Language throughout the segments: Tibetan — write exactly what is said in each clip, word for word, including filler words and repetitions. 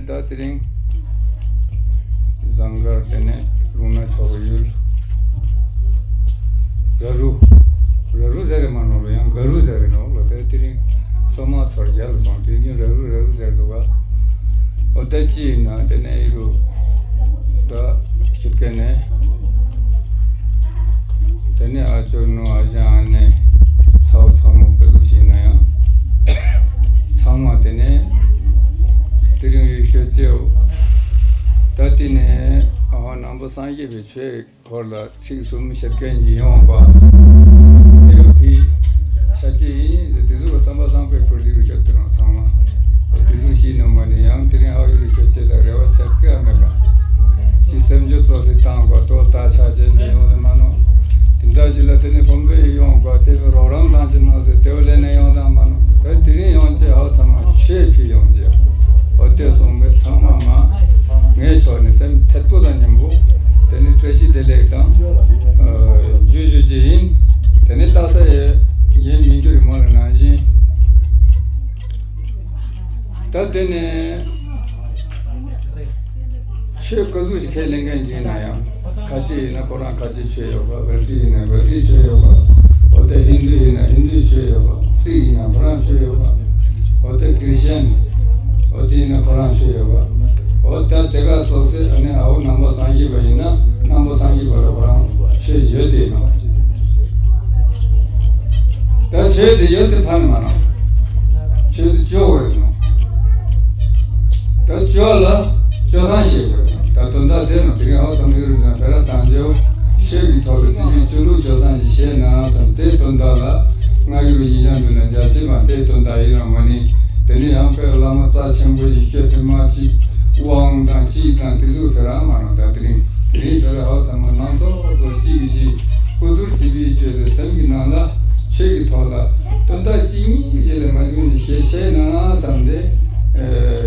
ད་དེ་རིང་ཟངས་དཀར་དེ་ནས་ལུང་ན་མཆོག་གི་ཡུལ། ར་རུ། ར་རུ་ཟེར་རེད་མ་ནོར་ལ་ཡང་ག་རུ་ཟེར་རེད་ནོར་ལ། ད་དེ་རིང་སོ་མ་ཚོར་རྒྱལ་ལ་སོང་དུས་རྒྱུན་ར་རུ་ར་རུ་ཟེར་འདུག་ག་འོ་ད་ཅི་ཡིན་ན་དེ་ནས་ཨི་རུ་ད་ཤུད་ཀ་ནས། དེ་ནས་ཨ་ཅོ་ནུ་ཨ་ཅག་ཨ་ནེ་ཚ་བོ་ཚ་མོ་དཔེ་ལུགས་ཤིག་ན་ཡང་། ཚང་མ་དེ་ནས་དེ་རིང་ཡུལ་ཤོད་ཅེའོ། ད་དེ་ནས་ཨ་ནང་པ་སངས་རྒྱས་པའི་ཆོས་སྐོར་ལ་ཚིག་གསུམ་བཤད་མཁན་གྱི་ཡོང་བ་དེ་བོ་གི་ཆ་ཅེ་ཡིན། དེ་ཚོ་བསམ་པ་བཟང་པོའི་ཁུར་དེ་རུ་ཤོད་དེ་རང་ཚང་མ་དེ་ཚོ་ཤིག་ན་མ་ནི་ཡང་དེ་རིང་ཨ་ཡུལ་ཤོད་ཅེ་ལ་རེ་བ་ཆགས་ཀྱི་ཨ་མེད་ག་ཅི་སེམས་རྒྱུད་ཚོགས་སུ་བཏང་དགོས་དོ་ད་ཆ་ཆེན་ཅི་ཡོང་ཟེར་མ་ནོ། དེ་འདྲ་ཞིག་ལ་དེ་ནས་ཕོན་པོ་ཡི་ཡོང་དགོས་དེ་བས་རོགས་རམ་དང་ཅི་ནོ་ཟེར་དེ་བས་ལས་ནས་ཡོང་དང་མ་ནོ། ད་དེ་རིང་ཡོང་ཅེ་ཨོ་ཚང་མ་ཆོས་ཕི་ཡོང་ཅེ་ཨོ་དེ་སོང་བས་ཚང་མ་མ་ངའི་ཕྱོགས་ནས་སེམས་ཐད་པོ་དང་མཉམ་པོ་དེ་ནས་བཀྲ་ཤིས་བདེ་ལེགས་དང་ཇུ་ཇུ་ཅི་ཡིན། དེ་ནས་ལྟ་ས་ཡི་ཡིན་མིན་རྒྱུ་རི་མོ་ལ་ནང་བཞིན། ད་དེ་ནས་ཆོས་ག་ཟུག་ཞིག་ཁས་ལེན་མཁན་ཞིག་ཡིན་ན་ཡང་ཁ་ཆེ་ཡིན་ན་ཁོ་རང་ཁ་ཆེ་ཆོས་ཡོད་པ། བལ་ཏི་ཡིན་ན་བལ་ཏི་ཆོས་ཡོད་པ། འོ་དེ་ཧིན་དུ་ཡིན་ན་ཧིན་དུ་ཆོས་ཡོད་པ། སིག་ཡིན་ན་ཁོ་རང་ཆོས་ཡོད་པ། འོ་དེ་ཁྲི་ཤན། འོ་དེ་ཡིན་ན་ཁོ་རང་ཆོས་ཡོད་པ། འོ་ད་དེ་ག་ཚོགས་སེ་ཨ་ནི་ཨའོ་ནང་པ་སངས་རྒྱས་པ་ཡིན་ན་ནང་པ་སངས་རྒྱས་པ་ལ་ཁོ་རང་ཆོས་ཡོད་དེ་ཡིན་ནོ། ད་ཆོས་དེ་ཡོད་དེ་ཕན་མ་ནོ། ཆོས་དེ་སྤྱོད་དགོས་ནོ། ད་སྤྱོད་ལ་སྤྱོད་སྟངས་ཤེས་དགོས་ནོ། ད་དོན་དག་དེ་ནོ། དེ་རིང་ཨའོ་ཚང་མ་ཡོད་རེད་ན་བེ་ར་དང་ཇོ་ཆོས་ཀྱི་ཐོག་ལ་བརྩི་བའི་སྤྱོད་ལུགས་སྤྱོད་སྟངས་ཤིག་ཤེས་ན་བསམ། དེའི་དོན་དག་ལ་ང་ཡུལ་ཡིན་ཡང་འདུག་ན་རྒྱ་ཆེ་མ་དེའི་དོན་དག་ཡིན་རང་མ་ནི། དེ་ནི་ཡང་དཔེ་བླ་མ་རྩ་ཆེན་པོ་ཞིག་ཤོད་དུ་མ་ཅིག་དབང་དང་ཅིག་དང་དེ་ཚོ་བེ་ར་མ་ནོ། ད་དེ་རིང་དེ་རིང་བེ་ར་ཨའོ་ཚང་མ་ནང་ཚོགས་ཚོགས་གཅིག་གིས་གཅིག་ཀུ་ཐུར་བྱེད་པའི་སྤྱོད་དེ་སེམས་ཀྱི་ནང་ལ་ཆོས་ཀྱི་ཐོག་ལ་དོན་དག་གཅིག་གཉིས་རྗེས་ལ་མ་བྱུང་ནས་ཞེས་བཤད་ན་བསམ་སྟེ།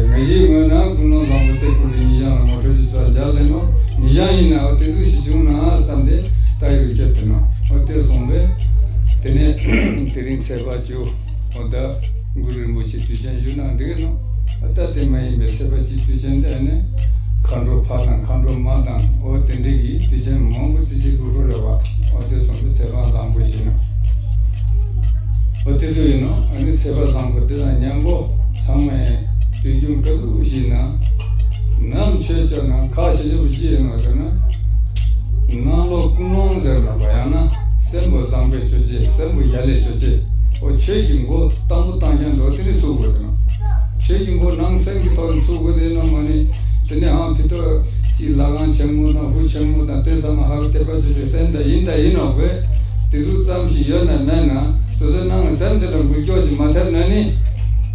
ངེད་ཀྱི་ངོས་ན་ཀུན་སློང་བཟང་པོ་སྟེགས་བུ་རེ་ཉིན་ཞག་ལ་ངོ་སྤྲོད་ཀྱི་ཚོགས་རྒྱག་ལེ་ནོ། ཉིན་ཞག་ཡིན་ནའང་དེ་ཚོ་ཞིག་བྱུང་ན་བསམ་སྟེ་ད་ཡོད་སྐྱབས་དེ་ནོ། འོ་དེ་སོང་བས་དེ་ནས་དེ་རིང་ཚེས་པ་བཅུ། འོ་ད་གུ་རུ་རིན་པོ་ཆེ་དུས་ཆེན་བཞུགས་གནང་འདུག་ནོ། ད་དེ་མ་ཡིན་པའི་ཚེས་པ་གཅིག་དུས་ཆེན་དེ་ནི་མཁའ་འགྲོ་ཕ་དང་མཁའ་འགྲོ་མ་དང་འོ་དེ་འདྲ་གི་དུས་ཆེན་མང་པོ་ཅིག་ཅིག་གུ་རུ་རེ་བ་འོ་དེ་སོང་དུས་ཚེ་གང་བཟང་པོ་ཞིག་ནོ། འོ་དེ་ཚོ་ཡིན་ནོ། ཨ་ནི་ཚེས་པ་བཟང་པོ་དེ་དང་མཉམ་པོ་ཚང་མས་དུས་རྒྱུན་ག་ཚོད་ཞིག་ན་ནམ་ཆོས་སྐྱོར་ན་ཁག་ཆེ་ཆེ་བོ་ཅི་ཡིན་ནོ་ཟེར་ན། ནང་ལོགས་ཀུན་སློང་ཟེར་ན་བ་ཡང་ན་སེམས་པ་བཟང་པོའི་ཆོས་ཅན། སེམས་པ་ཡ་ལས་ཆོས་ཅན། འོ་ཆོས་ཀྱི་མགོ་དང་པོ་བཏང་མཁན་དོ་དེ་ནི་ཚུགས་དགོས་དེ་ནོ། ཆོས་ཀྱི་མགོ་ནང་སེམས་ཀྱི་ཐོག་ནས་ཚུགས་དགོས་དེ་ནོ་མ་ནི། དེ་ནས་ཨང་ཕི་ཏོ་ཅིག་ལ་གང་ཆེན་མོ་དང་ཧུ་ཆེན་མོ་དང་དེ་ཚང་མ་ཧ་གོ་དད་པ་ཆོས་ཅན་སེམས་དང་ཡིན་དང་ཡིན་ནོ་བས། དེ་ཚོ་ཙམ་ཞིག་ཡོད་ན་མེད་ན་སོ་སོའི་ནང་སེམས་དེ་ལ་འགུལ་སྐྱོད་ཅིག་མ་ཐེབས་ན་ནི།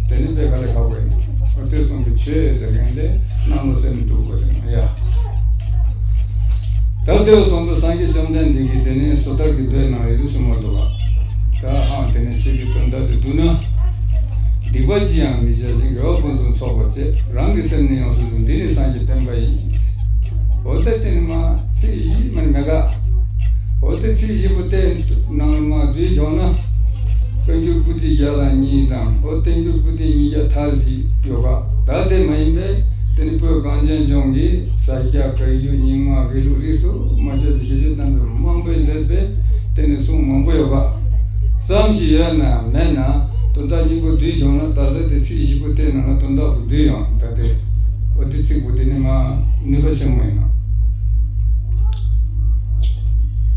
དེ་ནི་དཔེ་དཀའ་ལས་ཁག་པོ་ཡིན། འོ་དེ་སོང་གི་ཆོས་ཟེར་མཁན་དེ་ནང་ལ་སེམས་འགྲུབ་དགོས་དེ་ནོ་ཡ། ད་དེ་བ་སོང་དུ་སངས་རྒྱས་བཅོམ་ལྡན་འདས་ཀྱིས་དེ་ནས་སོ་ཐར་གྱི་མདོའི་ནང་རེ་ཟུང་ཞུ་མ་འདུག་པ། ད་ཧང་དེ་ནས་ཆོས་ཀྱི་དོན་དག་དེ་བསྡུ་ན། སྡིག་པ་ཅི་ཡང་མི་བྱ་ཞིང་། དགེ་བ་ཕུན་སུམ་ཚོགས་པར་བྱེད། རང་གི་སེམས་ནི་ཡོངས་སུ་འདུལ། འདི་ནི་སངས་རྒྱས་བསྟན་པ་ཡིན། འོ་ད་དེ་ནི་མ་ཚིག་བཞི་མ་ནི་མེད་ག་འོ་དེ་ཚིག་བཞི་པོ་དེ་ནང་ལ་མ་བསྡུས་བྱུང་ན། བཀའ་འགྱུར་པོ་ཏི་བརྒྱ་དང་གཉིས་དང་འོ་བསྟན་འགྱུར་པོ་ཏི་ཉིས་བརྒྱ་ཐལ་གཅིག་ཡོད་པ། ད་དེ་མ་ཡིན་པའི་དེ་ནི་བོད་གངས་ཅན་ལྗོངས་ཀྱི་ས་སྐྱ་བཀའ་འགྱུར་རྙིང་མ་བོད་ལུགས་རིས་སུ་མ་ཆད་པའི་ཞེ་བཅུ་རྣམ་པའི་མང་པོས་མཛད་པའི་དེ་ནི་གསུང་མང་པོ་ཡོད་པ་ཙམ་ཞིག་ཡོད་ན་མེད་ན་དོན་དག་སྙིང་པོ་བསྡུས་བྱུང་ན། ད་ས་དེ་ཚིག་བཞི་པོ་དེ་ནང་ལ་དོན་དག་པོ་བསྡུས་ཡོང་ད་དེ་འོ་དེ་ཚིག་པོ་དེ་ནི་མ་ནུས་པ་ཆེན་མོ་ཡིན་ནོ།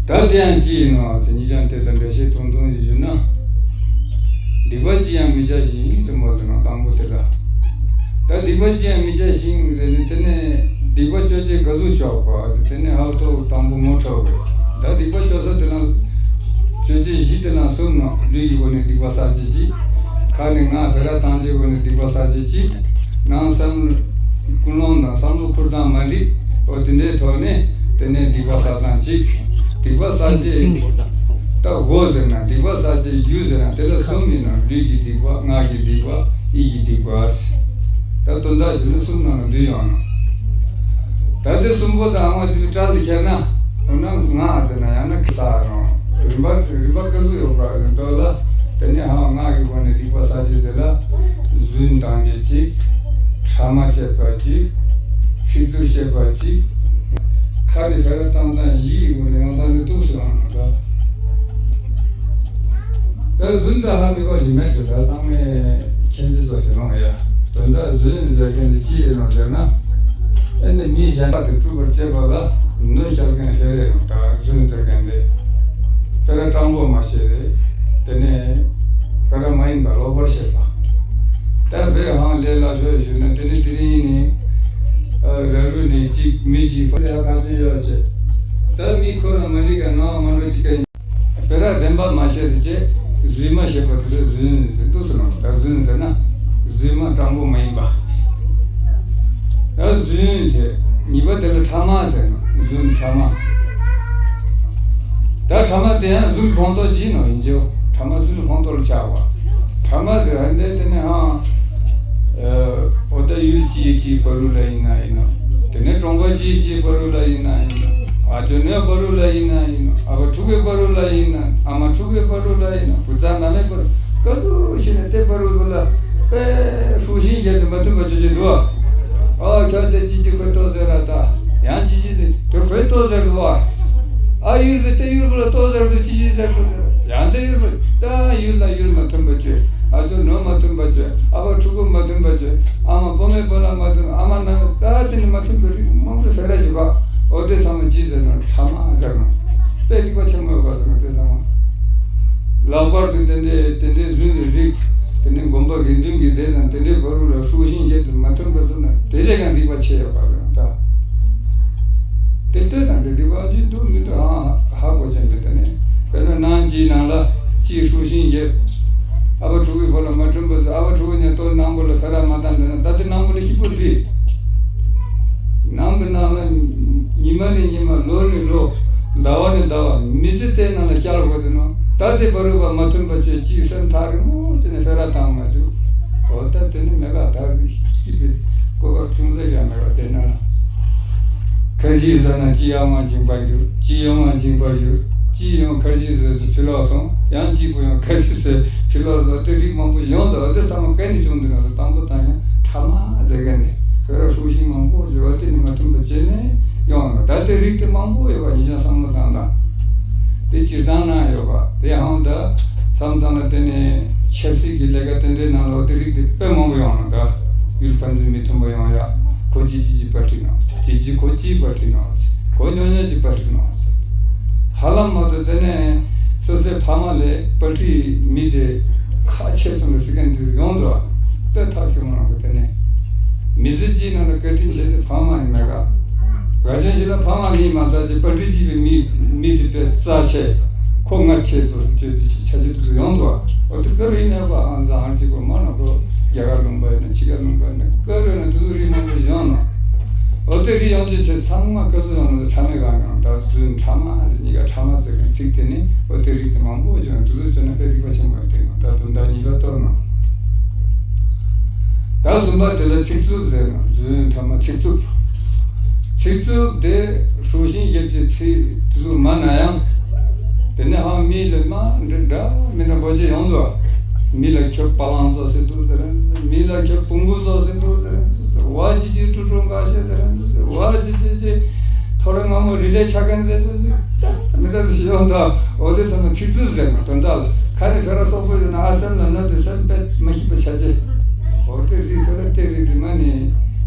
ད་དེ་ཡང་ཅི་ཡིན་ནོ་ཟེར་ཉིན་ཞག་དེ་ལ་འགྲེལ་བཤད་ཐུང་ཐུང་ཞིག་ཞུ་ན། སྡིག་པ་ཅི་ཡང་མི་བྱ་ཞིང་ཟེར་མོ་དེ་ནང་དང་པོ་དེ་ལ། ད་སྡིག་པ་ཅི་ཡང་མི་བྱ་ཞིང་ཟེར་ནས་དེ་ནས་སྡིག་པ་ཅོ་ཅེས་ག་ཟུག་ཆོག་གོ་ཟེར་དེ་ནས་ཧ་ཐོག་དང་པོ་ངོ་འཕྲོད་དགོས། ད་སྡིག་པ་ཅོ་ས་དེ་ལ་ཅོ་ཅེས་བཞི་དེ་ལ་གསུམ་ནོ། ལུས་ཀྱི་སྒོ་ནས་སྡིག་པ་བསགས་ཅེས་གཅིག་ཁ་ནས་ངག་བེ་ར་བཏང་ཅེས་སྒོ་ནས་སྡིག་པ་བསགས་ཅེས་གཅིག་ནང་སེམས་ཀུན་སློང་དང་བསམ་བློ་འཁུར་སྟངས་མ་འགྲིག་འོ་དེ་འདྲའི་ཐོག་ནས་དེ་ནས་སྡིག་པ་བསགས་སྟངས་གཅིག་སྡིག་པ་བསགས་ཅེས་ད་སྒོ་ཟེར་ན་སྡིག་པ་བསགས་ཅེས་ཡུལ་ཟེར་ན་དེ་ལ་གསུམ་ཡིན་ནོ། ལུས་ཀྱི་སྡིག་པ། ངག་གི་སྡིག་པ། ཡིད་ཀྱི་སྡིག་པ། ད་དོན་དག་ཞིག་ནི་གསུམ་ནང་ལ་འདུས་ཡོང་ནོ། ད་དེ་གསུམ་པོ་དང་ཨ་མ་ཞིག་བཀྲལ་ཏེ་ཁྱེར་ན། འོ་ན་ངག་ཟེར་ན་ཡང་ན་ཁ་ས་རང་རིམ་པ་རིམ་པ་ཀ་ཟུག་ཡོད་པ་ཡིན་འགྲོ་ལ། དེ་ནས་ཧ་ངག་གི་སྒོ་ནས་སྡིག་པ་བསགས་ཅེས་དེ་ལ་རྫུན་བཏང་ཅེས་གཅིག་ཕྲ་མ་བཤད་པ་གཅིག་ཚིག་རྩུབ་བཤད་པ་གཅིག་ཁ་ནས་ཕར་བཏང་སྟངས་བཞི་ཡི་སྒོ་ནས་ཡང་དག་འདི་གཏུགས་སུ་འོང་ན་འདྲ། ད་རྫུན་ད་ཧ་མི་གོ་ཞིག་མེད་དེ། ད་ཚང་མས་མཁྱེན་གྱི་ཚོ་ཞིག་རང་ཡ། དོན་དག་རྫུན་ཟེར་མཁན་འདི་ཅི་ཡིན་ནོ་ཟེར་ན། ཨེ་ནི་མི་གཞན་པ་དེ་དཀྲུག་པར་བྱེད་པ་ལ་གནོད་བསྐྱལ་མཁན་ཞིག་རེད། ད་རྫུན་ཟེར་མཁན་འདི་དཔེ་ར་དྲང་པོ་མ་བཤད་རེད། དེ་ནས་དཔེ་ར་མ་ཡིན་པ་ལོག་པར་བཤད་པ། ད་བོད་ཧང་ལས་སླ་ཤོས་ཞུས་ན། དེ་ནི་དེ་རིང་ནི་ཨ་ར་རུ་ནི་གཅིག་མི་གཅིག་ཕ་ལས་ཧ་ག་ཚོད་ཡོད་ཅེས། ད་མི་ཁོ་རང་མ་འགྲིག་ག་ནང་མ་འགྲོ་གཅིག་ག་བོད་ར་བདེན་པ་མ་བཤད་དེ་ཅེས་རྫུན་མ་བཤད་པ་དེ་ལ་རྫུན་ཟེར་འདུག་ཟེར་ནོ། ད་རྫུན་ཟེར་ན་རྫུན་མ་དྲང་པོ་མ་ཡིན་པ། ད་རྫུན་ཟེར་གཉིས་པ་དེ་ལ་ཕྲ་མ་ཟེར་ནོ། རྫུན་ཕྲ་མ། ད་ཕྲ་མ་དེ་ཡང་རྫུན་ཕུང་ཏོག་ཅིག་ནོ་ཡིན་ཅེའོ། ཕྲ་མ་རྫུན་ཕུང་ཏོག་ལ་ཆགས་པ། ཕྲ་མ་ཟེར་ཧ་འདས་དེ་ནི་ཧང་། འོ་ད་ཡུལ་གཅིག་གཅིག་བར་དུ་ལ་ཡིན་ན་ཡིན་ནོ། དེ་ནས་གྲོང་པ་གཅིག་གཅིག་བར་དུ་ལ་ཡིན་ན་ཡིན་ནོ། ཨ་ཅོ་ནོའི་བར་དུ་ལ་ཡིན་ན་ཡིན་ནོ། ཨ་ཕ་ཕྲུ་གུའི་བར་དུ་ལ་ཡིན་ན། ཨ་མ་ཕྲུ་གུའི་བར་དུ་ལ་ཡིན་ནོ། བུ་ཚ་ན་མའི་བར་དུ་ག་ཚོད་ཤི་ན་དེ་བར་དུ་ལ་དཔེ་ཧྲུག་ཤིང་བརྒྱབ་སྟེ་མ་མཐུན་པ་བྱེད་ཀྱི་འདུག་ཨ། ཨ་ཁྱོད་དེ་ཅི་ཅི་ཁོས་ལྟོ་ཟེར་ར་ད། ཡང་ཅི་ཅི་དེ་དེ་ཁོས་ལྟོ་ཟེར་འདུག་ཨ། ཨ་ཡུལ་བས་དེ་ཡུལ་བུ་ལ་ལྟོ་ཟེར་དུས་ཅི་ཅི་ཟེར་དུ་ཟེར། ཡང་དེ་ཡུལ་བུ་ད་ཡུལ་ལ་ཡུལ་མ་མཐུན་པ་བྱོས། ཨ་ཅོ་ནོ་མ་མཐུན་པ་བྱོས། ཨ་ཕ་ཕྲུ་གུ་མ་མཐུན་པ་བྱོས། ཨ་མ་བུ་མོས་བུ་ལ་མ་མཐུན། ཨ་མ་ན་ད་དེ་ནི་མ་མཐུན་པའི་རིགས་མང་པོ་ཕེ་ར་ཞིག་པ། འོ་དེ་ཚང་མ་ཅི་ཟེར་ན་ཕྲ་མ་ཟེར་ནོ། དཔེ་སྡིག་པ་ཆེན་མོ་ཡོད་པ་ཟེར་ནོ་དེ་ཚང་མ། ལྷག་པར་དུ་དེ་འདྲའི་དེ་འདྲའི་རྫུན་གྱི་རིགས། དེ་ནི་དགོན་པ་དགེ་འདུན་གྱི་སྡེ་དང་དེ་འདྲའི་བར་དུ་ལ་ཧྲུག་ཤིང་བརྒྱབ་སྟེ་མ་མཐུན་པ་བཟོ་ན་དེ་ལས་ཀྱང་སྡིག་པ་ཆེ་ཡོད་པ་རེད་ད། དེ་ལྟོས་དང་དེ་སྡིག་པ་ཅི་འདུག་མི་འདུག་ཨང་ཧ་གོ་བྱས་འདུག་དེ་ནི་དཔེར་ན་ནང་གཅིག་ནང་ལ་གཅིག་ཧྲུག་ཤིང་བརྒྱབ། ཨ་ཕ་ཕྲུ་གུའི་བར་ལ་མ་མཐུན་པ་བཟོ། ཨ་ཕ་ཕྲུ་གུ་ནས་ལྟོ་ནང་པོ་ལ་ཁ་ར་མ་བཏང་འདུག་ན་ད་དེ་ནང་པོ་ལ་ཤི་བོ་བི། ནང་པའི་ནང་ལ་ཉི་མ་ནས་ཉི་མ། ལོ་ནས་ལོ། ཟླ་བ་ནས་ཟླ་བ། མི་ཚེ་དེ་ནང་ལ་བསྐྱལ་དགོས་དེ་ནོ། ད་དེ་བར་དུ་བ་མ་མཐུན་པ་བྱོས་ཅིག་སེམས་ཐག་རིང་མོ་དེ་ནས་ཕེ་ར་བཏང་མ་བཅུག་འོ་ད་དེ་ནི་མེད་ལ་ད་ཤི་བའི་གོ་སྐབས་ཅུང་ཟད་ཡང་མེད་པ་དེ་ནང་ལ། ཁ་ཅིག་ཟེར་ན་ཅི་ཡང་མ་འཇིག་པར་འགྱུར། ཅི་ཡང་མ་འཇིག་པར་འགྱུར། ཅི་ཡང་ཁ་ཅིག་ཟེར་ཕྱི་ལོགས་སོང་། ཡང་གཅིག་པུ་ཡང་ཁ་ཅིག་ཟེར་ཕྱི་ལོགས་སོང་། དེ་རིགས་མང་པོ་ཡོང་འདུག་དེ་ཚང་མ་ག་ནས་བྱུང་འདུག་ན་དང་པོ་དང་ཡང་ཕྲ་མ་ཟེར་མཁན་ནི་ཁོ་ར་ཧྲུག་ཤིང་མང་པོ་ཡོད་པ་དེ་ནི་མ་མཐུན་པ་བྱས་ནས་ཡོང་ལ། ད་དེ་རིགས་དེ་མང་པོ་ཡོད་པ་ཡིན་ཀྱང་བསམ་བློ་བཏང་དང་། དེ་སྤྱིར་བཏང་ན་ཡོད་པ་དེ་ཧང་ད་མཚམས་མཚམས་ལ་དེ་ནི་ཆབ་སྲིད་ཀྱི་ལས་ཀ་དེ་འདྲའི་ནང་ལ་དེ་རིགས་དེ་དཔེ་མང་པོ་ཡོང་ལ། ད་ཡུལ་ཕན་ཚུན་མི་མཐུན་པ་ཡོང་ཡ། ཁོ་ཅི་ཅི་ཅི་པར་ཁྲིད་ནོ། ཅི་ཅི་ཁོ་ཅི་པར་ཁྲིད་ནོ། ཁོ་ཉོ་ཉོ་ཅི་པར་ཁྲིད་ནོ། ཧ་ལམ་མ་གཏོགས་དེ་ནས་སོ་སོའི་ཕ་མ་ལས་པར་ཁྲིད་མི་དེ་ཁ་ཆེ་སོང་གི་སི་ཀན་དུ་ཡོང་འདུག་དཔེ་ཐག་གཅོད་མ་རང་གི་དེ་ནས་མི་ཚེ་གཅིག་ནང་ལ་བཀའ་དྲིན་ཆེ་དེ་ཕ་མ་ཡིན་མེད་ག་ར་ཅན་ཞིག་ལ་ཕ་མ་མི་མ་རྩ་ཆེ་པར་ཁྲིད་བྱེད་པའི་མི་མི་དེ་དཔེ་རྩ་ཆེ། ཁོ་ང་ཆེ་སོ་སོ་བཅོས་དེ་ཆ་ཆེ་དུ་ཡོང་འདུག་འོ་དེ་ཀ་རུ་ཡིན་ནས་པ་ཨང་ཚང་ཨང་གཅིག་པོ་མ་ན་ཁོ་རྒྱ་གར་ལུང་པ་ཡིན་ན་ཕྱི་རྒྱལ་ལུང་པ་ཡིན་ན་ཀ་རུ་ཡིན་ན་དུ་དུ་རིགས་མང་པོ་ཡོང་ནོ། འོ་དེ་རིགས་ཡོང་ཅི་ཆེ་ཚང་མ་ཀ་ཚོད་ཡོང་ནོ་ཕྲ་མའི་གང་ཡང་ད་རྫུན་ཕྲ་མ་གཉིས་ཀ་ཕྲ་མ་ཟེར་མཁན་ཚིག་དེ་ནི་འོ་དེ་རིགས་དེ་མང་པོ་བྱུང་དུ་དུ་བྱུང་ན་དཔེ་སྡིག་པ་ཆེན་པོ་ཡོད་དེ་ནོ། ད་དུང་ད་གཉིས་ཀ་གཏོར་ནོ། ད་གསུམ་པ་དེ་ལ་ཚིག་རྩུབ་ཟེར་ནོ། རྫུན་ཕྲ་མ་ཚིག་རྩུབ། ཚིག་རྩུབ་དེ་ཧྲུག་ཤིང་བརྒྱབ་ཀྱི་ཚིག་དེ་ཚོ་མ་ན་ཡང་། དེ་ནས་ཧང་མི་ལ་མ་འདྲ་འདྲ་མི་འདྲ་འབོ་ཆེ་ཡོང་འདུག་མི་ལ་ཁྱོད་པ་ལང་ཚོ་ཟེར་འདུག་ཟེར་རན། མི་ལ་ཁྱོད་ཕུང་པོ་ཚོ་ཟེར་འདུག་ཟེར་རན། བ་ཅི་ཅི་ཀྲུ་ཀྲུ་འགའ་ཤས་ཟེར་རན། བ་ཅི་ཅི་ཅི་ཐོ་རེ་ང་མོ་རི་ལེ་ཆ་གན་ཟེར་ཟེར་ཟེར། མི་འདྲ་ཟེར་ཡོང་འདུག་འོ་དེ་ཚང་མ་ཚིག་རྩུབ་ཟེར་ན་དོན་དག་ལ་ཁ་རེ་ཁ་ར་སོག་པོ་ཡོད་ན་ཨ་སེམས་ལ་གནོད་དེ་སེམས་དཔེ་མ་ཤེས་པ་ཆ་ཆེ། འོ་དེ་རིགས་དེ་ལ་དེ་རིགས་དེ་མ་ནི།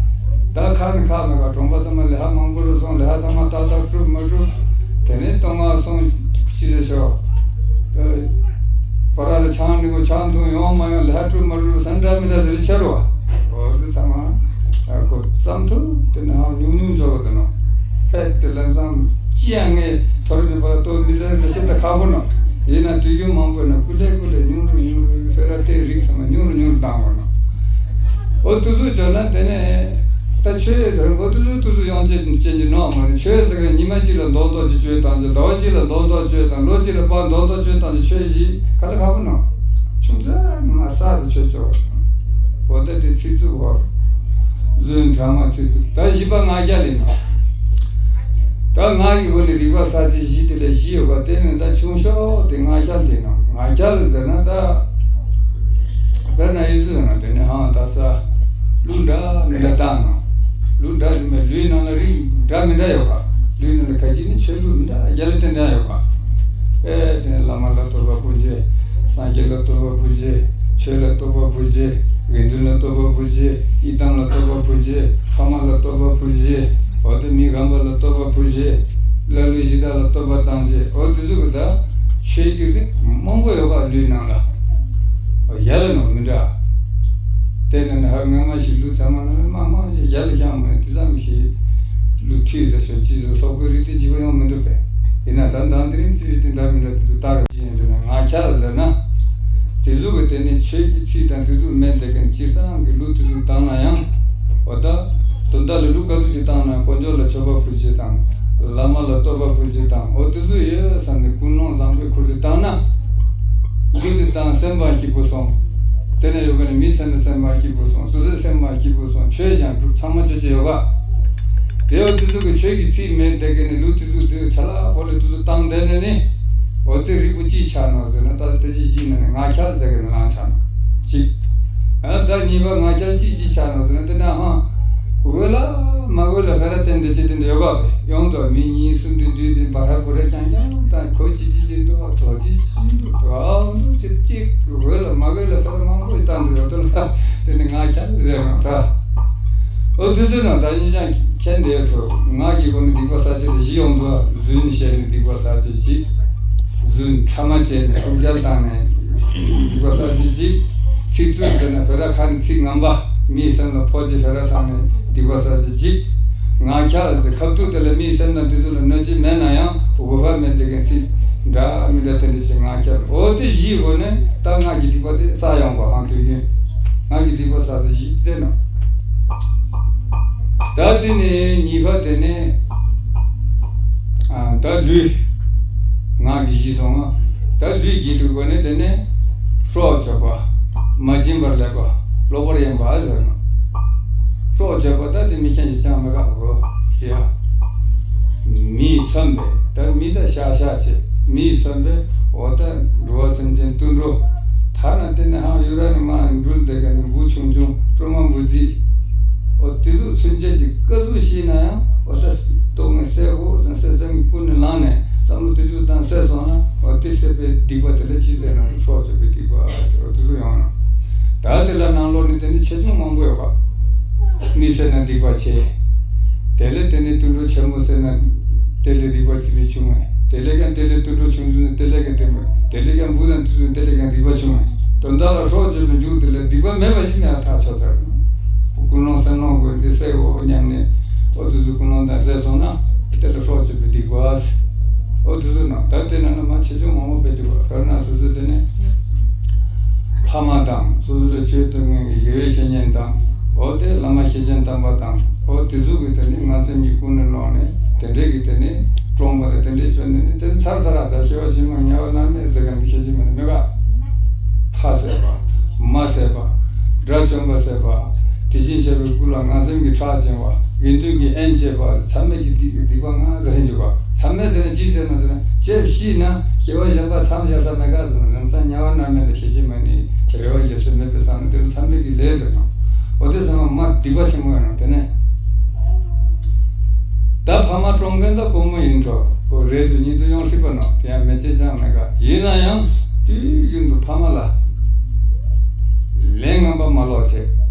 ད་ཁ་ནི་ཁ་མེད་པ་གྲོང་པ་ཚང་མ་ལས་ཧ་མང་པོ་རུ་སོང་། ལས་ཧ་ཚང་མ་ཏག་ཏག་གྲུབ་མ་གྲུབ། དེ་ནས་གཏོང་བ་སོང་ཅི་ཟེར་ཤོག་པ་ར་ལ་ཆང་འདི་གོ་ཆང་འཐུང་ཡོང་མ་ཡོང་ལས་ཧ་གྲུབ་མ་གྲུབ་སན་འདྲ་མི་འདྲ་ཟེར་ཆེ་རུ་བ། འོ་དེ་ཚང་མ་ཁོ་ཙམ་ཐུབ་དེ་ནི་ཧ་ཉུང་ཉུང་འཇོག་གི་འདུག་ནོ། ཧེད་དེ་ལམ་སང་ཅི་ཡང་ངས་ཐོ་རེ་ནས་པར་ཏོ་མི་ཟེར་རེ་ཤེས་ད་ཁག་པོ་ནོ། ཡིན་ན་དུས་རྒྱུན་མང་པོ་ན་ཀུ་ལེ་ཀུ་ལེ་ཉུང་རུ་ཉུང་རུ་ཕེ་ར་ཏེ་རིགས་ཚང་མ་ཉུང་རུ་ཉུང་རུ་བཏང་བ་ནོ། འོ་དུ་ཚོད་བྱོས་ན་དེ་ནས་ད་ཆོས་ཟེར་འོ་དུ་ཚོད་དུ་ཚོད་ཡོང་ཅེས་ཅན་གྱི་ནོ་མ་ནི་ཆོས་ཟེར་གི་ཉི་མ་གཅིག་ལ་མདོག་མདོག་ཅིག་བཅོས་བཏང་ཅེས་ཟླ་བ་གཅིག་ལ་མདོག་མདོག་བཅོས་བཏང་ལོ་གཅིག་ལ་པ་མདོག་མདོག་བཅོས་བཏང་ཅེས་ཆོས་བཞི་ག་ལ་ཁག་པོ་ནོ། ཆུང་ཙག་ནི་མ་ས་དུ་ཆོས་ཆོས་བ་དང་། འོ་ད་དེ་ཚིག་རྩུབ་བ། རྫུན་ཕྲ་མ་ཚིག་རྩུབ། ད་བཞི་པ་ང་རྒྱལ་ཡིན་ནོ། ད་ང་ཡི་འོ་ནི་རིག་པ་ས་ཚིགས་བཞི་དེ་ལས་བཞི་ཡོད་པ་དེ་ནི་ད་ཆུང་ཤོས་དེ་ང་རྒྱལ་དེ་ནོ། ང་རྒྱལ་ཟེར་ན་ད། དཔེར་ན་ཡི་ཟུ་ཡོད་ན་དེ་ནི་ཧང་ད་ས། གླུ་འདྲ་མི་འདྲ་བཏང་ནོ། གླུ་འདྲ་ནི་མེད། གླུའི་ནང་ལ་རིགས་འདྲ་མི་འདྲ་ཡོད་པ། གླུའི་ནང་ལ་ཁ་ཅིག་ནི་ཆོས་གླུ་མི་འདྲ་རྒྱ་ལ་དེ་འདྲ་ཡོད་པ། ཨེ་དེ་ནི་བླ་མ་ལ་བསྟོད་པ་ཕུལ་རྗེས། སངས་རྒྱས་ལ་བསྟོད་པ་ཕུལ་རྗེས། ཆོས་ལ་བསྟོད་པ་ཕུལ་རྗེས། དགེ་འདུན་ལ་བསྟོད་པ་ཕུལ་རྗེས། ཡི་དམ་ལ་བསྟོད་པ་ཕུལ་རྗེས། ཕ་མ་ལ་བསྟོད་པ་ཕུལ་རྗེས། འོ་དེ་མི་རྒན་པ་ལ་བསྟོད་པ་ཕུལ་རྗེས། ལ་ལུ་གཞི་བདག་ལ་བསྟོད་པ་བཏང་རྗེས། འོ་དེ་ཚོ་གི་ད་ཆོས་ཀྱི་རིགས་མང་པོ་ཡོད་པ་གླུའི་ནང་ལ། འོ་ཡ་ལ་ནོ་མི་འདྲ། དེ་ནས་ནི་ཧ་ངོ་མ་ཞིག་གླུ་ཚང་མ་ནང་ལ་མང་མང་ཞིག་ཡ་ལ་རྐྱང་མ་ནས་དེ་ཙམ་ཞིག་གླུ་ཁྲིད་ཟེར་ཤོག་ཅི་ཟེར་སོག་པོའི་རིགས་དེ་ལྗིད་པོ་ཡོང་མི་འདུག་པས། ཡིན་ན་ད་མདང་དེ་རིང་ཚིག་དེ་འདྲ་མི་འདྲ་དེ་ཚོ་ལྟ་རོགས་ཞེས་ནས་འདོད་ན། ང་ཁྱ་ལ་ཟེར་ན། དེ་ཚོ་གི་དེ་ནི་ཆོས་ཀྱི་ཚིག་དང་དེ་ཚོ་མེད་དེ་གན་སྤྱིར་བཏང་གི་གླུ་དེ་ཚོ་བཏང་ན་ཡང་། འོ་ད། དོན་དག་ལ་གླུ་ག་ཚོད་ཅིག་བཏང་ན་དཀོན་མཆོག་ལ་མཆོད་པ་ཕུལ་རྗེས་དང་། བླ་མ་ལ་བསྟོད་པ་ཕུལ་རྗེས་དང་། འོ་དེ་ཚོ་ཡོད་བསམ་ནས་ཀུན་སློང་བཟང་པོའི་ཁུར་དེ་བཏང་ན། གླུ་དེ་བཏང་སེམས་པ་སྐྱིད་པོ་སོང་། དེ་ནས་ཡོད་པ་ནི་མི་སེམས་ནི་སེམས་པ་སྐྱིད་པོ་སོང་། སོ་སོའི་སེམས་པ་སྐྱིད་པོ་སོང་། ཆོས་ཀྱང་འགྲུབ། ཚང་མ་ཆོས་ཀྱི་ཡོད་པ། དེ་འོ་དེ་ཚོ་གི་ཆོས་ཀྱི་ཚིག་མེད་དེ་གན་ནི་གླུ་དེ་ཚོ་དེ་ཆ་ལག་ཕོ་ལོ་དེ་ཚོ་བཏང་བསྡད་ནས་ནི། འོ་དེ་རིག་པ་ཅིག་ཆགས་ནོ་ཟེར་ན། ད་དེ་ཅི་ཅི་ནས་ནི་ང་ཁྱ་ལ་ཟེར་གི་ནི་ལང་ཆགས་ནོ། གཅིག་ཨ་ད་གཉིས་པ་ང་ཁྱ་ལ་ཅིག་ཅི་ཆགས་ནོ་ཟེར་ན། དེ་ན་ཧང་། འོས་ལ་མ་འོས་ལ་ཧ་ར་བསྟན་དེ་ཅི་དེ་འདྲ་ཡོད་པ་བས། ཡོང་དོ་མི་གཉིས་གསུམ་དེ་འདུས་དེ་བ་ཧ་གུ་ར་རྐྱང་རྐྱང་དང་ཁོ་ཅི་ཅི་ཅི་འདུག་དོ་ཅི་ཅི་འདུག་དོ་ཨ་འདུག་ཅི་ཅི་འོས་ལ་མ་འོས་ལ་ཧ་ར་མང་པོ་ཡི་བཏང་འདུག་ཡོད་དོ་ལ། དེ་ནི་ང་ཁྱ་ལ་ཟེར་ནོ་ད། འོ་དེ་ཚོའི་ནང་ད་ཡིན་ཀྱང་ཁྱེད་འདིའི་ཁྲོད་ངག་གི་སྒོ་ནས་སྡིག་པ་བསགས་བྱེད་ལ་བཞི་ཡོང་འདུག་རྫུན་བཤད་ནས་སྡིག་པ་བསགས་བྱེད་བཞི། རྫུན་ཕྲ་མ་བྱས་ནས་ཐུགས་རྒྱལ་བཏང་ནས་སྡིག་པ་བསགས་བྱེད་བཞི། ཚིག་རྩུབ་ཟེར་ན་བོད་ར་ཁ་ནས་ཚིག་ངན་པ་མིའི་སེམས་ལ་ཕོག་བྱས་བོད་ར་བཏང་ནས་སྡིག་པ་བསགས་བྱེད་བཞི། ངག་འཁྱལ་ཟེར་ཁ་ཐུག་དེ་ལ་མིའི་སེམས་དང་དེ་ཚོ་ལ་གནོད་བྱེད་མེད་ན་ཡང་འོས་པ་མེད་དེ་གན་ཚིག་འདྲ་མི་འདྲ་དེ་འདྲ་ཞིག་ངག་འཁྱལ། འོ་དེ་བཞིའི་སྒོ་ནས་ད་ངག་གི་སྡིག་པ་དེ་བསགས་ཡོང་བ་ཧང་དུས་རྒྱུན། ངག་གི་སྡིག་པ་བསགས་ཚུལ་བཞི་དེ་ནོ། ད་དེ་ནས་གཉིས་པ་དེ་ནས་ཨ་ད་ལུས། ངག་གི་བཞི་སོང་ང་། ད་ལུས་ཀྱི་སྡིག་པ་ནི་དེ་ནས་སྲོག་གཅོད་པ། མ་བྱིན་པར་ལེགས་པ། ལོག་པར་གཡེམ་པ་ཟེར་ནོ། སྲོག་གཅོད་པ་ད་དེ་མི་ཁྱེད་ཀྱིས་ཅང་མི་དགའ་གོ་ཡ། མི་ཡིས་མཚོན་པའི་ད་མི་ད་ཤ་ཤ་བྱེད། མི་ཡིས་མཚོན་པའི་འོ་ད་འགྲོ་བ་སེམས་ཅན་དུད་འགྲོ། ཐ་ན་དེ་ནས་ཧང་ཡུ་ར་ནི་མ་འགྲུལ་དེ་ག་ནི་འབུ་ཆུང་ཆུང་སྤྲོ་མ་འབུ་རྫི། འོ་དེ་ཚོ་ཚུན་ཆད་ཀྱི་དཀའ་ཚུགས་ཤེས་ན་ཡང་འོ་ད་ལྟོགས་ནས་བསད་དགོས་ཟེར་སེམས་ཀྱི་ཀུན་ནས་བསླངས་ནས་བསམ་བློ་དེ་ཚོ་བཏང་བསད་སོང་ན། འོ་དེ་བསད་པའི་སྡིག་པ་དེ་ལ་ཅི་ཟེར་ན་སྲོག་གཅོད་པའི་སྡིག་པ་ཟེར་བ་དེ་ཚོ་ཡོང་ན། ད་དེ་ལ་ནང་ལོགས་ནས་དེ་ནི་ཆེ་ཆུང་མང་པོ་ཡོད་པ། མི་བསད་ན་སྡིག་པ་ཆེ། དེ་ལས་དེ་ནས་དུད་འགྲོ་ཆེན་མོ་བསད་ན། དེ་ལས་སྡིག་པ་ཅི་བས་ཆུང་བས། དེ་ལས་ཀྱང་དེ་ལས་དུད་འགྲོ་ཆུང་ཆུང་ནི་དེ་ལས་ཀྱང་དེ་མོ། དེ་ལས་ཀྱང་འབུ་དང་དེ་ཚོ་དེ་ལས་ཀྱང་སྡིག་པ་ཆུང་བས། དོན་དག་ལ་སྲོག་གཅོད་པའི་མཇུག་དེ་ལ་སྡིག་པ་མེད་པ་ཞིག་མེད་པ་ཐག་ཆོད་ཚར། ཀུན་སློང་སེམས་སློང་དགོས་འདི་བསད་འོ་སྙམ་ནས། འོ་དེ་ཚོ་ཀུན་སློང་དང་བསད་སོང་ན་དེ་ལ་སྲོག་གཅོད་པའི་སྡིག་པ། འོ་དེ་ཚོ་ནང་ད་དེ་ན་ན་མ་ཆེ་ཆུང་མང་པོ་སྤེལ་གྱི་བ་གར་ན་སོ་སོ་དེ་ནས། ཕ་མ་དང་སོ་སོ་ལ་ཆོས་སྟོན་མཁན་གྱི་དགེ་བའི་བཤེས་གཉེན་དང་། འོ་དེ་བླ་མ་ཤེས་ཅན་དམ་པ་དང་། འོ་དེ་ཚོ་གི་དེ་ནི་ང་སེམས་ཀྱི་ཀུན་ནས་བསླངས་ནས་དེ་འདྲས་ཀྱི་དེ་ནི་བཀྲོངས་པ་ལ་དེ་འདྲས་བྱོན་ནས་ནི་དེ་ནི་ཚར་ཚར་ར་ད་སྐྱེ་བ་ཕྱི་མ་དམྱལ་བ་མནར་མེད་ཟེར་ག་འདི་ཁྱེད་ཀྱི་མིན་མི་དགའ། ཕ་བསད་པ། མ་བསད་པ། དགྲ་བཅོམ་པ་བསད་པ། དེ་བཞིན་གཤེགས་པའི་སྐུ་ལ་ང་སེམས་ཀྱི་ཁྲག་བྱིན་པ། དགེ་འདུན་གྱི་དབྱེན་བྱེད་པ། མཚམས་མེད་ཀྱི་སྡིག་སྡིག་པ་ལྔ་ཟེར་འཇུག་པ། མཚམས་མེད་ཟེར་ན་ཅི་ཟེར་ན་ཟེར་ན་ཅེས་ཤི་ན་སྐྱེ་བ་གཞན་པ་མཚམས་བཞག་ས་མེད་ག་ཟེར་ན་རང་སང་དམྱལ་བ་མནར་མེད་ལ་ཞེ་ཅི་མ་ནི་རེ་བ་ཡོད་ས་མེད་པའི་ས་ན་དེ་ལ་མཚམས་མེད་ཀྱི་ལས་ཟེར་ན། འོ་དེ་ཚང་མ་མ་སྡིག་པ་ཆེན་མོ་ཡོད་ན་དེ་ནས། ད་ཕ་མ་བཀྲོངས་མཁན་ད་དཀོན་མོ་ཡིན་འགྲོ། ཁོ་རེ་ཟུང་གཉིས་ཚོ་ཡོང་སྲིད་པ་ནོ། དེ་ཡང་མེད་ཅེས་ཅང་མེད་ག་ཡིན་ན་ཡང་དུས་རྒྱུན་དུ་ཕ་མ་ལ་ལན་ངན་པ་མ་ལོག་བྱེད།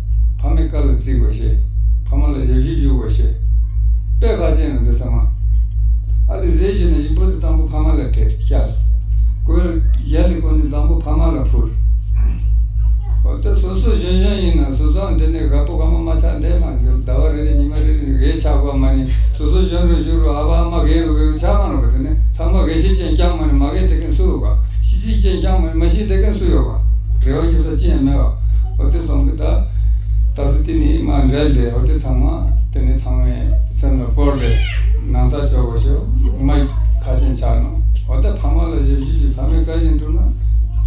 ཕ་མའི་བཀའ་ལ་བརྩི་དགོས་ཤེས། ཕ་མ་ལ་ཡ་བཞི་ཞུ་དགོས་ཤེས། དཔེ་ཁ་ཅན་ཡང་འདི་ཚང་མ། ཨ་ལི་ཟས་བཞིན་ན་ཞིམ་པོ་དེ་དང་པོ་ཕ་མ་ལ་སྤྲད་བཤད། ཀོས་ཡ་ལི་ཀོ་ནི་དང་པོ་ཕ་མ་ལ་ཕུལ། འོ་ད་སོ་སོ་གཞོན་གཞོན་ཡིན་ན་སོ་སོའང་དེ་ནས་དགའ་པོ་དགའ་མོ་མ་ཆགས་འདས་མ་འགྱུར། ཟླ་བ་རེ་རེ་ཉི་མ་རེ་རེ་རེ་ཆགས་དགོས་མ་ནི་སོ་སོ་གཞོན་རུ་བཞུགས་རུ་ཨ་ཕ་ཨ་མ་རྒས་རུ་རྒས་རུ་ཆགས་མ་རུང་བ། དེ་ནས་ཚང་མ་རྒས་ཤི་ཅན་རྐྱང་མ་ནི་མ་རྒས་དེ་གན་སུ་ཡོད་ག་ཤི་ཤི་ཅན་རྐྱང་མ་ནི་མ་ཤི་དེ་གན་སུ་ཡོད་ག་རེ་བ་ཡོད་ས་ཅི་ཡང་མེད་བ། འོ་དེ་སོང་གི་ད། ད་སི་དེ་ནི་མ་འབྲེལ་ཏེ་འོ་དེ་ཚང་མ་དེ་ནི་ཚང་མའི་སེམས་ལ་བོར་ཏེ་ནང་ལྟ་ཆོག་གོ་ཤོ་མ་ཁ་ཅན་ཆགས་ནོ། འོ་ད་ཕ་མ་ལ་ཞབས་ཞུ་ཞིག་ཕ་མའི་བཀའ་བཞིན་སྒྲུབ་ན་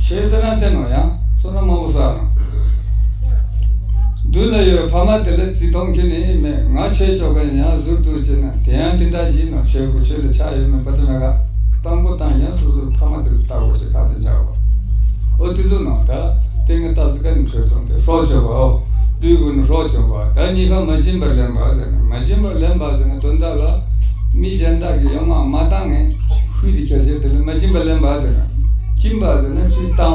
ཆོས་ཟེར་ན་བསྟན་ནོ་ཡང་བསོད་ནམས་མང་པོ་བསགས་ནོ། མདུན་ལ་ཡོད་ཕ་མ་དེ་ལ་བརྩི་མཐོང་ཁྱེར་ནི་མེད། ང་ཆོས་ཆོ་ག་ཡང་ཟུར་དུ་བྱེད་ན་དེ་ཡང་དེ་འདྲ་ཞིག་ནོ། ཆོས་གོ་ཆོས་ལ་ཆགས་ཡོད་མེད་པ་དེ་མེད་ག་དང་པོ་དང་ཡང་སོ་སོ་ཕ་མ་དེ་ལ་ལྟ་དགོས་ཞེས་ཁ་ཅན་ཆགས་པ། འོ་དེ་ཚོ་ནང་ད་ལྟས་ངན་ལྟ་ཟི་ཀ་ནི་གྲོས་ཚོགས་དེ་སྲོག་གཅོད་པའོ། ལུས་ཀུན་སྲོག་གཅོད་པ། ད་གཉིས་ཀ་མ་བྱིན་པར་ལེན་པ་ཟེར་ན། མ་བྱིན་པར་ལེན་པ་ཟེར་ན་དོན་དག་ལ་མི་གཞན་དག་གིས་ཡོང་བ་མ་བཏང་ངས་ཁུར་དེ་ཁྱེར་ཆེད་དེ་ལ་མ་བྱིན་པར་ལེན་པ་ཟེར་ན། བྱིན་པ་ཟེར་ན་ཚུར་བཏང་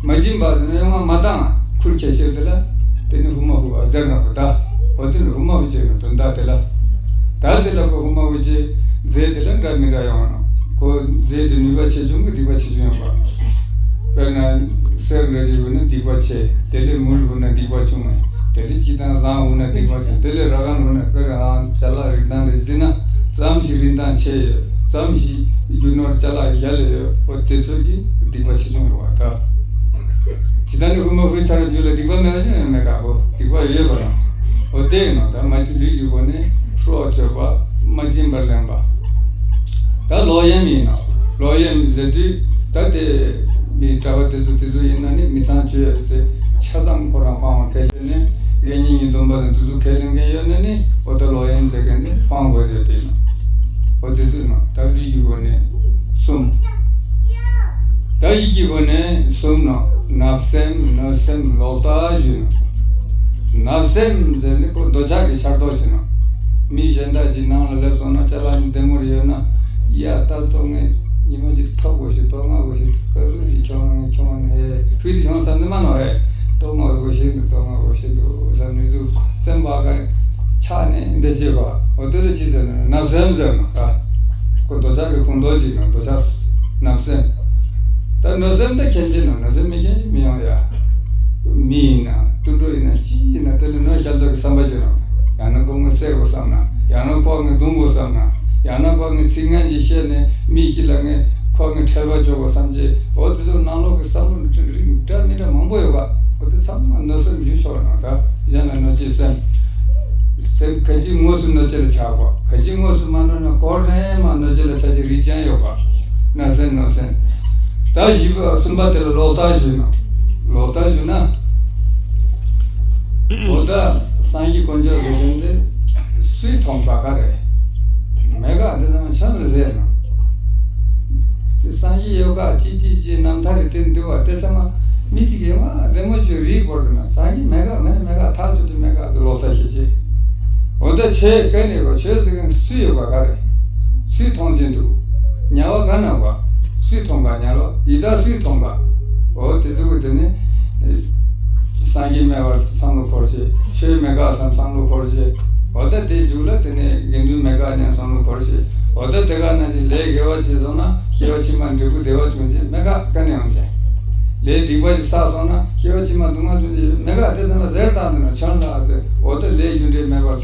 བ། མ་བྱིན་པ་ཟེར་ན་ཡོང་བ་མ་བཏང་ཁུར་ཁྱེར་ཆེད་དེ་ལ་དེ་ནི་ཧུ་མ་ཧུ་བ་ཟེར་ན་བུ་ད། འོ་དེ་ནི་ཧུ་མ་ཧུ་ཅེས་ན་དོན་དག་དེ་ལ། ད་དེ་ལ་ཁོ་ཧུ་མ་ཧུ་ཅེས་རྫས་དེ་ལ་འདྲ་མི་འདྲ་ཡོང་ནོ། ཁོ་རྫས་དེ་ནུས་པ་ཆེ་ཆུང་གི་སྡིག་པ་ཆེ་ཆུང་ཡོང་བ། དཔེར་ན་གསེར་འདྲ་ཅིག་བུ་ན་སྡིག་པ་ཆེ། དེ་ལས་མུལ་བུ་ན་སྡིག་པ་ཆུང་བས། དེ་ལས་སྤྱིར་བཏང་ཟངས་བུ་ན་སྡིག་པ་ཆུང་། དེ་ལས་ར་གན་བུ་ན་དཔེར་ན་ཅ་ལག་རིན་ཐང་རེ་བརྩིས་ན་ཙམ་ཞིག་རིན་ཐང་ཆེ་ཡོད། ཙམ་ཞིག་རྒྱུ་ནོར་ཅ་ལག་རྒྱ་ལས་ཡོད། འོ་དེ་ཚོ་གི་སྡིག་པ་ཆེ་ཆུང་རེད་བ་ད། ཇི་ལྟར་ནི་ཧུ་མ་ཧུའི་ཚར་རྒྱུ་ལ་སྡིག་པ་མེད་པ་ཅི་ཡང་མེད་ག་གོ། སྡིག་པ་ཡོད་པ་ལ། འོ་དེ་ཡིན་ནོ། ད་མ་གཅིག་ལུས་ཀྱི་སྒོ་ནས་སྲོག་གཅོད་པ། མ་བྱིན་པར་ལེན་པ། ད་ལོག་གཡེམ་ཡིན་ནོ། ལོག་གཡེམ་ཟེར་དུས་ད་དེ་མི་གྲྭ་པ་དེ་ཚོ་དེ་ཚོ་ཡིན་ན་ནི་མི་ཚང་བཅོས་ཟེར་ཆ་ཚང་ཁོ་རང་སྤང་བ་ཁས་ལེན་ནས་དགེ་བསྙེན་གྱི་སྡོམ་པ་དང་དེ་ཚོ་ཁས་ལེན་མཁན་ཡོད་ན་ནི་འོ་ད་ལོག་གཡེམ་ཟེར་མཁན་ནི་སྤང་དགོས་ཟེར་དེ་ཡིན་ནོ། འོ་དེ་ཚོ་ཡིན་ནོ། ད་ལུས་ཀྱི་སྒོ་ནས་གསུམ། ད་ཡིད་ཀྱི་སྒོ་ནས་གསུམ་ནོ། བརྣབ་སེམས། གནོད་སེམས། ལོག་ལྟ་ཞུས་ནོ། བརྣབ་སེམས་ཟེར་ནི་ཁོ་འདོད་ཆགས་ཀྱི་ཆགས་རྟོག་ཞིག་ནོ། མི་གཞན་དག་ཅིག་ནང་ལ་སླེབས་སོང་ན་ཅ་ལག་ནི་བདེ་མོ་རེ་ཡོད་ན། ཡ་ད་ལྟོ་ངས་ཉི་མ་ཅིག་ཐོབ་དགོས་ཤིག་ལྟོ་བརྔ་དགོས་ཤིག་སྐབས་སུ་ཅིག་ཁྱོང་ངས་ཁྱོང་ནས་ཧེ་ཕུལ་དུ་ཡོང་བསམ་ནི་མ་ནོ། ཧེ་ལྟོ་བརྔ་དགོས་ཤིག་ལྟོ་བརྔ་དགོས་ཤིག་འདུག་བསམ་ནས་འདུག་སེམས་པ་ག་ཆགས་ནས་འདི་བྱེད་པ། འོ་དེ་ལ་ཅི་ཟེར་ན་བརྣབ་སེམས་ཟེར་ནོ། ཁོ་འདོད་ཆགས་ཀྱི་ཁུངས་གཏོགས་ཅིག་ནོ། འདོད་ཆགས་བརྣབ་སེམས། ད་གནོད་སེམས་ད་མཁན་ཆེ་ན་གནོད་སེམས་མི་མཁན་ཆེ་མི་ཡོང་ཡ། མི་ཡིན་ན་དུད་འགྲོ་ཡིན་ན་ཅི་ཡིན་ན་དེ་ལ་གནོད་བྱ་འདོད་ཀྱི་བསམ་པ་ཅིག་རང་། ཡང་ན་ཁོ་ངས་བསད་དགོས་བསམ་ན། ཡང་ན་ཁོ་ངས་རྡུང་དགོས་བསམ་ན། ཡང་ན་ཁོ་ངས་ཚིག་ངན་ཅིག་བཤད་ནས་མི་ཞིག་ལ་ངས་ཁོ་ངས་ཁྲེལ་བ་བཅོ་དགོས་བསམ་ཅེས། འོ་དེ་ཚོ་ནང་ལོགས་ཀྱི་བསམ་བློ་རིགས་འདྲ་མི་འདྲ་མང་པོ་ཡོད་པ། འོ་དེ་ཚང་མ་གནོད་སེམས་ཞུ་ཆོག་ན་ད་གཞན་ལ་གནོད་བྱེད་སེམས། སེམས་ག་ཅིག་དངོས་སུ་གནོད་བྱེད་ལ་ཆགས་པ། ག་ཅིག་དངོས་སུ་མ་གནོད་ན་གོ་རེ་མ་གནོད་བྱེད་ལ་ཆགས་ཀྱི་རིགས་ཅན་ཡོད་པ། བརྣབ་སེམས་གནོད་སེམས། ད་བཞི་པ་གསུམ་པ་དེ་ལ་ལོག་ལྟ་ཞུས་ན། ལོག་ལྟ་ཞུས་ན། འོ་ད་སངས་རྒྱས་དཀོན་མཆོག་ཟེར་མཁན་དེ་སུས་མཐོང་ག་ག་རེད། མེད་ག་དེ་ཚང་མ་ཆང་རེད་ཟེར་ན། དེ་སངས་རྒྱས་ཡོད་ག་ཅི་ཅི་ཅི་རྣམ་ཐར་རེ་དེ་འདུལ་བ་དེ་ཚང་མ་མི་གཅིག་གིས་མ་བདེ་མོ་ཞུ་རིགས་བོར་དུ་ན་སངས་རྒྱས་མེད་ག་མེད་མེད་ག་ཐག་ཆོད་དུ་མེད་ག་དེ་ལོག་ལྟ་ཞིག་བྱེད། འོ་ད་ཆོས་ག་ནས་གོ་ཆོས་ཟེར་མཁན་སུ་ཡོད་ག་ག་རེད། སུས་མཐོང་བཞིན་འདུག་ཉལ་བ་ག་ན་བ། སུས་མཐོང་ག་ཉལ་བ། ཡི་དྭགས་སུས་མཐོང་ག་འོ་དེ་ཚོ་གི་དེ་ནི། སངས་རྒྱས་མེད་པར་བསམ་བློ་འཁོར་བྱེད། ཆོས་མེད་ག་བསམ་བསམ་བློ་འཁོར་བྱེད། འོ་ད་དེའི་མཇུག་ལ་དེ་ནས་དགེ་འདུན་མེད་ག་སྙམ་བསམ་བློ་འཁོར་བྱེད། འོ་ད་དེ་ག་ན་ཅིག་ལས་དགེ་བ་བྱེད་སོང་ན་སྐྱེ་བ་ཕྱི་མ་འབྲས་བུ་བདེ་བ་འབྱུང་བྱེད་མེད་ག་ག་ནས་ཡོང་བྱེད། ལས་སྡིག་པ་ཞིག་བསགས་སོང་ན་སྐྱེ་བ་ཕྱི་མ་སྡུག་བསྔལ་འབྱུང་བྱེད་མེད་ག་དེ་ཚང་མ་ཟེར་བཏང་འདུག་ན་ཆོན་ལ་ཟེར། འོ་ད་ལས་རྒྱུ་འབྲས་མེད་པར་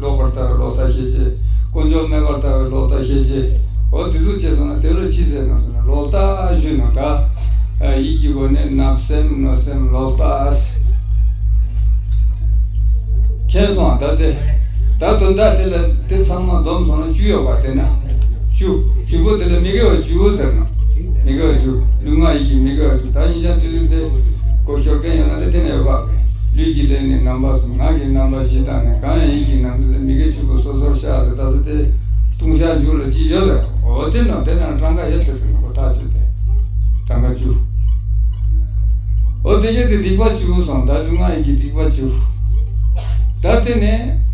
ལོག་པར་ལྟ་བའི་ལོག་ལྟ་ཤེས་བྱེད། དཀོན་མཆོག་མེད་པར་ལྟ་བའི་ལོག་ལྟ་ཤེས་བྱེད། འོ་དེ་ཚོ་བྱས་སོང་ན་དེ་ལ་ཅི་ཟེར་ན་ཟེར་ན་ལོག་ལྟ་ཞུས་ནོ་ད། ཡིད་ཀྱི་སྒོ་ནས་བརྣབ་སེམས་གནོད་སེམས་ལོག་ལྟ། མཁྱེན་སོང་ད་དེ། ད་དོན་དག་དེ་ལ་དེ་ཚང་མ་བསྡོམས་སོང་ན་བཅུ་ཡོད་པ་དེ་ན། བཅུ། བཅུ་པོ་དེ་ལ་མི་དགེ་བ་བཅུ་ཟེར་ན། མི་དགེ་བ་བཅུ། ལུས་ངག་ཡིད་ཀྱི་མི་དགེ་བ་བཅུ། ད་ཡིན་ཀྱང་དུས་ཚོད་དེ་གོ་ཤོར་མཁན་ཡོད་ན་དེ་དེ་ན་ཡོད་པ། ལུས་ཀྱི་ལས་ནི་རྣམ་པ་གསུམ། ངག་གི་རྣམ་པ་བཞི་དང་ནི། གང་ཡང་ཡིད་ཀྱི་རྣམ་ཐར་ལས། མི་དགེ་བཅུ་པོ་སོ་སོར་བཤགས་ཟེར། ད་ས་དེ་ལྟུང་བཤགས་མཇུག་ལ་ཅི་ཡོད་ཟེར། འོ་དེ་ནོ་དེ་ན་གྲངས་ཀ་ཡོད་དེ་དེ་ན་གོ་ཐག་ཆོད་དེ། གྲངས་ཀ་བཅུ། འོ་དེ་གས་དེ་སྡིག་པ་བཅུ་སོང་། ད་ལུས་ངག་ཡིད་ཀྱི་སྡིག་པ་བཅུ། ད་དེ་ནས་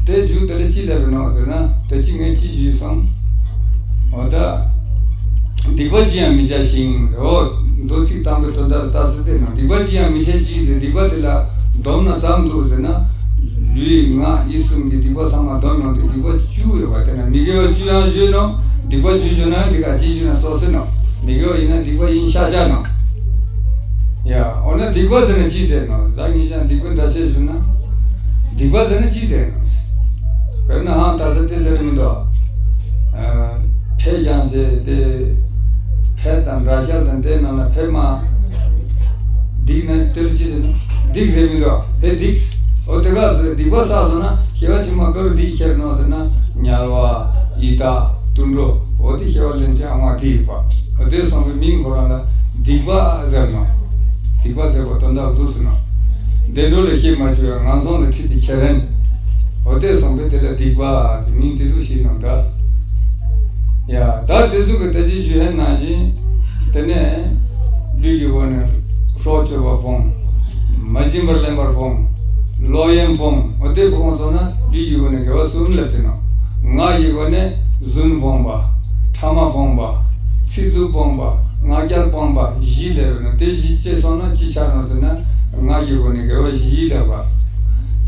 དེ་མཇུག་དེ་ལ་ཅི་སླེབས་ནོ་ཟེར་ན་དེ་ཅི་ངས་ཅི་ཞུས་སོང་། འོ་ད། སྡིག་པ་ཅི་ཡང་མི་བྱ་ཞིང་། འོ། མདོ་ཚིག་དང་པོའི་དོན་དག་ལ་ལྟ་ས་དེ་ན་སྡིག་པ་ཅི་ཡང་མི་བྱ་ཞིང་ཟེར། སྡིག་པ་དེ་ལ་བསྡོམས་ན་ཙམ་འདུག་ཟེར་ན། ལུས་ངག་ཡིད་གསུམ་གྱི་སྡིག་པ་ཚང་མ་བསྡོམས་ཡོང་དུས་སྡིག་པ་བཅུ་ཡོད་པ་དེ་ན་མི་དགེ་བ་བཅུ་ཡང་ཞུས་ནོ། སྡིག་པ་བཅུ་ཞུ་ན་ཡང་དེ་ག་ཅི་ཞུ་ན་ཙོགས་ཟེར་ནོ། མི་དགེ་བ་ཡིན་ན་སྡིག་པ་ཡིན་ཤག་ཤག་ནོ། ཡ། འོ་ན་སྡིག་པ་ཟེར་ན་ཅི་ཟེར་ནོ། ད་ངས་ཀྱང་སྡིག་པའི་འདྲ་ཆས་ཞུ་ན། སྡིག་པ་ཟེར་ན་ཅི་ཟེར་ནོ། དཔེར་ན་ཧང་ད་ས་དེ་ཟེར་མི་འདུག་ཨ། ཕེ་ཀྱང་ཟེར་དེ། ཕེ་དང་འདྲ་ཁྱལ་དང་དེ་ནང་ལ་ཕེ་མ། སྡིག་ན་དེར་ཅི་ཟེར་ན། སྡིག་ཟེར་མི་འདུག་ཕེ་སྡིག་འོ་དེ་ག་ཟེར་སྡིག་པ་བསགས་སོང་ན་སྐྱེ་བ་ཕྱི་མ་ག་རུ་སྡིག་ཁྱེར་ནོ་ཟེར་ན་དམྱལ་བ། ཡི་དྭགས། དུད་འགྲོ། འོ་དེ་སྐྱེ་བ་ལེན་ཅིག་ཨ་མ་སྡིག་པ། འོ་དེ་སོང་བའི་མིང་ཁོ་རང་ལ་སྡིག་པ་ཟེར་ནོ། སྡིག་པ་ཟེར་བ་དོན་དག་འདུག་ཟེར་ནོ། བདེ་འགྲོ་ལ་སྐྱེ་མ་བཅུག་ཡང་ངན་སོང་ལ་ཁྲིད་དེ་ཁྱེར་རན། འོ་དེ་སོང་བས་དེ་ལ་སྡིག་པ་ཟེར་མིང་དེ་ཚོ་ཞིག་ནོ་འདྲ། ཡ། ད་དེ་ཚོ་གི་ད་ཅི་ཞུ་ཧེ་ནང་བཞིན། དེ་ནས་ལུས་ཀྱི་སྒོ་ནས་སྲོག་གཅོད་པ་སྤོང་། མ་བྱིན་པར་ལེན་པར་སྤོང་། ལོག་གཡེམ་སྤོང་། འོ་དེ་སྤོང་སོང་ན་ལུས་ཀྱི་སྒོ་ནས་དགེ་བ་གསུམ་སླེབས་ཏེ་ནོ། ངག་གི་སྒོ་ནས་རྫུན་སྤོང་བ། ཕྲ་མ་སྤོང་བ། ཚིག་རྩུབ་སྤོང་བ། ངག་འཁྱལ་སྤོང་བ་བཞི་སླེབས་ནོ། དེ་བཞི་བྱས་སོང་ན་ཅི་ཆགས་ནོ་ཟེར་ན། ངག་གི་སྒོ་ནས་དགེ་བ་བཞི་སླེབས་པ།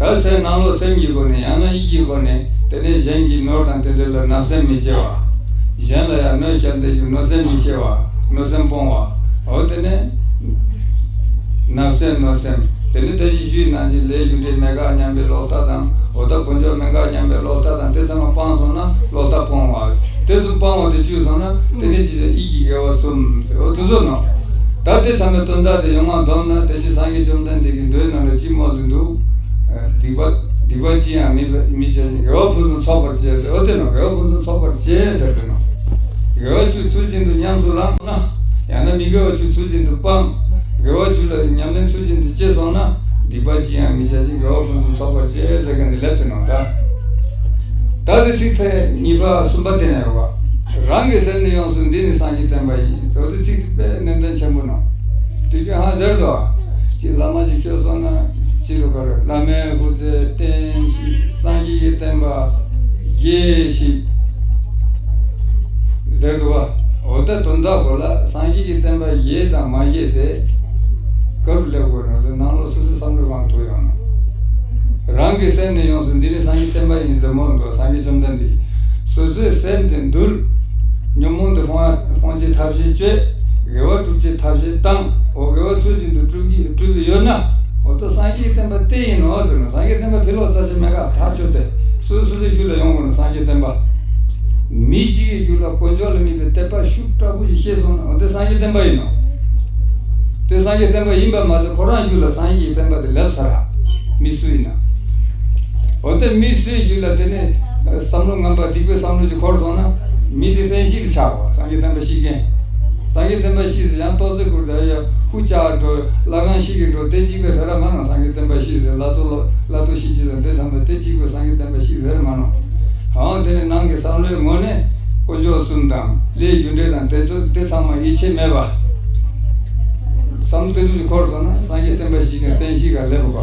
ད་སེམས་ནང་ལོགས་སེམས་ཀྱི་སྒོ་ནས་ཡང་ན་ཡིད་ཀྱི་སྒོ་ནས་དེ་ནས་གཞན་གྱི་ནོར་དང་དེ་འདྲ་ལ་བརྣབ་སེམས་མི་བྱེད་པ། གཞན་ལ་ཡང་གནོད་སྐྱེལ་བསྡད་རྒྱུ་གནོད་སེམས་མི་བྱེད་པ། གནོད་སེམས་སྤོང་བ། འོ་དེ་ནས་བརྣབ་སེམས་གནོད་སེམས། དེ་ནས་ད་ཅི་ཞུས་ནང་བཞིན་ལས་རྒྱུ་འབྲས་མེད་དགག་སྙམ་པའི་ལོག་ལྟ་དང་། འོ་ད་དཀོན་མཆོག་མེད་དགག་སྙམ་པའི་ལོག་ལྟ་དང་། དེ་ཚང་མ་སྤངས་སོང་ན་ལོག་ལྟ་སྤོང་བ། དེ་ཚོ་སྤངས་པ་དེ་བཅུག་སོང་ན་དེ་ནས་ཅི་ལས་ཡིད་ཀྱི་དགེ་བ་གསུམ། འོ་དེ་ཚོ་ནོ། ད་དེ་ཚང་མའི་དོན་དག་དེ་ཡོངས་ལ་བསྡོམས་ན། དེ་ཅི་སངས་རྒྱས་བཅོམ་ལྡན་འདས་ཀྱི་མདོའི་ནང་ལ་ཅི་སྨོས་ཏེ་འདུག། སྡིག་པ་སྡིག་པ་ཅི་ཡང་མི་མི་བྱ་ཞིང་། དགེ་བ་ཕུན་སུམ་ཚོགས་པར་བྱེད་ཟེར། འོ་དེ་ནོ། དགེ་བ་ཕུན་སུམ་ཚོགས་པར་བྱེད་ཟེར་དེ་ནོ། དགེ་བ་བཅུ་ཚུལ་བཞིན་དུ་ཉམས་སུ་བླངས་ན། ཡང་ན་མི་དགེ་བ་བཅུ་ཚུལ་བཞིན་དུ་སྤང་། དགེ་བ་བཅུ་ལ་ཉམས་ལེན་ཚུལ་བཞིན་དུ་བྱས་སོང་ན། སྡིག་པ་ཅི་ཡང་མི་བྱ་ཞིང་། དགེ་བ་ཕུན་སུམ་ཚོགས་པར་བྱེད་ཟེར་མཁན་འདི་ལེབ་དེ་ནོ་ད། ད་དེ་ཚིག་ཐེངས་གཉིས་པ་གསུམ་པ་དེ་ནས་ཡོད་པ། རང་གི་སེམས་ནི་ཡོངས་སུ་འདི་ནི་སངས་རྒྱས་བསྟན་པ་ཡིན་ཟེར། དེ་ཚིག་དེ་དཔེ་ནན་ཏན་ཆེན་པོ་ནོ། དེ་ཀྱང་ཧང་ཟེར་དོ། ཅི་བླ་མ་ཅིག་ཁྱོད་སོང་ན་ཅི་རུ་ག་རུ་བླ་མའི་སྐུ་ཚེ་བརྟན་ཞིག། སངས་རྒྱས་ཀྱི་བསྟན་པ་རྒྱས་ཤིག་ཟེར་དུ་བ། འོ་ད་དོན་དག་གོ་ལ། སངས་རྒྱས་ཀྱི་བསྟན་པ་རྒྱས་དང་མ་རྒྱས་དེ་ག་རུ་སླེབས་དགོས་ནོ་དེ་ནང་ལོགས་སོ་སོའི་བསམ་བློའི་སྒང་ཐུག་ཡོང་ནོ། རང་གི་སེམས་ནི་ཡོངས་སུ་འདི་ནི་སངས་རྒྱས་བསྟན་པ་ཡིན་ཟེར་མོ་འདུག། སངས་རྒྱས་བཅོམ་ལྡན་འདས། སོ་སོའི་སེམས་དེ་འདུལ། ཉོན་མོངས་དེ་སྤོང་སྤོང་བྱེད་ཐབས་ཤེས་སྤྱད། དགེ་བ་སྒྲུབ་བྱེད་ཐབས་ཤེས་བཏང་། འོ་དགེ་བ་ཚུལ་བཞིན་དུ་སྒྲུབ་ཀྱི་སྒྲུབ་པའི་ཡོད་ན། འོ་ད་སངས་རྒྱས་བསྟན་པ་དེ་ཡིན་ནོ་ཟེར་ན། སངས་རྒྱས་བསྟན་པ་ཕྱི་ལོགས་རྩ་ཆེ་མེད་ག། ཐག་ཆོད་དེ་སོ་སོ་སོའི་རྒྱུད་ལ་ཡོང་དགོས་ནོ། སངས་རྒྱས་བསྟན་པ། མི་གཅིག་གི་རྒྱུད་ལ་དཀོན་མཆོག་ལ་དམིགས་པའི་དད་པ་ཤུགས་དྲག་པོ་ཞིག་སྐྱེས་སོང་ན། འོ་དེ་སངས་རྒྱས་བསྟན་པ་ཡིན་ནོ། དེ་སངས་རྒྱས་བསྟན་པ་ཡིན་པ་མ་ཟད་ཁོ་རང་རྒྱུད་ལ་སངས་རྒྱས་ཀྱི་བསྟན་པ་དེ་ལེབ་ཚར་ར། མི་སུ་ཡིན་ན། འོ་དེ་མི་སུའི་རྒྱུད་ལ་དེ་ནས་བསམ་བློ་ངན་པ་སྡིག་པའི་བསམ་བློ་ཅིག་འཁོར་སོང་ན། མི་དེ་བཙན་ཤེད་ཆགས་པ། སངས་རྒྱས་བསྟན་པ་བཤིག་མཁན། སངས་རྒྱས་བསྟན་པ་བཤིག་ཟེར་ཡང་ཏོག་ཙེ་ཁུར་དེ་ཡ་ཧུ་ཅག་འགྲོ། ལྷ་ཁང་བཤིག་གི་འགྲོ། དེ་གཅིག་པའི་བེ་ར་མ་ནོ། སངས་རྒྱས་བསྟན་པ་བཤིག་ཟེར། བླ་རྡོ་བླ་རྡོ་བཤིག་ཅི་ཟེར། དེ་ཚང་མ་དེ་གཅིག་པའི་སངས་རྒྱས་བསྟན་པ་བཤིག་ཟེར་མ་ནོ། གང་དེ་ནི་ནང་གི་བསམ་བློའི་ངོས་ནས་དཀོན་མཆོག་གསུམ་དང་ལས་རྒྱུ་འབྲས་དང་དེ་ཚོ་དེ་ཚང་མ་ཡིད་ཆེས་མེད་པ། བསམ་བློ་དེ་ཚོ་ཞིག་འཁོར་སོང་ན་སངས་རྒྱས་བསྟན་པ་བཤིག་ནས་བཙན་ཤེད་ག་ལེབ་པ།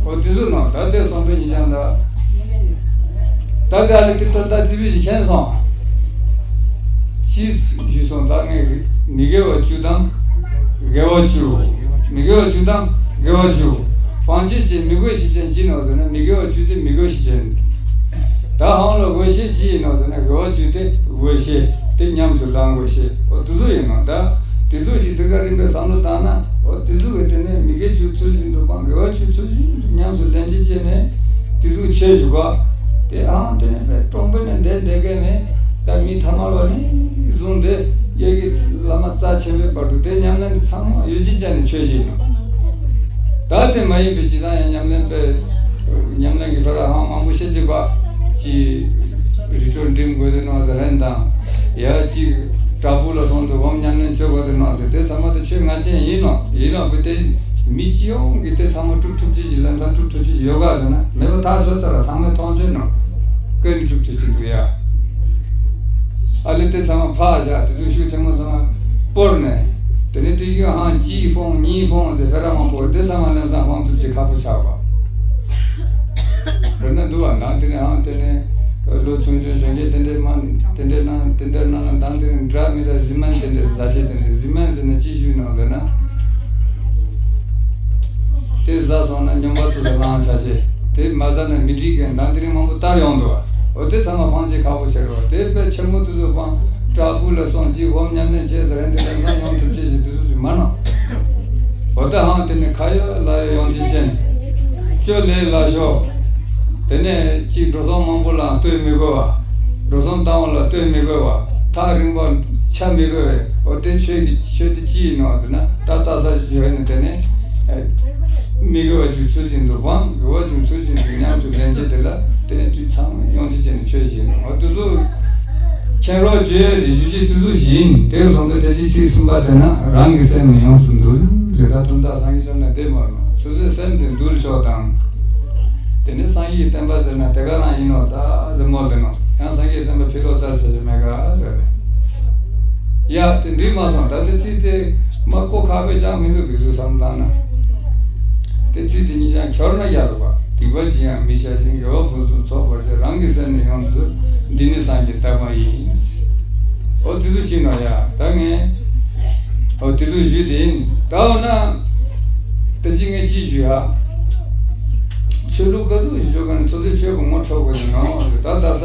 འོ་དེ་ཚོ་ནང་ད་དེ་བསམ་པའི་ཉིན་ཅང་ད། ད་དེ་ཨ་ལེ་དེ་ད་ད་རྩིས་པའི་ཞིག་མཁྱེན་སོང་། ཅི་ཞུས་སོང་། ད་ངས་མི་དགེ་བ་བཅུ་དང་དགེ་བ་བཅུ། མི་དགེ་བ་བཅུ་དང་དགེ་བ་བཅུ། སྤང་བྱའི་ཆེད་མི་དགོས་ཤེས་ཅན་ཅི་ནོ་ཟེར་ན། མི་དགེ་བ་བཅུ་དེ་མི་དགོས་ཤེས་ཅན། ད་ཧང་ལ་དགོས་ཤེས་ཅི་ཡིན་ནོ་ཟེར་ན། དགེ་བ་བཅུ་དེ་དགོས་ཤེས་དེ་ཉམས་སུ་བླང་དགོས་ཤེས། འོ་དེ་ཚོ་ཡིན་ནོ། ད་དེ་ཚོ་ཞིག་ཚིག་ཁ་རིམ་པས་བསམ་བློ་བཏང་ན། འོ་དེ་ཚོ་གི་དེ་ནས་མི་དགེ་བཅུ་ཚུལ་བཞིན་དུ་སྤང་། དགེ་བ་བཅུ་ཚུལ་བཞིན་དུ་ཉམས་སུ་ལེན་བྱེད་ཅེས་ནས་དེ་ཚོ་ཆོས་ཞུ་ག། དེ་ཨང་དེ་ནས་པའི་གྲོང་པའི་ནས་འདས་འདས་མཁན་ནས། ད་མི་ཐ་མལ་པ་ནས་བཟུང་སྟེ་དབྱར་གྱི་བླ་མ་རྩ་ཆེན་པོའི་བར་དུ་དེ་ཉམས་ལེན་དེ་ཚང་མ་ཡོད་ཅི་བྱས་ནས་ཆོས་ཤིག་ཡིན་ནོ། ད་དེ་མ་ཡིན་པའི་སྤྱི་བཏང་ཡང་ཉམས་ལེན་པའི་ཉམས་ལེན་གྱི་བར་ཧང་མང་པོ་བཤད་ཅིག་པ་ཅི་རི་ཁྲོད་འགྲིམ་དགོས་དེ་ནོ་ཟེར་རན་དང་། ཡ་ཅི་བྲག་ཕུག་ལ་སོང་དུ་འོམ་ཉམས་ལེན་བྱེད་དགོས་དེ་ནོ་ཟེར། དེ་ཚང་མ་དེ་ཆོས་ངན་ཅན་ཡིན་ནོ། ཡིན་ནོ་བུ་དེ་མི་སྤྱི་ཡོངས་ཀྱིས་དེ་ཚང་མ་སྒྲུབ་ཐུབ་ཅི་ཅི་ལམ་སང་སྒྲུབ་ཐུབ་ཅི་ཅི་ཡོད་ག་ཟེར་ན། མེད་པ་ཐག་ཆོད་ཚར་ར། ཚང་མས་མཐོང་ཆོས་ནོ། ཀན་སྒྲུབ་ཐུབ་ཅི་འདུག་ཡ། ཨ་ལེ་དེ་ཚང་མ་ཕག་བཞག། དེ་ཚོ་ཤུགས་ཆེན་མོ་ཚང་མ་སྤོར་ནས། དེ་ནས་དུས་རྒྱུན་ཧང་གཅིག་ཕོང་གཉིས་ཕོང་ཟེར་བེ་ར་མང་པོ་དེ་ཚང་མ་ལམ་སང་ཕོང་ཐུབ་ཅི་ཁག་པོ་ཆགས་པ། དཔེར་ན་འདུག་བ། ནང་དེ་ནས་ཨང་དེ་ནས་ལོ་ཆུང་ཆུང་གཞོན་སྐྱེས་དེ་འདྲའི་མ་དེ་འདྲའི་ནང་དེ་འདྲའི་ནང་ལ་འདང་དེ་ནས་འདྲ་མི་འདྲ་གཟི་སྨན་དེ་འདྲའི་ཟ་ཆས་དེ་འདྲའི། གཟི་སྨན་ཟེར་ན་ཅི་ཞུས་ནང་ཟེར་ན། དེ་ཟ་སོང་ན་སྨྱོན་པ་ཚོ་ལ་ལངས་ཆ་ཆེ། དེ་མ་ཟ་ན་མི་འགྲིག་གི་འདང་དེ་རིང་མང་པོ་ལྟར་ཡོང་འདུག་བ། འོ་དེ་ཚང་མ་ཕང་ཆེ་ཁག་པོ་ཆེ་རོ། དེ་དཔེ་ཆེན་མོ་དེ་ཚོ་ཕང་བྲག་ཕུག་ལ་སོང་ཅིག་འོམ་ཉམས་ལེན་བྱས་ཟེར་རན་དེ་ལ་ང་ཡོང་ཐུབ་ཆེ་ཞིག་དེ་ཚོ་ཞིག་མ་གནང་། འོ་ད་ཧང་དེ་ནས་ཁ་ཡོད་ལག་ཡོད་ཡོང་ཆེ་ཅན། སྐྱོ་ལས་ལ་ཤོག། དེ་ནས་ཅིག་འགྲོ་སོང་མང་པོ་ལ་ལྟོས་མི་དགོས་བ། འགྲོ་སོང་བཏང་བ་ལ་ལྟོས་མི་དགོས་བ། ཐག་རིང་པོ་ཆ་མི་དགོས་བས། འོ་དེ་ཆོས་ཀྱི་ཆོས་དེ་ཅི་ཡིན་ནོ་ཟེར་ན། ད་ལྟ་ས་ཞིག་ཡོད་ནས་དེ་ནས་མི་དགེ་བ་བཅུ་ཚུལ་བཞིན་དུ་སྤང་། དགེ་བ་བཅུ་ཚུལ་བཞིན་དུ་ཉམས་སུ་ལེན་བྱེད་དེ་ལ་དེ་ནས་དུས་ཚང་མ་ཡོང་ཆེ་ཅན་ནས་ཆོས་ཅི་ཡིན་ནོ། འོ་དེ་ཚོ་མཁྱེན་རོགས་བྱོས་ཟེར་ཞུ་ཆེད་དེ་ཚོ་ཞིག་ཡིན། དེ་སོང་ཚེ་དེ་ཅི་ཚིག་གསུམ་པ་དེ་ན་རང་གི་སེམས་ནི་ཡོངས་སུ་འདུལ་ཟེར། ད་དོན་དག་སངས་རྒྱས་བཅོམ་ལྡན་འདས་མ་རུང་། སོ་སོའི་སེམས་དེ་འདུལ་ཆོག་དང་། དེ་ནི་སངས་རྒྱས་ཀྱི་བསྟན་པ་ཟེར་ན་དེ་ག་རང་ཡིན་ནོ་ད་ཟེར་མོ་དེ་ནོ། ཡང་སངས་རྒྱས་བསྟན་པ་ཕྱི་ལོགས་རྩ་ཆེ་ཆེ་མེད་ག་ཟེར་རེད། ཡ་དེ་འགྲིག་མ་སོང་། ད་དེ་ཚིག་དེ་མ་གོ་ཁག་པོའི་ཅང་མི་འདུག་གི་ཟུར་བསམ་བཏང་ན། དེ་ཚིག་དེ་གཉིས་ཀྱང་འཁྱོར་ན་ཡག་རེད་པ། སྡིག་པ་ཅི་ཡང་མི་བྱ་ཞིང་། དགེ་བ་ཕུན་སུམ་ཚོགས་པར་བྱ། རང་གི་སེམས་ནི་ཡོངས་སུ་འདུལ། འདི་ནི་སངས་རྒྱས་བསྟན་པ་ཡིན། འོ་དེ་ཚོ་ཤེས་ན་ཡ། ད་ངས་འོ་དེ་ཚོ་ཞུས་ཏེ་ཡིན། ད་འོ་ན་ད་ཅི་ངས་ཅི་ཞུ་ཡ། ཆོས་ལུགས་ག་ཚོད་ཞུ་ག་ནས་ཚོ་ཚོའི་ཆོས་པ་ངོ་འཕྲོད་དགོས་ཀྱི་ནོ། ད་ད་ས་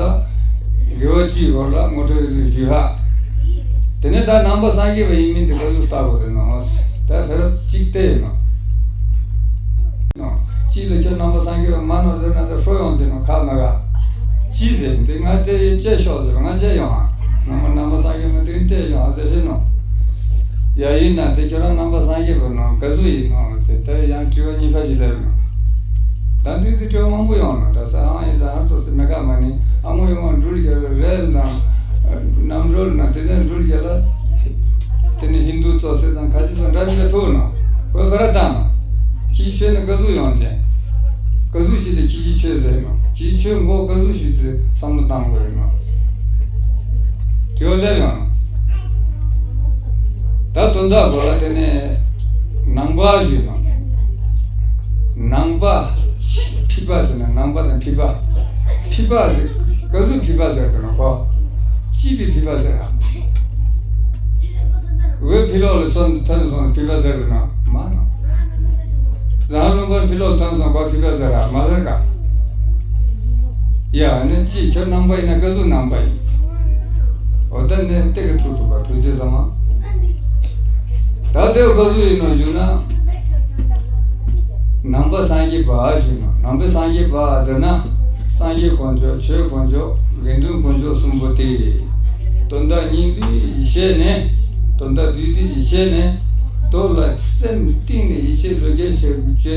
དགེ་བ་བཅུའི་སྐོར་ལ་ངོ་འཕྲོད་ཞུ་ཡ། དེ་ནས་ད་ནང་པ་སངས་རྒྱས་པ་ཡིན་མིན་དེ་ག་ཚོད་ལྟ་དགོས་ཀྱི་ནོ། ད་ཕེ་ར་གཅིག་བལྟས་ཡིན་ནོ། ནོ། ཅི་ལ་ཁྱོད་ནང་པ་སངས་རྒྱས་པ་མ་ནོ་ཟེར་ན་ད་ཧྲོ་ཡོང་ཅེ་ནོ་ཁ་མ་ག་ཅི་ཟེར་འདི་ང་དེ་ཡི་བཅད་ཤོག་ཟེར་ང་བཅད་ཡོང་ཨ། ང་མ་ནང་པ་སངས་རྒྱས་མ་དེ་རིང་བཅད་ཡོང་ཨ་ཟེར་ཤེ་ནོ། ཡ་ཡིན་ན་དེ་ཁྱོད་རང་ནང་པ་སངས་རྒྱས་པ་ནོ་ག་ཚོད་ཡིན་ནོ་ཟེར་ད་ཡང་དྲི་བ་གཉིས་ཁ་ཅིག་སླེབས་ནོ། ད་འདི་འདི་དྲི་བ་མང་པོ་ཡོང་ནོ། ད་ས་ཨང་ཡིན་ས་ཧར་ཚོ་སི་མེ་ཀ་མ་ནི་ཨ་མོ་ཡོང་བ་འགྲུལ་རྒྱལ་རེལ་དང་རྣམ་རོལ་ན་དེ་ཚན་འགྲུལ་རྒྱལ་ལ། དེ་ནི་ཧིན་དུ་ཙོ་སེ་དང་ཁ་ཆེ་ཚོ་འདྲ་མི་ཐུག་ནོ། བོད་ཁ་ར་དང་། ཁྱི་ཆོས་ནི་ག་ཟུག་ཡོང་ཅན། ག་ཟུག་ཞིག་ལ་ཁྱི་ཆོས་ཟེར་ནོ། ཁྱི་ཆོས་མགོ་ག་ཟུག་ཞིག་ཏུ་བསམ་བློ་བཏང་དགོས་ཡོད་ནོ། དེ་བ་ལས་ཡོང་། ད་དོན་དག་གོ་ལ་དེ་ནས་ནང་པ་ཞིག་ནོ། ནང་པ། ཕི་པ་ཟེར་ན་ནང་པ་དང་ཕི་པ། ཕི་པ་ཟེར་ག་ཟུག་ཕི་པ་ཟེར་དུ་ནོ་གོ། ཅི་ཕི་ཕི་པ་ཟེར་ར། འོས་ཕི་ལོག་ལ་སོན་ཐོན་སོང་ཕི་པ་ཟེར་དུ་ན་མ་ནོ། རང་ལུང་པར་ཕི་ལོག་ཐོན་སོང་གོ་ཕི་པ་ཟེར་ར་མ་ཟེར་ག་ཡ་ནི་ཅི་ཁྱོད་ནང་པ་ཡིན་ན་ག་ཟུག་ནང་པ་ཡིན། འོ་ད་ནི་ཏེ་གི་ཐུག་ཐུག་པ་ཐུག་རྗེས་ཟ་མ། ད་དེ་ག་ཟུག་ཡིན་ནོ་ཞུ་ན། ནང་པ་སངས་རྒྱས་པ་ཞུ་ན་ནང་པའི་སངས་རྒྱས་པ་ཟེར་ན། སངས་རྒྱས་དཀོན་མཆོག་ཆོས་དཀོན་མཆོག་དགེ་འདུན་དཀོན་མཆོག་གསུམ་པོ་སྟེ། དོན་དག་སྙིང་བསྡུས་ཀྱི་ཞལ་ནས། དོན་དག་བསྡུས་བསྡུས་ཀྱི་ཞལ་ནས། རྡོ་ལ་སེམས་གཏིང་ནས་ཡིད་ཆེས་བློ་སྐྱེད་བྱེད་བཅོས་ཏེ་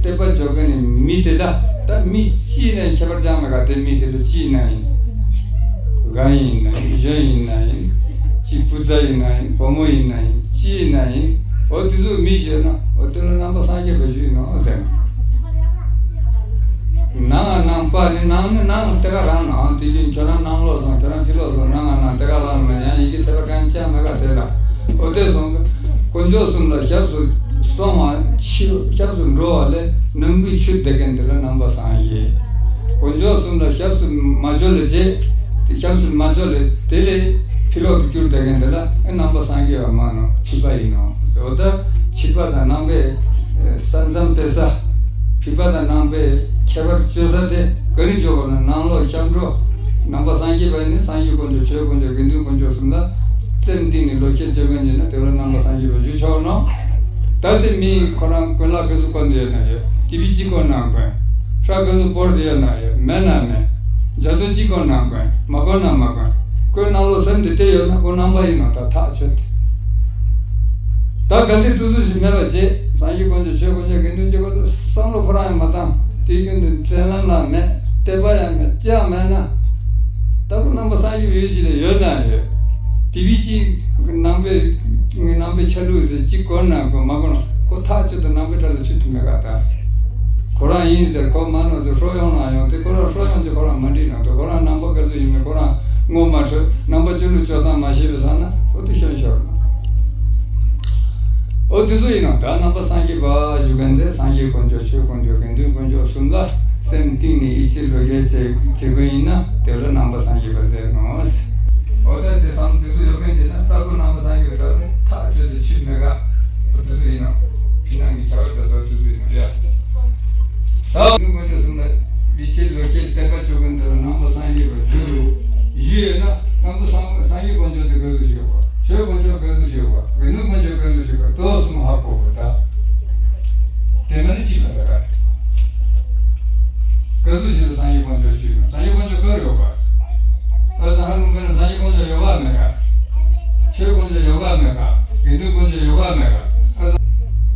དད་པ་བཅོ་མཁན་ནི་མི་དེ་དག་ད་མི་ཅི་ནས་ཁྱད་པར་ཅང་མེད་ག་དེ་མི་དེ་ལ་ཅི་ན་ཡིན། རྒན་ཡིན་ན་ཡིན་གཞོན་ཡིན་ན་ཡིན། ཅི་བུ་ཚ་ཡིན་ན་ཡིན་བུ་མོ་ཡིན་ན་ཡིན་ཅི་ཡིན་ན་ཡིན། འོ་དེ་ཚོ་མི་ཞེས་ན་འོ་དེ་ལ་ནང་པ་སངས་རྒྱས་པ་ཞུས་ནོ་ཟེར་ན། ནང་ནང་པ་ནི་ནང་ནི་ནང་དེ་ག་རང་ནང་དེ་བཞིན་ཁྱོད་རང་ནང་ལོགས་སོང་ཁྱོད་རང་ཕྱི་ལོགས་སོང་ནང་ང་ནང་དེ་ག་རང་ནང་ཡང་ཡི་གེ་ཐེབས་གང་ཅང་མེད་ག་དེ་ལ་འོ་དེ་སོང་དཀོན་མཆོག་གསུམ་ལ་ཞབས་སུ་སོང་བ་ཕྱི་ཞབས་སུ་འགྲོ་བ་ལས་ནང་གི་ཆུ་དེ་གན་དེ་ལ་ནང་པ་སངས་རྒྱས། དཀོན་མཆོག་གསུམ་ལ་ཞབས་སུ་མ་འཇོག་ལས་རྗེས་དེ་ཞབས་སུ་མ་འཇོག་ལས་དེ་ལས་ཕྱི་ལོགས་སུ་གྱུར་དེ་གན་དེ་ལ་ཨེ་ནང་པ་སངས་རྒྱས་པ་མ་ནོ་ཕྱི་པ་ཡིན་ནོ། འོ་ད་ཕྱི་པ་དང་ནང་པའི་ས་མཚམས་སྤེལ་ས། ཕྱི་པ་དང་ནང་པའི་ཁྱད་པར་གཅོད་ས་དེ་ག་རེ་གཅོད་དགོས་ན་ནང་ལོགས་སྐྱབས་འགྲོ། ནང་པ་སངས་རྒྱས་པ་ནི་སངས་རྒྱས་དཀོན་མཆོག་ཆོས་དཀོན་མཆོག་དགེ་འདུན་དཀོན་མཆོག་གསུམ་ལ་སེམས་གཏིང་ནས་བློ་ཁྱེར་བཅོ་མཁན་ཡིན་ན་དེ་ལ་ནང་པ་སངས་རྒྱས་པ་ཞུ་ཆོག་ནོ། ད་དེ་མི་ཁོ་རང་དགོན་ལག་ག་ཚོད་བསྐོར་འདི་ཡོད་ན་ཡོད་དེ་བི་གཅིག་བསྐོར་ན་དགོན། ཧྲ་ག་ཚོད་བསྐོར་འདི་ཡོད་ན་ཡོད་མེད་ན་མེད། འཇའ་དུ་གཅིག་བསྐོར་ན་དགོན་མ་བསྐོར་ན་མ་དགོན། ཁོའི་ནང་ལོགས་སེམས་འདི་བལྟས་ཡོད་ན་ཁོ་ནང་པ་ཡིན་ནོ་ད་ཐག་ཆོད་དེ། ད་གལ་ཏེ་དུས་ཚོད་ཞིག་མེད་པ་བྱས་སངས་རྒྱས་དཀོན་མཆོག་ཆོས་དཀོན་མཆོག་དགེ་འདུན་གཅིག་པ་ཚོ་བསམ་བློ་ཁོ་རང་ཡང་མ་བཏང་དེའི་རྒྱུན་དུ་འཛེམ་ལམ་ལ་མེད་དད་པ་ཡང་མེད་ཅི་ཡང་མེད་ན། ད་ཁོ་ནང་པ་སངས་རྒྱས་པའི་ཡུལ་ཅིག་ལ་ཡོད་ན་ཡོད། དེ་བི་ཅིག་ནང་པའི་ནང་པའི་ཆ་ལུགས་ཟེར་གཅིག་གོ་ན་གོ་མ་གོ་ན་ཁོ་ཐག་ཆོད་དུ་ནང་པའི་གྲལ་ལ་ཚུད་དུ་མེད་ག་ད། ཁོ་རང་ཡིན་ཟེར་ཁོ་མ་ནོ་ཟེར་ཧྲོ་ཡོང་ན་ཡོང་དེ་ཁོ་རང་ཧྲོ་ཡོང་ཅིག་ཁོ་རང་མ་འགྲིག་ན་དུ་ཁོ་རང་ནང་པ་ག་ཚོད་ཡིན་མིན་ཁོ་རང་ངོ་མ་འཕྲོད་ནང་པ་ཆོས་ལུགས་སྤྱོད་སྟངས་མ་ཤེས་པའི་ས་ན་ཨོ་དེ་ཤོན་ཤོར་ན། ཨོ་དེ་ཚོ་ཡིན་ན་ད་ནང་པ་སངས་རྒྱས་པ་ཞུ་མཁན་དེ་སངས་རྒྱས་དཀོན་མཆོག་ཆོས་དཀོན་མཆོག་དགེ་འདུན་དཀོན་མཆོག་གསུམ་ལ་སེམས་གཏིང་ནས་ཡིད་ཆེས་བློ་སྐྱེད་བྱེད་བྱེད་ཀྱི་ཡིན་ན་དེ་ལ་ནང་པ་སངས་རྒྱས་པ་ཟེར་ནོ། ཨོ་ད་དེ་བསམ་དེ་ཚོ་ཡོད་མཁན་དེ་ན་ལྟ་བུ་ནང་པ་སངས་རྒྱས་པ་ད་ལ་ཐག་ཆོད་དུ་ཆུད་མེད་ག་ཨོ་དེ་ཚོ་ཡིན་ནོ། ཕྱི་ནང་གི་བྱ་བ་དེ་ཚོ་དེ་ཚོ་ཡིན་ནོ་ཡ། ད་དཀོན་མཆོག་གསུམ་ལ་ཡིད་ཆེས་བློ་སྐྱེད་དད་པ་ཆོག་མཁན་དེ་ལ་ནང་པ་སངས་རྒྱས་པ་རྒྱུ་རུ་ཞུས་ཡོད་ན་ནང་པ་སངས་སངས་རྒྱས་དཀོན་མཆོག་དེ་ག་ཚོད་ཞུ་བ། ཆོས་དཀོན་མཆོག་ག་ཚོད་ཞུ་བ། དགེ་འདུན་དཀོན་མཆོག་ག་ཚོད་ཞུ་བ། དོ་གསུམ་ཧ་གོ་བ་ད། དེ་མ་ནི་ཅི་མ་ད་ག་ག་ཚོད་ཞུ་བ་སངས་རྒྱས་དཀོན་མཆོག་ཞུས་ན་སངས་རྒྱས་དཀོན་མཆོག་ག་ཡོད་པ། ཨ་ས་ཧ་ལུང་པས་ན་སངས་རྒྱས་དཀོན་མཆོག་ཡོད་པ་མེད་ག་ཆོས་དཀོན་མཆོག་ཡོད་པ་མེད་ག་དགེ་འདུན་དཀོན་མཆོག་ཡོད་པ་མེད་ག་ཨ་ས་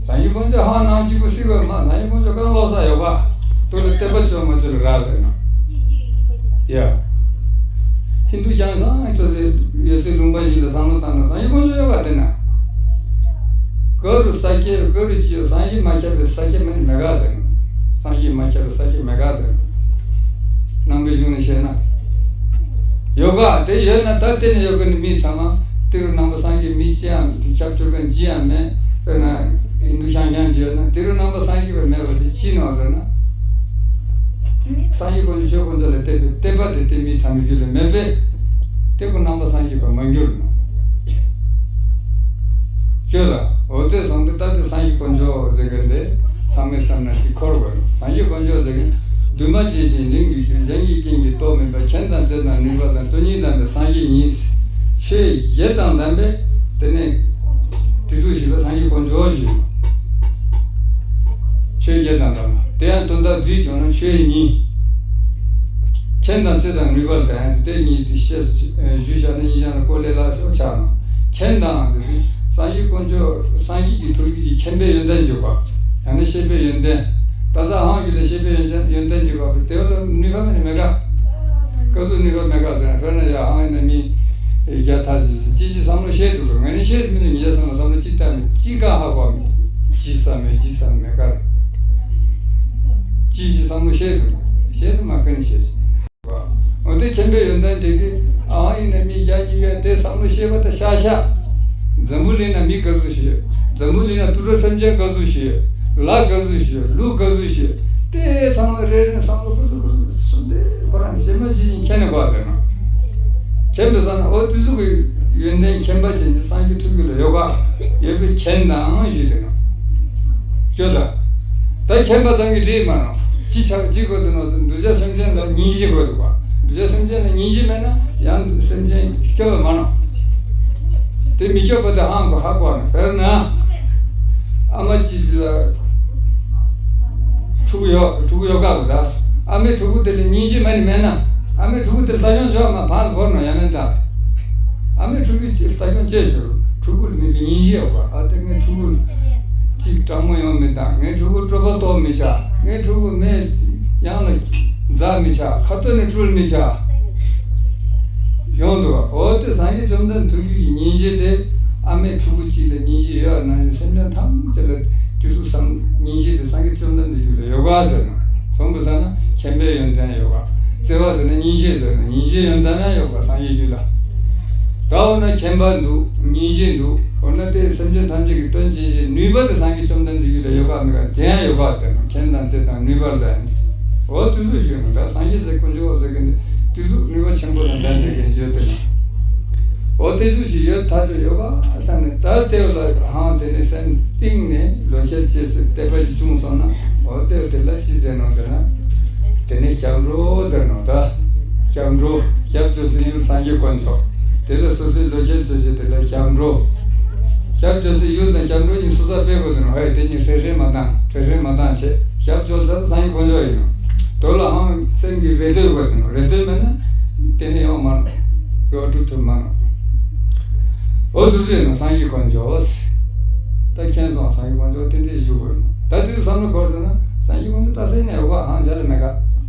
སངས་རྒྱས་དཀོན་མཆོག་ཧ་ནང་གཅིག་པུ་སྲིད་པ་མ་སངས་རྒྱས་དཀོན་མཆོག་གང་ལོག་ས་ཡོད་པ། དུ་ལ་དད་པ་བཅོས་མ་བཅོས་ལ་རག་ལས་ན། ཡ། ཧིན་དུ་རྒྱང་སང་ཅོ་སེ་ཡོད་སའི་ལུང་པ་ཞིག་ལ་བསམ་བློ་བཏང་ན་སངས་རྒྱས་དཀོན་མཆོག་ཡོད་པ་དེ་ན། ག་རུ་ས་སྐྱེ་ག་རུ་ཅི་ཡོད་སངས་རྒྱས་མ་ཁྱབ་པའི་ས་སྐྱེ་མེད་མེད་ག་ཟེར་ན། སངས་རྒྱས་མ་ཁྱབ་པའི་ས་སྐྱེ་མེད་ག་ཟེར་ན། ནང་པའི་གཞུང་ནས་བཤད་ན། ཡོད་ག་དེ་ཡོད་ན་ད་དེ་ནས་ཡོད་ག་ནི་མི་ཚང་མ་དེ་རུ་ནང་པ་སངས་རྒྱས་མི་ཅི་ཡང་དེ་ཁྱབ་བཅོལ་མཁན་ཅི་ཡང་མེད་དཔེར་ན། འདུ་ཤང་ཤང་བྱས་ན་དེ་རུ་རྣམ་པ་སངས་རྒྱས་པ་མེད་པ་དེ་ཅི་ནོ་ཟེར་ན། སངས་རྒྱས་དཀོན་མཆོག་ཆོས་དཀོན་མཆོག་ལ་བརྟེན་པའི་བརྟེན་པ་དེ་དེ་མི་ཚང་མའི་རྒྱུད་ལ་མེད་པས། དེ་ཀུན་རྣམ་པ་སངས་རྒྱས་པར་མ་འགྱུར་ནོ། ཁྱོད་ལ་འོ་དེ་སོང་སྟེ་ད་དེ་སངས་རྒྱས་དཀོན་མཆོག་ཟེར་མཁན་དེ་ཚང་མས་བསམ་ན་ཅིག་འཁོར་དགོས་ནོ། སངས་རྒྱས་དཀོན་མཆོག་ཟེར་མཁན་འདུས་མ་བྱས་ཤིང་གླིང་གི་རྒྱུ། གཞན་གྱི་རྐྱེན་གྱིས་རྟོགས་མིན་པ། མཁྱེན་དང་བརྩེ་དང་ནུས་པ་དང་། སྟོང་ཉིད་དམ་པའི་སངས་རྒྱས་ཉིད། ཆོས་བརྒྱད་དང་ལྡན་པས་དེ་ནས་དེ་ཚོ་ཞིག་ལ་སངས་རྒྱས་དཀོན་མཆོག་ཞུ། ཆོས་བརྒྱད་དང་ལྡན་པ་དེ་ཡང་དོན་དག་བསྡུས་ཀྱང་ན་ཆོས་ཉིད། མཁྱེན་དང་བརྩེ་དང་ནུས་པ་དང་དེ་གཉིས་དེ་བཤད་ཞུས་བྱ་ན་སྙིང་རྗེ་ལ་གོ་ལས་སླ་ཤོས་ཆགས་ནོ། མཁྱེན་དང་དེ་སངས་རྒྱས་དཀོན་མཆོག་སངས་རྒྱས་ཀྱི་ཐུགས་རྒྱུད་ཀྱི་མཁྱེན་པའི་ཡོན་ཏན་འཇུག་པ། ཡང་ན་ཤེས་པའི་ཡོན་ཏན། ད་ས་ཧང་གི་ལ་ཤེས་པའི་ཡོན་ཏན་ཡོན་ཏན་འཇུག་པ་དེ་ལ་ནུས་པ་མེད་ནི་མེད་ག། སྐབས་སུ་ནུས་པ་མེད་ག་ཟེར་ན་དཔེར་ན་ཡ་ཧང་ཡིན་ན་མི་རྒྱ་ཐ་ཅི་ཅི་བསམ་བློ་ཤེས་འདུག་ལ་ངས་ནི་ཤེས་མི་འདུག་ཉིན་རྒྱ་བསམ་བློ་བསམ་བློ་ཅི་ལྟ་མི་ཅི་ག་ཧ་གོ་མི་ཅི་བསམ་མེད་ཅི་བསམ་མེད་ག་ཅི་ཅི་བསམ་བློ་ཤེས་འདུག་ཤེས་འདུག་མ་ཁ་ནི་ཤེས། འོ་དེ་མཁྱེན་པའི་ཡོན་ཏན་དེ་གི་ཨང་ཡིན་ན་མི་རྒྱ་གཉིས་ཀ་དེ་བསམ་བློ་ཤེས་པ་དང་ཤ་ཤ། འཛམ་བུ་གླིང་ན་མི་ག་ཚོད་ཤེས། འཛམ་བུ་གླིང་ན་དུད་འགྲོ་སེམས་ཅན་ག་ཚོད་ཤེས། ལྷ་ག་ཚོད་ཤེས། ཀླུ་ག་ཚོད་ཤེས། དེ་ཚང་མ་རེ་རེ་བསམ་བློ་ག་ཚོད་ག་ཚོད་གསུམ་དེ་ཁོ་རང་ཇི་མ་ཇི་བཞིན་མཁྱེན་ནས་གོ་ཟེར་ན། མཁྱེན་པའི་བསམ་ན་འོ་དེ་ཚོ་གི་ཡོན་ཏན་མཁྱེན་པ་ཅན་དེ་སངས་རྒྱས་ཐུགས་རྒྱུད་ལ་ཡོད་ག་ཡོད་པའི་མཁྱེན་དང་ཞུས་ཏེ་ན། ཁྱོད་ལ། ད་མཁྱེན་པ་ཙམ་གྱིས་འགྲིག་མ་ནོ། ཅི་ཆགས་ཅི་དགོས་འདུག་ནོ། གདུལ་བྱ་སེམས་ཅན་ལ་སྙིང་རྗེ་དགོས་འདུག་པ། གདུལ་བྱ་སེམས་ཅན་ལ་སྙིང་རྗེ་མེད་ན་ཡང་སེམས་ཅན་སྐྱོབ་པ་མ་ནོ། དེ་མི་སྐྱོབ་པ་དེ་ཧང་གོ་ཧ་གོ་ནོ། དཔེར་ན། ཨ་མ་གཅིག་ལ་ཕྲུ་གུ་ཡོད་ཕྲུ་གུ་ཡོད་ག་གོ་ད། ཨ་མའི་ཕྲུ་གུ་དེ་ལ་སྙིང་རྗེ་མེད་ནི་མེད་ན། ཨ་མའི་ཕྲུ་གུ་དེ་ལྟ་སྐྱོང་བྱོས་མ་ཕར་འགོར་ནོ་ཡང་མེད་ད། ཨ་མའི་ཕྲུ་གུ་ཅིག་ལྟ་སྐྱོང་བྱེད་ཞོར་ཕྲུ་གུ་ལ་མེད་པའི་སྙིང་རྗེ་ཡོད་པ། ཨ་དེ་ངའི་ཕྲུ་གུ་གཅིག་དྲང་མོ་ཡོང་མི་དང་ངའི་ཕྲུ་གུ་སྤྲོ་པ་སྟོར་མི་བྱ། ངའི་ཕྲུ་གུ་མེ་ཡང་ལ་འཛག་མི་བྱ། ཁ་ཐོར་ནས་སྤྲུལ་མི་བྱ། ཡོང་འདུག་འོ་དེ་སངས་རྒྱས་བཅོམ་ལྡན་ཐུགས་རྒྱུད་ཀྱི་སྙིང་རྗེ་དེ། ཨ་མའི་ཕྲུ་གུ་གཅིག་ལ་སྙིང་རྗེ་ཡོད་ན་ཡང་སེམས་ཅན་ཐམས་ཅད་ལ་དེ་ཚོ་བསམ་སྙིང་རྗེ་དེ་སངས་རྒྱས་བཅོམ་ལྡན་འདས་རྒྱུད་ལ་ཡོད་ག་ཟེར་ན། སོང་པ་ས་ན་མཁྱེན་པའི་ཡོན་ཏན་ཡོད་པ། བརྩེ་བ་ཟེར་ན་སྙིང་རྗེ་ཟེར་ན་སྙིང་རྗེའི་ཡོན་ཏན་ཡང་ཡོད་པ་སངས་རྒྱས་རྒྱུད་ལ། ད་འོ་ན་མཁྱེན་པ་འདུག་སྙིང་རྗེ་འདུག་འོ་ན་དེ་སེམས་ཅན་ཐམས་ཅད་ཀྱི་དོན་བྱེད་ཅིང་ནུས་པ་དེ་སངས་རྒྱས་བཅོམ་ལྡན་འདས་རྒྱུད་ལ་ཡོད་པ་མེད་པ་དེ་ཡང་ཡོད་པ་ཟེར་ན་མཁྱེན་དང་བརྩེ་དང་ནུས་པ་ལྡན། འོ་དེ་ཚོ་ཞུས་ནོ། ད་སངས་རྒྱས་ཟེར་དཀོན་མཆོག་ཟེར་གི་འདི་དེ་ཚོ་ནུས་པ་ཆེན་པོ་དང་ལྡན་པའི་གི་བརྗོད་དེ་ན། འོ་དེ་ཚོ་ཞིག་ཡོད་ཐག་ཆོད་ཡོད་པ་བསམ་ནས་ད་ལྟེ་བ་ལ་ཧང་དེ་ནས་སེམས་གཏིང་ནས་བློ་ཁྱེར་བྱེད་སྲིད་དད་པ་ཞིག་བྱུང་སོང་ན་འོ་ལྟེ་བ་དེ་ལ་ཅི་ཟེར་ནོ་ཟེར་ན། དེ་ནས་སྐྱབས་འགྲོ་ཟེར་ནོ་ད། སྐྱབས་འགྲོ། སྐྱབས་བཅོལ་སའི་ཡུལ་སངས་རྒྱས་དཀོན་མཆོག་དེ་ལ་སོ་སོའི་བློ་ཁྱེར་བཅོལ་བྱེད་དེ་ལ་སྐྱབས་འགྲོ། སྐྱབས་བཅོལ་སའི་ཡུལ་དང་སྐྱབས་འགྲོ་གཉིས་སོ་སོ་སྤེལ་དགོས་དེ་ནོ། ཧའི་དེ་གཉིས་ཧྲེ་ཧྲེ་མ་བཏང་ཧྲེ་ཧྲེ་མ་བཏང་བྱེད། སྐྱབས་བཅོལ་ས་དེ་སངས་རྒྱས་དཀོན་མཆོག་ཡིན་ནོ། དོ་ལ་ཧང་སེམས་ཀྱི་རེ་ལྟོས་དགོས་དེ་ནོ། རེ་ལྟོས་མེད་ན་དེ་ནས་ཡོང་མ་ནོ། དགེ་བ་སྒྲུབ་ཐུབ་མ་ནོ། འོ་དུ་ཟེར་ན་སངས་རྒྱས་དཀོན་མཆོག་ད་མཁྱེན་སོང་། སངས་རྒྱས་དཀོན་མཆོག་ཏན་ཏན་ཞུ་དགོས་ནོ། ད་དུས་བསམ་བློ་འཁོར་ཟེར་ན་སངས་རྒྱས་དཀོན་མཆོག་ད་སེ་ནས་འོ་ཧང་འཇལ་མེད་ག་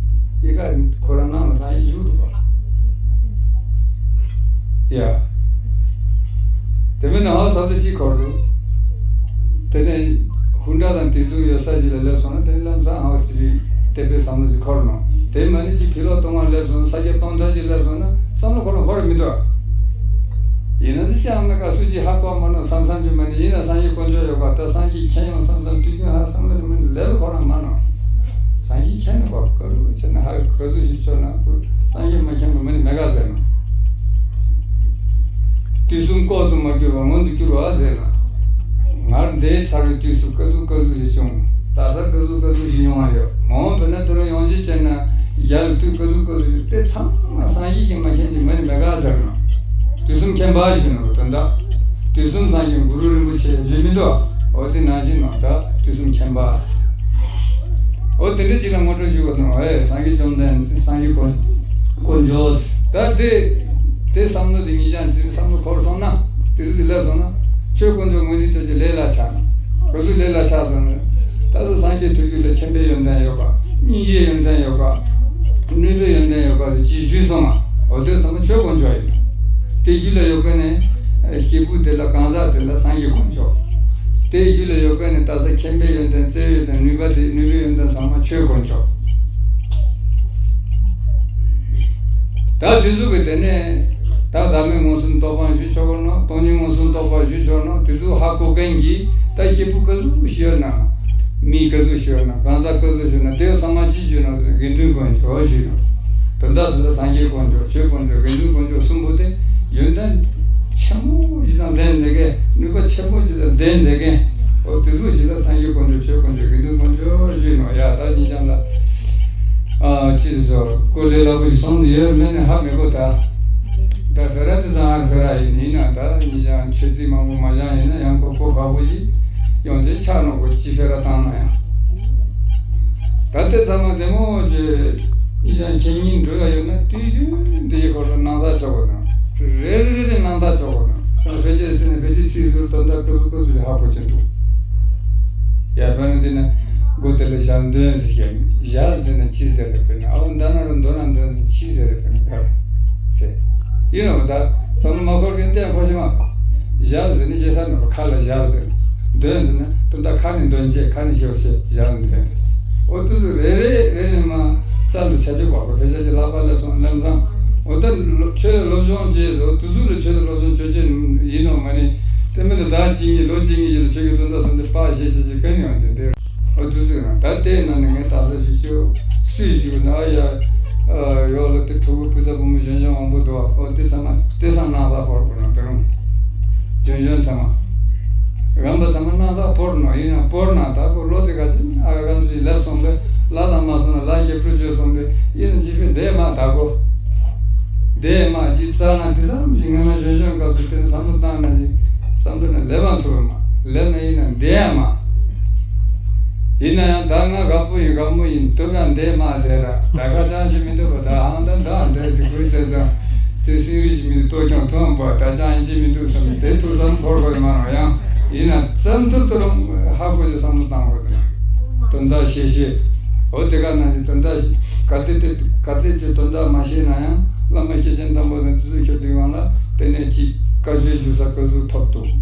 ཡི་ག་ཁོ་རང་ནང་ལ་སངས་རྒྱས་ཞུ་འདུག་ག་ཡ། དེ་མིན་ན་ཧང་བསམ་བློ་གཅིག་འཁོར་འདུག་དེ་ནས་ཧུན་སྒྲ་དང་དེ་ཚོ་ཡོད་ས་ཞིག་ལ་སླེབས་སོང་ན་དེ་ནས་ལམ་སང་ཧང་ཅི་རིགས་དད་པའི་བསམ་བློ་ཅིག་འཁོར་ནོ། དེ་མ་ནི་ཅིག་ཕི་ལོག་གཏོང་བ་སླེབས་སོང་ན་ས་སྐྱ་གཏོང་ཐབས་ཅིག་སླེབས་སོང་ན་བསམ་བློ་འཁོར་ན་འཁོར་མི་འདུག་ཡིན་ན་ཅི་ཅང་མེད་ག་སུ་ཅིག་ཧ་གོ་མ་ནོ་བསམ་བསམ་ཅིག་མ་ནི་ཡིན་ན་སངས་རྒྱས་དཀོན་མཆོག་ཡོད་ག་ད་སངས་རྒྱས་མཁྱེན་ཡོང་བསམ་བསམ་དུས་རྒྱུན་ཧ་བསམ་བློ་མི་འདུག་ལེ་བ་འཁོར་ན་མ་ནོ། སངས་རྒྱས་མཁྱེན་ནས་གོ་དཀའ་ལུགས་བྱས་ན་ཧ་ག་ཚོད་ཞིག་ཆོག་ན་ཁོ་སངས་རྒྱས་མ་མཁྱེན་པ་མ་ནི་མེད་ག་ཟེར་ནོ། དུས་གསུམ་ལྐོག་ཏུ་མ་གྱུར་པ་མངོན་དུ་གྱུར་པ་ཟེར་ན། ངར་འདས་ཚར་བའི་དུས་སུ་ག་ཚོད་ག་ཚོད་ཞིག་བྱུང་། ད་ས་ག་ཚོད་ག་ཚོད་ཞིག་ཡོང་བ་ཡོད། མ་འོངས་པ་ན་དེ་རུ་ཡོང་ཅི་བྱས་ན་རྒྱལ་དུས་ག་ཚོད་ག་ཚོད་ཞིག་དེ་ཚང་མ་སངས་རྒྱས་ཀྱིས་མ་མཁྱེན་གྱི་མ་ནི་མེད་ག་ཟེར་ན། དུས་གསུམ་མཁྱེན་པ་ཞུ་ནོ་དོན་དག་དུས་གསུམ་སངས་རྒྱས་གུ་རུ་རིན་པོ་ཆེ་ཞུ་མི་འདུག་འོ་དེ་ནང་བཞིན་ནོ་ད་དུས་གསུམ་མཁྱེན་པ། འོ་དེ་འདྲ་ཅིག་ལ་ངོ་སྤྲོད་ཞུ་དགོས་དང་ཨེ་སངས་རྒྱས་བཅོམ་ལྡན་སངས་རྒྱས་དཀོན་དཀོན་མཆོག་ད་དེ་དེ་བསམ་བློ་དེ་ཉིད་ཀྱང་ཅིག་བསམ་བློ་འཁོར་སོང་ན་དེ་ཚོ་དེ་ལ་སོང་ན་ཆོས་དཀོན་མཆོག་ངོས་འཛིན་ཐོབ་ཀྱི་ལས་ལ་ཆགས་ན་ག་ཚོད་ལས་ལ་ཆགས་སོང་ན་ད་གཟོད་སངས་རྒྱས་ཐུགས་རྒྱུད་ལ་མཁྱེན་པའི་ཡོན་ཏན་ཡོད་པ་སྙིང་རྗེའི་ཡོན་ཏན་ཡོད་པ་ནུས་པའི་ཡོན་ཏན་ཡོད་པ་ཅིག་ཞུས་སོང་ང་འོ་དེ་ཚང་མ་ཆོས་དཀོན་མཆོག་ཡིན། དེ་རྒྱུད་ལ་ཡོད་མཁན་ནི་སྐྱེས་བུ་དེ་ལ་གང་ཟག་དེ་ལ་སངས་རྒྱས་དཀོན་མཆོག་དེ་རྒྱུད་ལ་ཡོད་མཁན་ནི་ད་ས་མཁྱེན་པའི་ཡོན་ཏན་བརྩེ་བའི་ཡོན་ཏན་ནུས་པ་དེ་ནུས་པའི་ཡོན་ཏན་ཚང་མ་ཆོས་དཀོན་མཆོག་ད་དེ་ཚོ་གི་དེ་ནས་ ད་བདག་མེད་མངོན་སུམ་རྟོགས་པའང་ཞུ་ཆོག་གི་ནོ། སྟོང་ཉིད་མངོན་སུམ་རྟོགས་པ་ཞུ་ཆོག་ནོ། དེ་ཚོ་ཧ་གོ་མཁན་གྱིས་ད་སྐྱེས་བུ་ག་ཚོད་ཞིག་ཡོད་ན། མི་ག་ཚོད་ཞིག་ཡོད་ན། གང་ཟག་ག་ཚོད་ཞིག་ཡོད་ན། དེ་ཚང་མ་ཅི་ཞུ་ན། དགེ་འདུན་དཀོན་མཆོག་ཞུ་ན། དོན་དག་དེ་ལ་སངས་རྒྱས་དཀོན་མཆོག་ཆོས་དཀོན་མཆོག་དགེ་འདུན་དཀོན་མཆོག་གསུམ་པོ་དེ་ཡོན་ཏན་ཆེན་པོ་ཞིག་དང་ལྡན་བསྡད་མཁན། ནུས་པ་ཆེན་པོ་ཞིག་དང་ལྡན་བསྡད་མཁན། འོ་དེ་ཚོ་ཞིག་ལ་སངས་རྒྱས་དཀོན་མཆོག་ཆོས་དཀོན་མཆོག་དགེ་འདུན་དཀོན་མཆོག་ཞུས་ནོ། ཡ་ད་ཉིན་ཞག་ལ། ཨ་ཅི་ཟེར་ཟོ་ཀོ་ལེ་ལ་བུ་ཞིག་སོང་དུ་ཡོད་མེད་ནི་ཧ་མི་གོ། ད་ད་ཕེ་ར་དེ་ཚང་ཕེ་ར་ཡིན། ཡིན་ན་ད་ཉིན་ཞག་ཆོས་ཚིག་མང་པོ་མ་སྦྱང་ཡིན་ན་ཡང་ཁོ་ཁོ་དགའ་པོ་ཞིག་ཡོང་ཚེ་ཆགས་ནོ། ཁོ་ཅི་ཕེ་ར་བཏང་ན་ཡང་། ད་དེ་ཚང་མ་བདེ་མོ་བྱས་ཉིན་ཞག་ཁེ་ཉིན་འགྲོ་ཡ་ཡོད་ན་དུས་རྒྱུན་འདི་ཡི་སྐོར་ལ་སྣང་ཚ་ཆོག་གོ་ན། རེ་རེ་རེ་རེ་སྣང་དག་ཆོག་གོ་ན། ཕལ་ཆེར་ཟེར་ནས་ཕལ་ཆེར་ཚིག་ཟུར་དོན་དག་ཀུ་ཟུར་ཀུ་ཟུར་ཞིག་ཧ་གོ་ཆེན་འདུག། ཡ་དཔེར་ན་འདི་ན་སྒོ་དེ་ལ་ཞལ་འདོན་ཟེར་གྱི། ཞལ་ཟེར་ན་ཅི་ཟེར་རེད། དཔེར་ན་ཨ་བོ་འདི་ན་རུ་མདོ་ན་འདོན་ཟེར་ཅི་ཟེར་རེད། དཔེར་ན་གར་ཟེར་ཡིན་ནོ། ད་བསམ་བློ་མ་འཁོར་མཁན་དེ་ཡང་འཁོར་ཞིག་མ། ཞལ་ཟེར་ནི་ཅི་ཟེར་ནོ། ཁ་ལ་ཞལ་ཟེར། འདོན་ཟེར་ན་དོན་དག་ཁ་ནས་འདོན་བྱེད། ཁ་ནས་ཤོར་བྱེད། ཞལ་འདོན། འོ་དུས་སུ་རེ་རེ་རེ་རེ་མ་རྩལ་དུ་བྱ་བྱེད་པ་པོ་ཕལ་ཆེར་གྱི་ལག་པ་ལ་སོང་ལམ་སང་། འོ་ད་ལོ་ཆོས་ལ་སློབ་སྦྱོང་བྱེད་ཟེར། འོ་དུས་སུ་ལ་ཆོས་ལ་སློབ་སྦྱོང་ཆོས་ཆོས་ཡིན་ནོ་མ་ནི། དེ་མིན་ལ་ཟླ་གཅིག་གཉིས་ལོ་གཅིག་གཉིས་ཀྱི་ལ་ཆོས་ཀྱི་དོན་དག་སོང་དེ་པ་ཞེས་ཞེས་ཀྱི་ཀ་ནི་ཡང་དེ་འདིར། འོ་དུས་སུ་ཡིན་ན་ད་ལྟའི་ནང་ནས་ངས་ད་ས་ཞིག་ཆོས་སུས་ཞུ་ན་ཡ། ཡོག་ལ་དེ་ཕྲུ་གུ་སྤུས་ཚ་བུ་མོ་གཞོན་གཞོན་དབང་པོ་འདུག། འོ་དེ་ཚང་མ་དེ་ཚང་སྣང་ས་བོར་དགོས་ན་དེ་རུང་། གཞོན་གཞོན་ཚང་མ། རྒན་པ་ཚང་མ་སྣང་ས་བོར་ནོ། ཡིན་ན་བོར་ན་ད་ཁོ་ལོ་དེ་ག་ཚོད་ཨ་ག་ཚོད་ལེབ་སོང་པས། ལ་དང་མ་སོང་ན་ལ་རྒྱབ་སྤྲོད་བྱོས་སོང་པས། ཡིན་ན་ཅི་ཕན་བསྡད་མ་ད་ཁོ། བསྡད་མ་ཅི་རྩ་ན་དེ་ཙམ་ཞིག་ངས་མ་གཞོན་གཞོན་སྐབས་སུ་དེ་ནས་བསམ་བློ་བཏང་ན་ཅི་བསམ་བློ་ནས་ལེབ་མ་ཐུབ་མ་ལེབ་ན་ཡིན་ན་བསྡད་མ། ཡིན་ན་ཡང་ད་ང་དགའ་པོ་ཡིན་དགའ་མོ་ཡིན་དུ་ཡང་བསྡད་མ་ཟེར་ར། ད་ག་ཅང་ཞིག་མི་འདུག་པ། ད་ཧང་ད་ད་འདྲ་ཞིག་དགོས་ཟེར་ཙང་དེ་སེང་རི་ཞིག་མི་འདུག་ལྟོ་ཀྱང་ཐོན་པ། ད་ཅང་ཡིན་གཅིག་མི་འདུག་བསམ་དེ་ཐུགས་བསམ་འཁོར་དགོས་མ་རང་ཡང་ཡིན་ན་བསམ་ཐུབ་ཐུབ་རང་ཧ་གོ་ཅིག་བསམ་བློ་བཏང་དགོས་དོན་དག་ཤེས་ཤེས། འོ་དེ་ག་ནང་གི་དོན་དག་ག་དེ་དེ་ག་ཚད་ཀྱི་དོན་དག་མ་ཤེས་ན་ཡང་བླ་མ་སྐྱེས་ཆེན་དམ་པ་དང་དེ་ཚོ་ཁྱོད་དུས་ཡོང་ལ་དེ་ནས་ཅིག་བཀའ་ཆོས་ཞུ་ས་ག་ཚོད་ཐོབ་འདུག།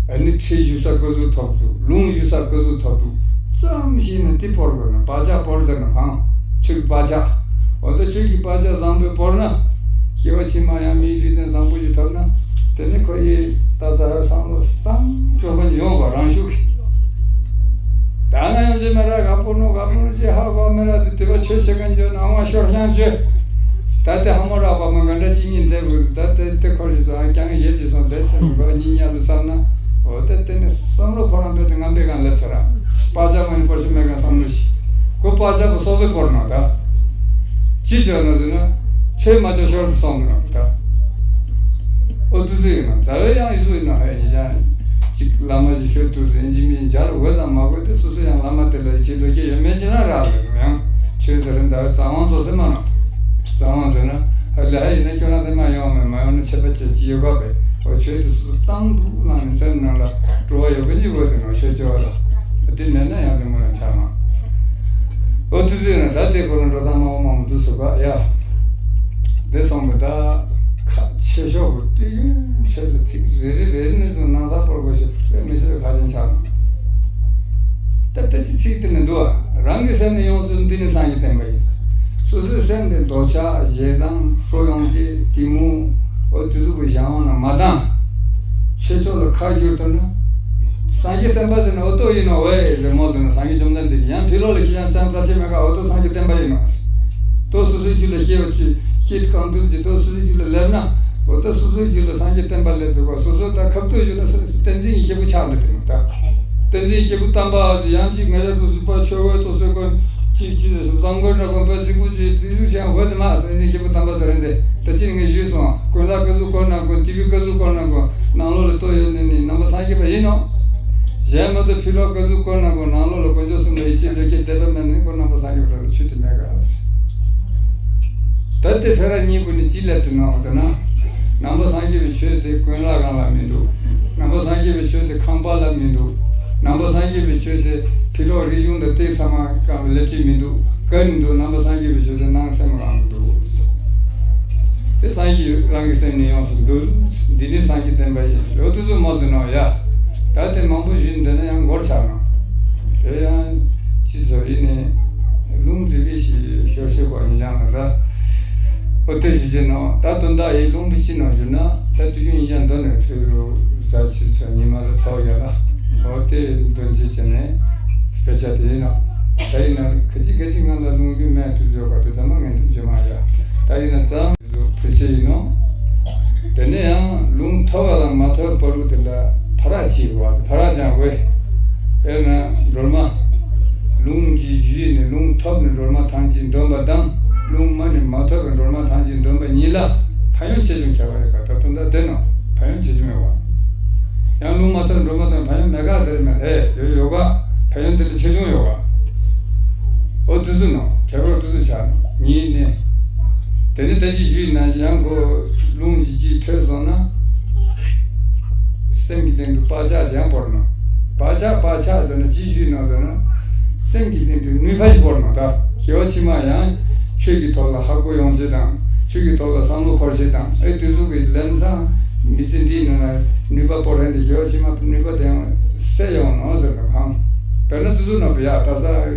ཨ་ནི་ཁྲིད་ཞུ་ས་ག་ཚོད་ཐོབ་འདུག། ལུང་ཞུ་ས་ག་ཚོད་ཐོབ་འདུག། ཙམ་ཤེས་ན་དེ་བོར་དགོས་ན་བག་ཆགས་བོར་ཟེར་ན་ཕང་ཆོས་ཀྱི་བག་ཆགས། འོ་ད་ཆོས་ཀྱི་བག་ཆགས་བཟང་པོས་བོར་ན། སྐྱེ་བ་ཕྱི་མ་ཡང་མིའི་ལུས་རྟེན་བཟང་པོ་ཞིག་ཐོབ་ན། དེ་ནི་ཁོ་ཡི་ད་ས་ཧོའི་བསམ་བློ་བསམ་སྤྱོད་པ་ཡོང་བ་རང་ཤུགས་ཀྱིས། ད་ང་ཡང་ཅི་མེད་ར་དགའ་པོ་ནོ་དགའ་པོ་ནོ་ཅི་ཧ་གོ་མེད་ར་ཟེར། དེ་བ་ཆོས་བྱེད་མཁན་ཅོ་ནང་བ་ཤོར་ཤང་ཅོ། ད་དེ་ཧ་མོ་ར་པ་མ་ག་འདྲ་ཅི་ཉིན་དེ་བུ་ད་དེ་དེ་ཁོར་ཞིག་སོང་ཨ་ཀྱང་ཡེབ་ཀྱི་སོང་དེ་དེ་མི་གོ་ཉིན་ཉལ་དུ་བསམ་ན། འོ་དེ་དེ་ནི་བསམ་བློ་ཁོ་རང་བས་དེ་ང་འདི་གང་ལེབ་ཚར་ར། པ་ཅག་མ་ནི་པོ་ཤི་མེད་གང་བསམ་བློ་ཞིག་ཁོ་པ་ཅག་པོ་སོག་པོའི་པོར་ནོ་ད། ཅི་བྱོས་ན་ཟེར་ན། ཆོས་མ་བྱོས་ཤོར་དུ་སོང་ནོ་ད། ཨོ་དུ་ཟེར་ཡིན་ན་ཛ་བའི་ཡང་ཡི་ཟུ་ཡིན་ན་ཧ་ཡིན་ཀྱང་། ཅིག་བླ་མ་ཞིག་ཤོད་དུ་ཟེར་གྱི་མིན་འཇར་འོས་དང་མ་དགོས་ཏེ་སོ་སོ་ཡང་བླ་མ་དེ་ལ་ཡིད་ཆེས་འདོད་ཀྱི་ཡོད་མེད་ཅི་ན་རག་ལས་ནོ་ཡང་ཆོས་ཟེར་རིན་ཟླ་བའི་རྩ་དབང་ཚོ་ཟེར་མ་ནོ། རྩ་དབང་ཟེར་ན་ཧ་ལས་ཧ་ཡིན་ན་སྐྱོ་ན་དེ་མ་ཡོང་མེད་མ་ཡོང་ན་ཆད་པ་ཅི་ཅི་ཡོད་པ་བས་ཨོ་ཆོས་དེ་སོ་སོ་བཏང་འདུག་ལངས་ནས་སེམས་ནང་ལ་སྤྲོ་བ་ཡོད་པ་ཉིད་དགོས་དེ་ནོ་ཆོས་སྤྱོད་པ་ལ་དེ་མེད་ན་ཡང་དེ་མོ་ལ་ཆགས་མ། ཨོ་དུ་ཟེར་ན་ད་དེ་ཁོ་ན་འགྲོ་སྟངས་མང་པོ་མང་པོ་འདུག་ཟེར་བ་ཡ། དེ་སོང་བ་ད། ཁ་ཆེ་ཤོག་གི་དུས་ཡུན་ཆེད་དུ་ཚིག་རེ་རེ་རེ་རེ་ནས་བཟུང་ནང་ས་བོར་དགོས་ཞེས་དཔེ་མི་སྲིད་པའི་ཁ་ཆེན་ཆགས་ནས། ད་ལྟ་ཅི་ཚིག་དེ་ནི་འདུག་ཨ། རང་གི་སེམས་ནི་ཡོངས་སུ་འདི་ནི་སངས་རྒྱས་བསྟན་པ་ཡིན། སོ་སོའི་སེམས་དེ་འདོད་ཆགས་ཞེ་སྡང་ཁྲོ་ཡོང་གི་གཏི་མུག་འོ་དེ་ཚོ་གི་གཞན་དབང་ལ་མ་བཏང་། ཆོས་ཕྱོགས་ལ་ཁ་བསྒྱུར་ཐུབ་ན། སངས་རྒྱས་བསྟན་པ་ཟེར་ན་འོ་ཏོ་ཡིན་ནོ་ཝེ་ཟེར་མོ་ཟེར་ན་སངས་རྒྱས་བཅོམ་ལྡན་འདས་ཀྱིས་ཡང་ཕྱི་ལོགས་ལ་ཁྱེད་ཡང་ཅང་རྩ་ཆེ་མེད་ག་འོ་ཏོ་སངས་རྒྱས་བསྟན་པ་ཡིན་ནོ། ཏོ་སོ་སོའི་རྒྱུད་ལ་སྐྱེ་བ་བཅུ་སྐྱེ་གང་ཐུབ་ཀྱི་ཏོ་སོ་སོའི་རྒྱུད་ལ་སླེབས་ན། འོ་ཏོ་སོ་སོའི་རྒྱུད་ལ་སངས་རྒྱས་བསྟན་པ་སླེབས་འདུག་ག་སོ་སོ་ད་ཁབ་ཏོ་ཞུ་ན་བསྟན་འཛིན་གྱི་སྐྱེས་བུ་ཆགས་འདུག་དེ་མོ་ད། བསྟན་འཛིན་གྱི་སྐྱེས་བུ་དམ་པ་ཡང་གཅིག་ང་ཡ་སོ་སོའི་པ་ཆོས་བོད་སོ་སོའི་ཀུན་གཅིག་གཅིག་ཟེར་སོ་བཟང་གོ་འདྲ་གོ་པ་གཟིགས་པོ་ཅིག་དེ་ཚོ་ཅང་བོད་དེ་མ་བསྟན་འཛིན་གྱི་སྐྱེས་བུ་དམ་པ་ཟེར་རེད་འདི་ད་ཅི་ནས་ངས་ཞུས་སོང་ཀུན་ལ་ཀ་ཟུག་སྐོར་ན་དགོས་ཏི་བི་ཀ་ཟུག་སྐོར་ན་དགོས་ནང་ལོགས་ལ་ཏོ་ཡོད་ནི་ནི་ནང་པ་སངས་རྒྱས་པ་ཡིན་ནོ། གཞན་མ་གཏོགས་ཕྱི་ལོགས་ཀ་ཟུག་སྐོར་ན་དགོས་ནང་ལོགས་ལ་དཀོན་མཆོག་གསུམ་ལ་ཡིད་ཆེས་འདོད་ཀྱི་དད་པ་མེད་ནི་ཁོ་ནང་པ་སངས་རྒྱས་པ་ལ་ཆུད་དུ་མེད་ག་ད་དེ་ཕེ་ར་གཉིས་ཀུན་ནི་ཅི་སླེབས་ཏེ་ནོ་ཟེར་ན། ནང་པ་སངས་རྒྱས་པའི་ཆོས་དེ་ཀུན་ལ་གང་ལ་མི་འདུག་ནང་པ་སངས་རྒྱས་པའི་ཆོས་དེ་ཁང་པ་ལ་མི་འདུག་ནང་པ་སངས་རྒྱས་པའི་ཆོས་དེ་ཕི་ལོག་རིག་གཞུང་དང་དེ་ཚང་མ་གང་ལ་སླེབས་ཀྱི་མི་འདུག་ག་ནི་འདུག་ནང་པ་སངས་རྒྱས་པའི་ཆོས་དེ་ནང་སེམས་རང་དུ་འདུག་དེ་སངས་རྒྱས་རང་གི་སེམས་ནི་ཡོངས་སུ་འདུལ། འདི་ནི་སངས་རྒྱས་བསྟན་པ་ཡིན། ལོ་དུ་ཚོད་མ་དུ་ནོ་ཡ། ད་དེ་མང་པོ་ཞུས་འདི་ན་ཡང་འགོར་ཆགས་ནོ། དེ་ཡང་ཅི་བཟོ་ཡིན་ནི། ལུང་རྫི་བི་ཞིག་ཤོར་ཤོར་བ་ཡིན་ཀྱང་ལ་ད། ཨོ་དེ་ཞིག་བྱས་ནོ། ད་དོན་དག་ཡི་ལུང་པ་ཅི་ནོ་ཞུ་ན། ད་དུས་རྒྱུན་ཡིན་ཀྱང་འདོན་ནས་འཕྲོས་རུ་ཟ་ཆི་ཚོ་ཉི་མ་རུ་ཚོགས་ཡ་ལ། ཨོ་དེ་འདོན་ཅི་བྱས་ནས་དཔེ་ཆ་དེ་ཡིན་ནོ། ད་ཡིན་ན་ཁ་ཅིག་ཁ་ཅིག་ང་ལ་ལུང་རྒྱུན་མེད་དུ་བཟོ་བ་དེ་ཚང་མ་ངན་དུ་བྱེད་མ་ཡ། ད་ཡིན་ན་ཙམ་བཟོ་ཕུལ་ཆེ་ཡིན་ནོ། དེ་ནས་ཡང་ལུང་ཐོབ་པ་དང་མ་ཐོབ་བར་དུ་དེ་ལ་ཕ་རག་ཅིག་ཡོད་པ། ཕ་རག་ཅང་དགོས། དཔེར་ན་སྒྲོལ་མ། ལུང་གི་གཞི་ནས་ལུང་ཐོབ་ནས་སྒྲོལ་མ་ཐང་ཅིག་འདོན་པ་དང་། ལུང་མ་ནས་མ་ཐོབ་པའི་སྒྲོལ་མ་ཐང་ཅིག་འདོན་པ་གཉིས་ལ་ཕན་ཡོན་ཆེ་ཆུང་ཁྱད་པར་ཡོད་ག། ད་དོན་དག་དེ་ནོ། ཕན་ཡོན་ཆེ་ཆུང་ཡོད་ག། ཡང་ལུང་མ་ཐོབ་སྒྲོལ་མ་དང་ཕན་ཡོན་མེད་ག་ཟེར་མེད། ཨེ་ཡོད་ཡོད་ག། ཕན་ཡོན་དེ་ལས་ཆེ་ཆུང་ཡོད་ག། ཨོ་དེ་ཚོ་ནོ། ཁྱད་པར་དེ་ཚོ་ཆགས་ནོ། གཉིས་ནས། དེ་ནས་ད་ཅི་ཞུས་ན་ཡང་ཁོ་ལུང་ཅིག་ཅིག་ཐོས་སོང་ན། སེམས་ཀྱི་སྟེང་དུ་བག་ཆགས་ཀྱང་བོར་ནོ། བག་ཆགས་བག་ཆགས་ཟེར་ན་ཅི་ཞུས་ནོ་ཟེར་ན། སེམས་ཀྱི་སྟེང་དུ་ནུས་པ་ཞིག་བོར་ནོ། ད་སྐྱེ་བ་ཕྱི་མ་ཡང་ཆོས་ཀྱི་ཐོག་ལ་ཧ་གོ་ཡོང་ཆེད་དང་། ཆོས་ཀྱི་ཐོག་ལ་བསམ་བློ་འཁོར་ཆེད་དང་། ཨེ་དེ་ཚོ་གི་ལམ་སང་མི་ཚེ་འདིའི་ནང་ན་ནུས་པ་བོར་རན་ཏེ་སྐྱེ་བ་ཕྱི་མ་ནུས་པ་དེ་ཡང་སད་ཡོང་ནོ་ཟེར་ནོ་གང་། དཔེར་ན་དེ་ཚོ་ནང་བུ་ཡ་ད་ས་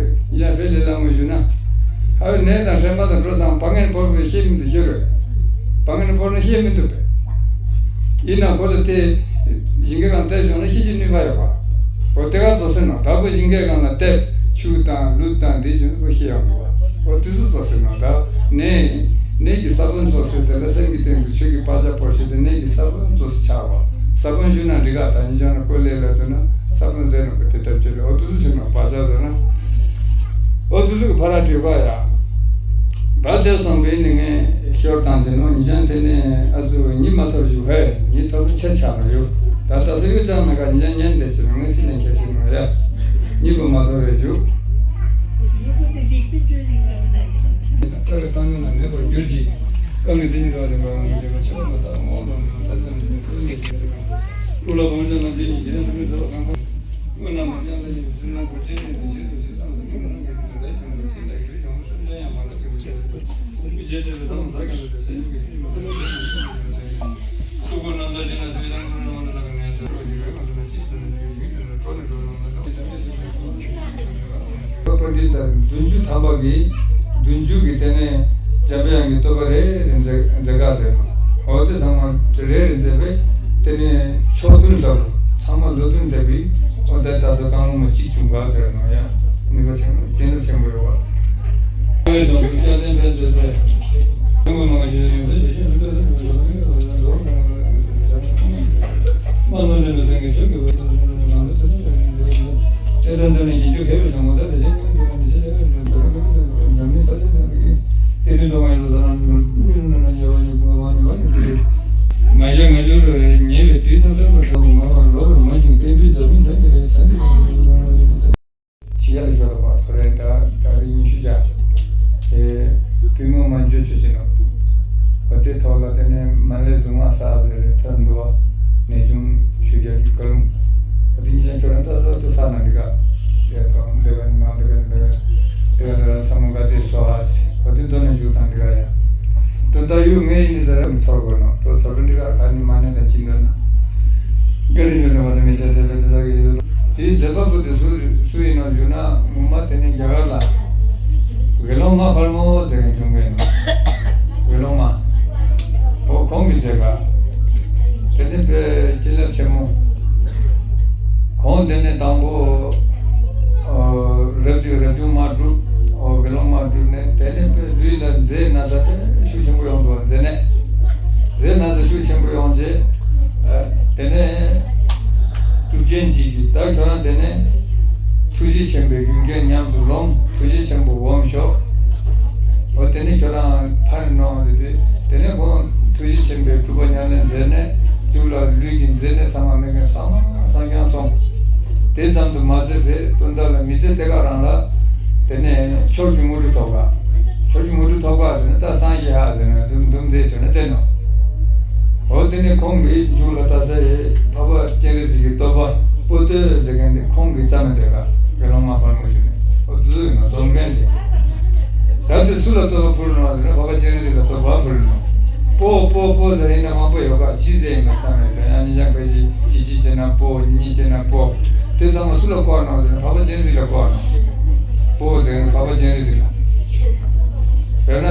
ཡ་ཕེ་ལེ་ལ་ངོ་ཞུ་ན། ཨ་ནད་དང་ཧྲན་པ་དང་འགྲོ་སང་བ་ངན་བོར་བའི་ཤེས་མི་འདུག་ཤེས་རེད། བ་ངན་བོར་ན་ཤེས་མི་འདུག་པས། ཡིན་ན་ཁོ་ལ་དེ་ཞིང་ཁའི་སྒང་བལྟས་བྱུང་ན་ཤེས་ཀྱི་ནུས་པ་ཡོད་པ། འོ་དེ་ག་ཚོ་ཟེར་ན་ད་ཁོ་ཞིང་ཁའི་སྒང་ལ་བལྟས་ཆུ་དང་ལུད་དང་དེ་བྱུང་ན་ཁོ་ཤེས་ཡོང་གི་བ། འོ་དེ་ཚོ་ཚོ་ཟེར་ན་ད་ནད་ནད་ཀྱི་ས་བོན་ཚོ་ཟེར་དེ་ལ་སེམས་ཀྱི་སྟེང་དུ་ཆོས་ཀྱི་བག་ཆགས་བོར་ཤེས་དེ་ནད་ཀྱི་ས་བོན་ཚོ་ཆགས་བ། ས་བོན་ཞུ་ན་འགྲིག་ག། ད་ཡིན་ཀྱང་ན་ཁོ་ལས་ལ་ཚོད་ན་ས་བོན་ཟེར་ན་ཁོ་དེ་ལྟར་བྱེད་ལ། འོ་དེ་ཚོ་ཟེར་ན་བག་ཆགས་ཟེར་ན། ཨོ་དུ་ཟུག་ཕ་ར་བྲིས་པ་ཡ། ད་དེ་སོང་བའི་ནི་ངས་ཤོར་བཏང་ཟིན་ནོ། ཉི་ཤང་དེ་ནས་ཨ་ཟུ་ཉི་མ་ཐོབ་བཞུགས་ཧེ། ཉི་ཐོབ་ཆ་ཆ་མ་ཡོད། ད་ད་སུ་ཡོད་ཅང་མེད་ཀ། ཉི་ཤང་ཉན་དེ་ཆེ་ནོ་ངས་སྲིད་ལེན་ཁྱེར་ཤེས་ནོ་ཡ། ཉི་པོ་མ་ཐོབ་བས་བཞུགས། ལྟ་བའི་བཏང་སྙོམས་ལ་མེད་པར་གྱུར་ཅིག། དཀའ་ངལ་དེ་ཉིད་རང་དེ་འབར་བ་མི་འགྱུར་བ་ཆེན་པོ་མ་ཐག་མོ་ལོ་ནི་ཐ་ཚ་མི་སྲིད་ཀུན་ནས་བྱེད་པའི་ཁམས། ཀླུ་ལ་བང་ཆེན་ལ་འཛིན་ཉིད་ཇི་ལྟར་དུ་མི་བཟོད་པ་གང་གང་། དངོས་རྣམས་མ་ཡང་ལ་ཡིན་པའི་ཚུལ་རྣམས་སྐུར་བྱེད་ནས་ཏེ། ཞེས་སོགས་ཤིག་ལྟ་ན་ཟེར་ཀུན་ནས་ཀྱང་དེ་ཆེན་པོ་ཚིག་དང་གྱུར་ཡོང་སེམས་ཅན་ཡང་མ་ལ་སྐྱེ་བ་ཆེ་བའི་ཚུལ། མི་བྱེད་བྲལ་བའི་ཐབས་ལམ་ཟག་གི་འདོད་པའི་སེམས་ཀྱི་ཚུལ་མ་ལ་སྐྱེ་བ་ཆེ་བའི་ཚུལ། ཀླུ་མགོ་རྣམ་དག་ཅན་ལ་ཚུལ་དང་ཀུན་རང་དབང་དུ་ལ་ཀུན་ནས་གྲོགས་ཀྱི་བའི་ངང་དུ་ན་ཅི་ལྟར་ན་ཅི་ཞིག་ཞིག་ལ་གྲོགས་ནས་གྲོགས་རྣམས་ལ་ཀུན་ནས་ཐམས་ཅད་ཚུལ་དང་ཀུན་རང་དབང་དུ་ན། པཎྜི་ཏ་བདུན་ཅུ་ཐམ་པ་གིས་བདུན་ཅུ་གི་སྟེང་ནས་འཇམ་པའི་དབྱངས་ཀྱི་བསྟོད་པ་རེ་རེ་མཛད་མཛད་ག་ཟེར་ནོ། འོ་དེ་ཚང་མ་རེ་རེ་མཛད་པས་དེ་ནས་ཕྱོགས་བདུན་ལྟ་བུ་ཚང་མ་ལོ་བདུན་བསྡད་པའི་འོ་དེ་ད་ཚོ་རྐང་ལུང་མ་གཅིག་བྱུང་ག་ཟེར་ནོ་ཡ། ནུས་པ་ཆེན་པོ་བྱིན་རླབས་ཆེན་པོ་ཡོད་པ། བོད་ཡུལ་དང་སྐྱབས་གཏན་ཕན་མཛད་པའི་ཀུན་དགའ་མ་ཞེས་ཡོངས་སུ་ཞེས་བྱ་ཡུལ་ཕན་སེམས་ཀྱི་ལོ་རྒྱུས་ལ་ལོ་མ་ནོར་བཞིན་དུ་ལྡན་གྱི་ཆོས་ཀྱི་འོད་ཟེར་ལ་ལམ་དུ་ཐོས་བསམ་བྱ་ཡུལ་ཕན་སེམས་ཀྱི་ལོ་རྒྱུས་ལ། ཏེ་ཏན་ཏན་ནི་ཡིད་སྐྱོ་མཁས་པའི་བྱང་ངོ་མཚར་ལས་ཅན་ཀུན་རྫོགས་པའི་མི་ཚེ་ལས་ཀུན་རྫོགས་པའི་ཉམས་ལེན་ས་ཆེན་ཚང་གི་ཏེ་དུས་འདོད་པ་ཡོངས་སུ་ཟ་ན་ནུར་ནུར་ན་ཉེ་བ་ཉིད་ཀུན་མ་ཉེ་བ་ཉིད་ཀུན། ང་རྒྱལ་ང་རྒྱལ་རུ་ཉེ་བའི་དུས་ཐོབ་ཐོབ་ལ་གྲོགས་མ་བ་རོགས་རུ་མ་ཅིང་བསྟན་པའི་འཛམ་གླིང་ཐམས་ཅད་ལས་ཚན་རིག་ཇི་ཡ་ལ་ཤོད་པ་ཐོ་རེ་ད་ད་རིང་ཉི་ཤུ་བརྒྱ། ཨེ། པུས་མོ་མ་འཇུ་ཆུ་ཅི་ནོ། འོ་དེ་ཐོག་ལ་དེ་ནས་མ་ལས་གཟུངས་སྔགས་ས་ཟེར་རེ་ཐོན་འདུག་བ། ནས་ཅུང་ཆུ་རྒྱལ་གྱི་བཀའ་ལུང་། འོ་དེ་ཉིད་ཀྱང་ཁྱོད་རང་ད་ས་དུ་ས་ན་འདི་ག་ཡ་དང་འདི་ག་ནི་མ་འདི་ག་ནི་འདི་ག་འདི་ག་ནི་ར་ས་མོ་ག་དེ་སོ་ཧ་སི། འོ་དེ་འདོན་ནས་འཇུག་དང་འདི་ག་ཡ། དོན་དག་ཡུལ་ངེས་ཡིན་ནི་ཟེར་ར་མི་ཚོར་དགོས་ནོ། དོ་ཚོར་འདི་ག་ག་ནི་མ་ནས་དང་ཅི་འདོན་ན། འགའ་རེ་ཉོན་ནས་མ་དང་མི་ཆ་དེ་ལ་དེ་དག་གི་ཞིག་དེའི་མཛད་པ་པོ་དེ་སུ་སུ་ཡིན་ནོ་ཞུ་ན། ངོ་མ་དེ་ནི་རྒྱ་གར་ལ་དགེ་སློང་མ་དཔལ་མོ་ཟེར་མཁན་བྱུང་བས་ནོ། དགེ་སློང་མ། འོ་ཁོང་གི་མཛད་པ། དེ་ནི་དཔེ་བྱིན་རླབས་ཆེན་མོ། ཁོང་དེ་ནི་དང་པོ་ཨོ་རབ་བྱུང་རབ་བྱུང་མ་གྲུབ། ཨོ་དགེ་སློང་མ་གྲུབ་ནས་དེ་ནི་དཔེ་ལུས་ལ་མཛེ་ན་ཚ་དེ་ཤུགས་ཆེན་པོ་ཡོང་འདུག་མཛེ་ནད། མཛེ་ན་ཚ་ཤུགས་ཆེན་པོ་ཡོང་རྗེས། ཨ་དེ་ནས་གྲུབ་ཆེན་གཅིག་གིས་ད་ཁྱོད་རང་དེ་ནས་ཐུགས་རྗེ་ཆེན་པོའི་རྒྱུན་སྐྱོང་ཉམས་སུ་ལོངས། ཐུགས་རྗེ་ཆེན་པོ་འོམ་ཤོག་འོ་དེ་ནས་ཁྱོད་རང་ཕ་ནས་ནོར་ཟེར་དུས། དེ་ནས་ཁོང་ཐུགས་རྗེ་ཆེན་པོའི་སྤྲུལ་པ་ཉམས་ལེན་མཛད་ནས་མཇུག་ལ་ལུས་ཀྱི་མཛེ་ནད་ཚང་མ་མེད་མཁན་སངས་སངས་རྒྱས་སོང་། དེ་ཙམ་དུ་མ་ཟད་པའི་དོན་དག་ལ་མི་ཚེ་དེ་ག་རང་ལ་དེ་ནས་མཆོག་གི་དངོས་གྲུབ་ཐོབ་པ། མཆོག་གི་དངོས་གྲུབ་ཐོབ་པ་ཟེར་ན་ད་སངས་རྒྱས་ཧ་ཟེར་ན་དུམ་དུམ་དེ་བྱོས་ན་བསྟན་ནོ། འོ་དེ་ནས་ཁོང་གིས་མཇུག་ལ་ད་ས་ཡི་འཕགས་པ་སྤྱན་རས་གཟིགས་ཀྱི་བསྟོད་པ་པོ་ཏོ་ཟེར་མཁན་དེ་ཁོང་གིས་རྩ་མེད་མཛད་པ། དགེ་སློང་མ་དཔལ་མོ་ཞུ་ནས་འོ་དུ་ཡིན་ན་རྩོམ་མཁན་དེ། ད་དེ་སུ་ལ་བསྟོད་པ་ཕུལ་ནོ་ཟེར་ན་འཕགས་པ་སྤྱན་རས་གཟིགས་ལ་བསྟོད་པ་ཕུལ་ནོ། པོ་པོ་པོ་ཟེར་ཡིན་ན་མང་པོ་ཡོད་ག། ཅི་ཟེར་ཡིན་ན་བསམ་མེད་དོན་ཡང་ཉིན་ཞག་ཁ་ཅིག་ཅི་ཅི་བྱེད་ན་པོ་གཉིས་བྱེད་ན་པོ། དེ་ཚང་མ་སུ་ལ་བསྐོར་ནོ་ཟེར་ན་འཕགས་པ་སྤྱན་རས་གཟིགས་ལ་བསྐོར་ནོ། པོ་ཟེར་ན་འཕགས་པ་སྤྱན་རས་གཟིགས་ལ། དཔེར་ན་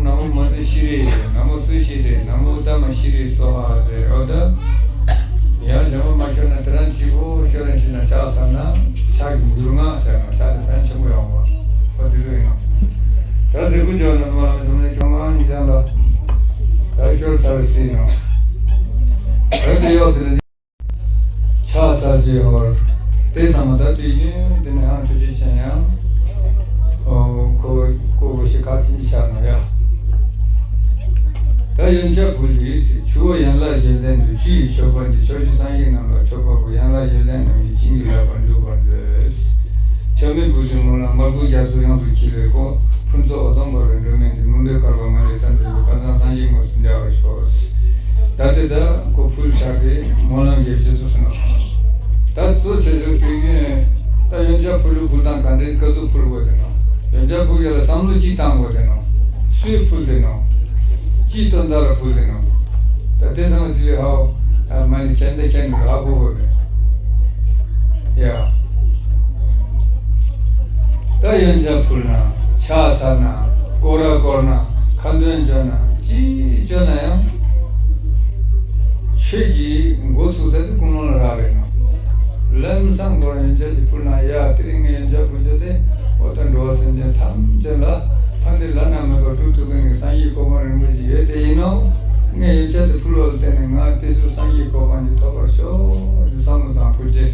ན་མོ་མ་ཏི་ཤི་རེད། ན་མོ་སུ་ཤི་རེད། ན་མོ་ཏ་མ་ཤི་རེད། སོ་ཧ་རེད། འོ་ད་ཡང་ཇ་མ་མ་ཤོར་ན་དེ་རང་གཅིག་པོ་ཤོར་རན་ཅི་ན་ཕྱག་ཟ་ན་ཕྱག་གི་འགྱུར་ངག་ཟེར་ན་ཕྱག་དེ་ཕན་ཆེན་པོ་ཡོང་བ། འོ་དེ་ཚོ་ཡིན་ནོ། ད་ཟེར་ཁུ་འཇོག་ན་མ་ལ་ཟུམ་ནས་ཁྱོད་ང་ཉི་ཤང་ལ་ད་ཤོར་ཚར་སྲིད་ནོ། ད་དེ་ཡོད་དེ་ལ། ཕྱག་འཚལ་རྗེས་ཧོར། དེ་ཚང་མ་ད་དུས་ཡུན་དེ་ནས་ཨང་ཐུགས་རྗེ་ཆེ་ཡང་། ཨོ་ཁོ་ཁོ་བོ་ཞིག་ཁ་ཅིན་ཅི་ཆགས་ན་ཡ། ད་ཡོན་ཆབ་ཕུལ་ཏེ་ཆུ་བོ་ཡན་ལག་བརྒྱད་ལྡན་དུ་ཆུ་ཡི་མཆོད་པ་འདི། ཕྱོགས་བཅུའི་སངས་རྒྱས་རྣམས་ལ་མཆོད་པ་འབུལ། ཡན་ལག་བརྒྱད་ལྡན་རྣམས་ཀྱིས་བྱིན་གྱིས་བརླབ་པར་འགྱུར་བར་མཛོད། ཆབ་མེ་ཕུལ་ཏེ་སྨོན་ལམ་དམར་པོའི་རྒྱ་མཚོ་ཡོངས་སུ་འཁྱིལ་བའི་སྒོ། ཕུན་ཚོགས་འོད་སྟོང་འབར་བའི་སྒྲོན་མེ་འདི། མུན་པའི་བསྐལ་པ་མ་ལུས་ས་འདྲ་བའི་དཀར་གཙང་སངས་རྒྱས་དངོས་སུ་འབྱར་བར་ཤོག། ད་དེ་ད་ཁོ་ཕུལ་ཚར་ཏེ་སྨོན་ལམ་རྒྱབ་ཤོག་ཟེར་ནོ། ད་གཙོ་ཆེ་ཤོས་དུས་རྒྱུན་ད་ཡོན་ཆབ་ཕུལ་ལུགས་ཕུལ་སྟངས་ག་འདྲའི་སྐབས་སུ་ཕུལ་དགོས་དེ་ནོ། ཡོན་ཆབ་ཕུལ་ཡ་ལ་བསམ་བློ་གཅིག་བཏང་དགོས་དེ་ནོ། སུས་ཕུལ་དེ་ནོ། ཅིའི་དོན་དག་ལ་ཕུལ་དེ་ནོ། ད་དེ་ཚང་མ་ཟེར་བའི་ཧའོ། ཨ་མ་ནི་ཁྱེད་འདི་ཁྱེད་འདི་ཧ་གོ་དགོས་པས། ཡ། ད་ཡོན་ཆབ་ཕུལ་ན། ཕྱག་འཚལ་ན། སྐོར་ར་བསྐོར་ན། ཁ་འདོན་བྱོན་ན། ཅི་བྱོན་ན་ཡང་། ཆོས་ཀྱི་འགོ་ཚུགས་ས་དེ་ཀུན་སློང་ལ་རག་པས་ན། ལམ་སང་ཁོ་རང་ཡོན་ཆབ་ཅིག་ཕུལ་ན་ཡ་དེ་རིང་ངས་ཡོན་ཆབ་ཕུལ་རྒྱུ་དེ་འོ་ད་འགྲོ་བ་སེམས་ཅན་ཐམས་ཅད་ལ་ཕན་བདེ་བླ་ན་མེད་པ་སྒྲུབ་ཐུབ་མཁན་གྱི་སངས་རྒྱས་གོ་འཕང་རིན་པོ་ཆེ་ཡོད་དེ་ཡིན་ནོ། ངས་ཡོན་ཆབ་དེ་ཕུལ་བ་ལ་བརྟེན་ནས་ང་དེ་ཚོའི་སངས་རྒྱས་གོ་འཕང་ཅིག་ཐོབ་པར་ཤོག་ཅེས་བསམ་བློ་བཏང་ཕུལ་རྗེས།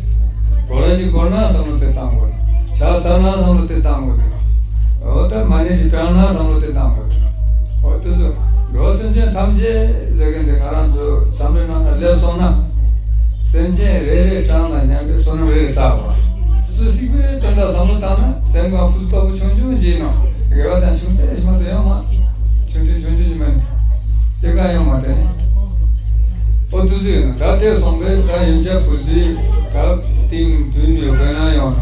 སྐོར་ར་ཅིག་བསྐོར་ན་བསམ་བློ་དེ་བཏང་དགོས་ན། ཕྱག་འཚལ་ན་བསམ་བློ་དེ་བཏང་དགོས་ན། འོ་ད་མ་ཎི་ཞིག་བགྲངས་ན་བསམ་བློ་དེ་བཏང་དགོས་ན། འོ་དེ་ཚོ་འགྲོ་བ་སེམས་ཅན་ཐམས་ཅད་ཟེར་མཁན་དེ་ང་རང་ཚོ་བསམ་བློའི་ནང་ན་སླེབས་སོང་ན། སེམས་ཅན་རེ་རེ་གྲངས་དང་མཉམ་པའི་བསོད་ནམས་རེ་རེ་བསགས་པ། སུ་གཅིག་པུའི་དོན་དག་བསམ་བློ་བཏང་ན་སེམས་ཁམས་ཕུན་སུམ་ཚོགས་པོ་ཆུང་ཆུང་ཅིག་ནང་དགེ་བ་དང་ཆུང་ཙག་ཞིག་མ་གཏོགས་ཡོང་མ། ཆུང་ཆུང་ཆུང་ཆུང་ཅིག་མ་ནི་སྐྱེ་ག་ཡོང་མ་དེ་ནི། ཨོ་དུ་ཟེར་ན་ད་དེ་སོང་པས་ད་ཡོན་ཆབ་ཕུལ་དུས་ད་ཏིང་བདུན་ཡོད་མཁན་ཡང་ཡོང་ན།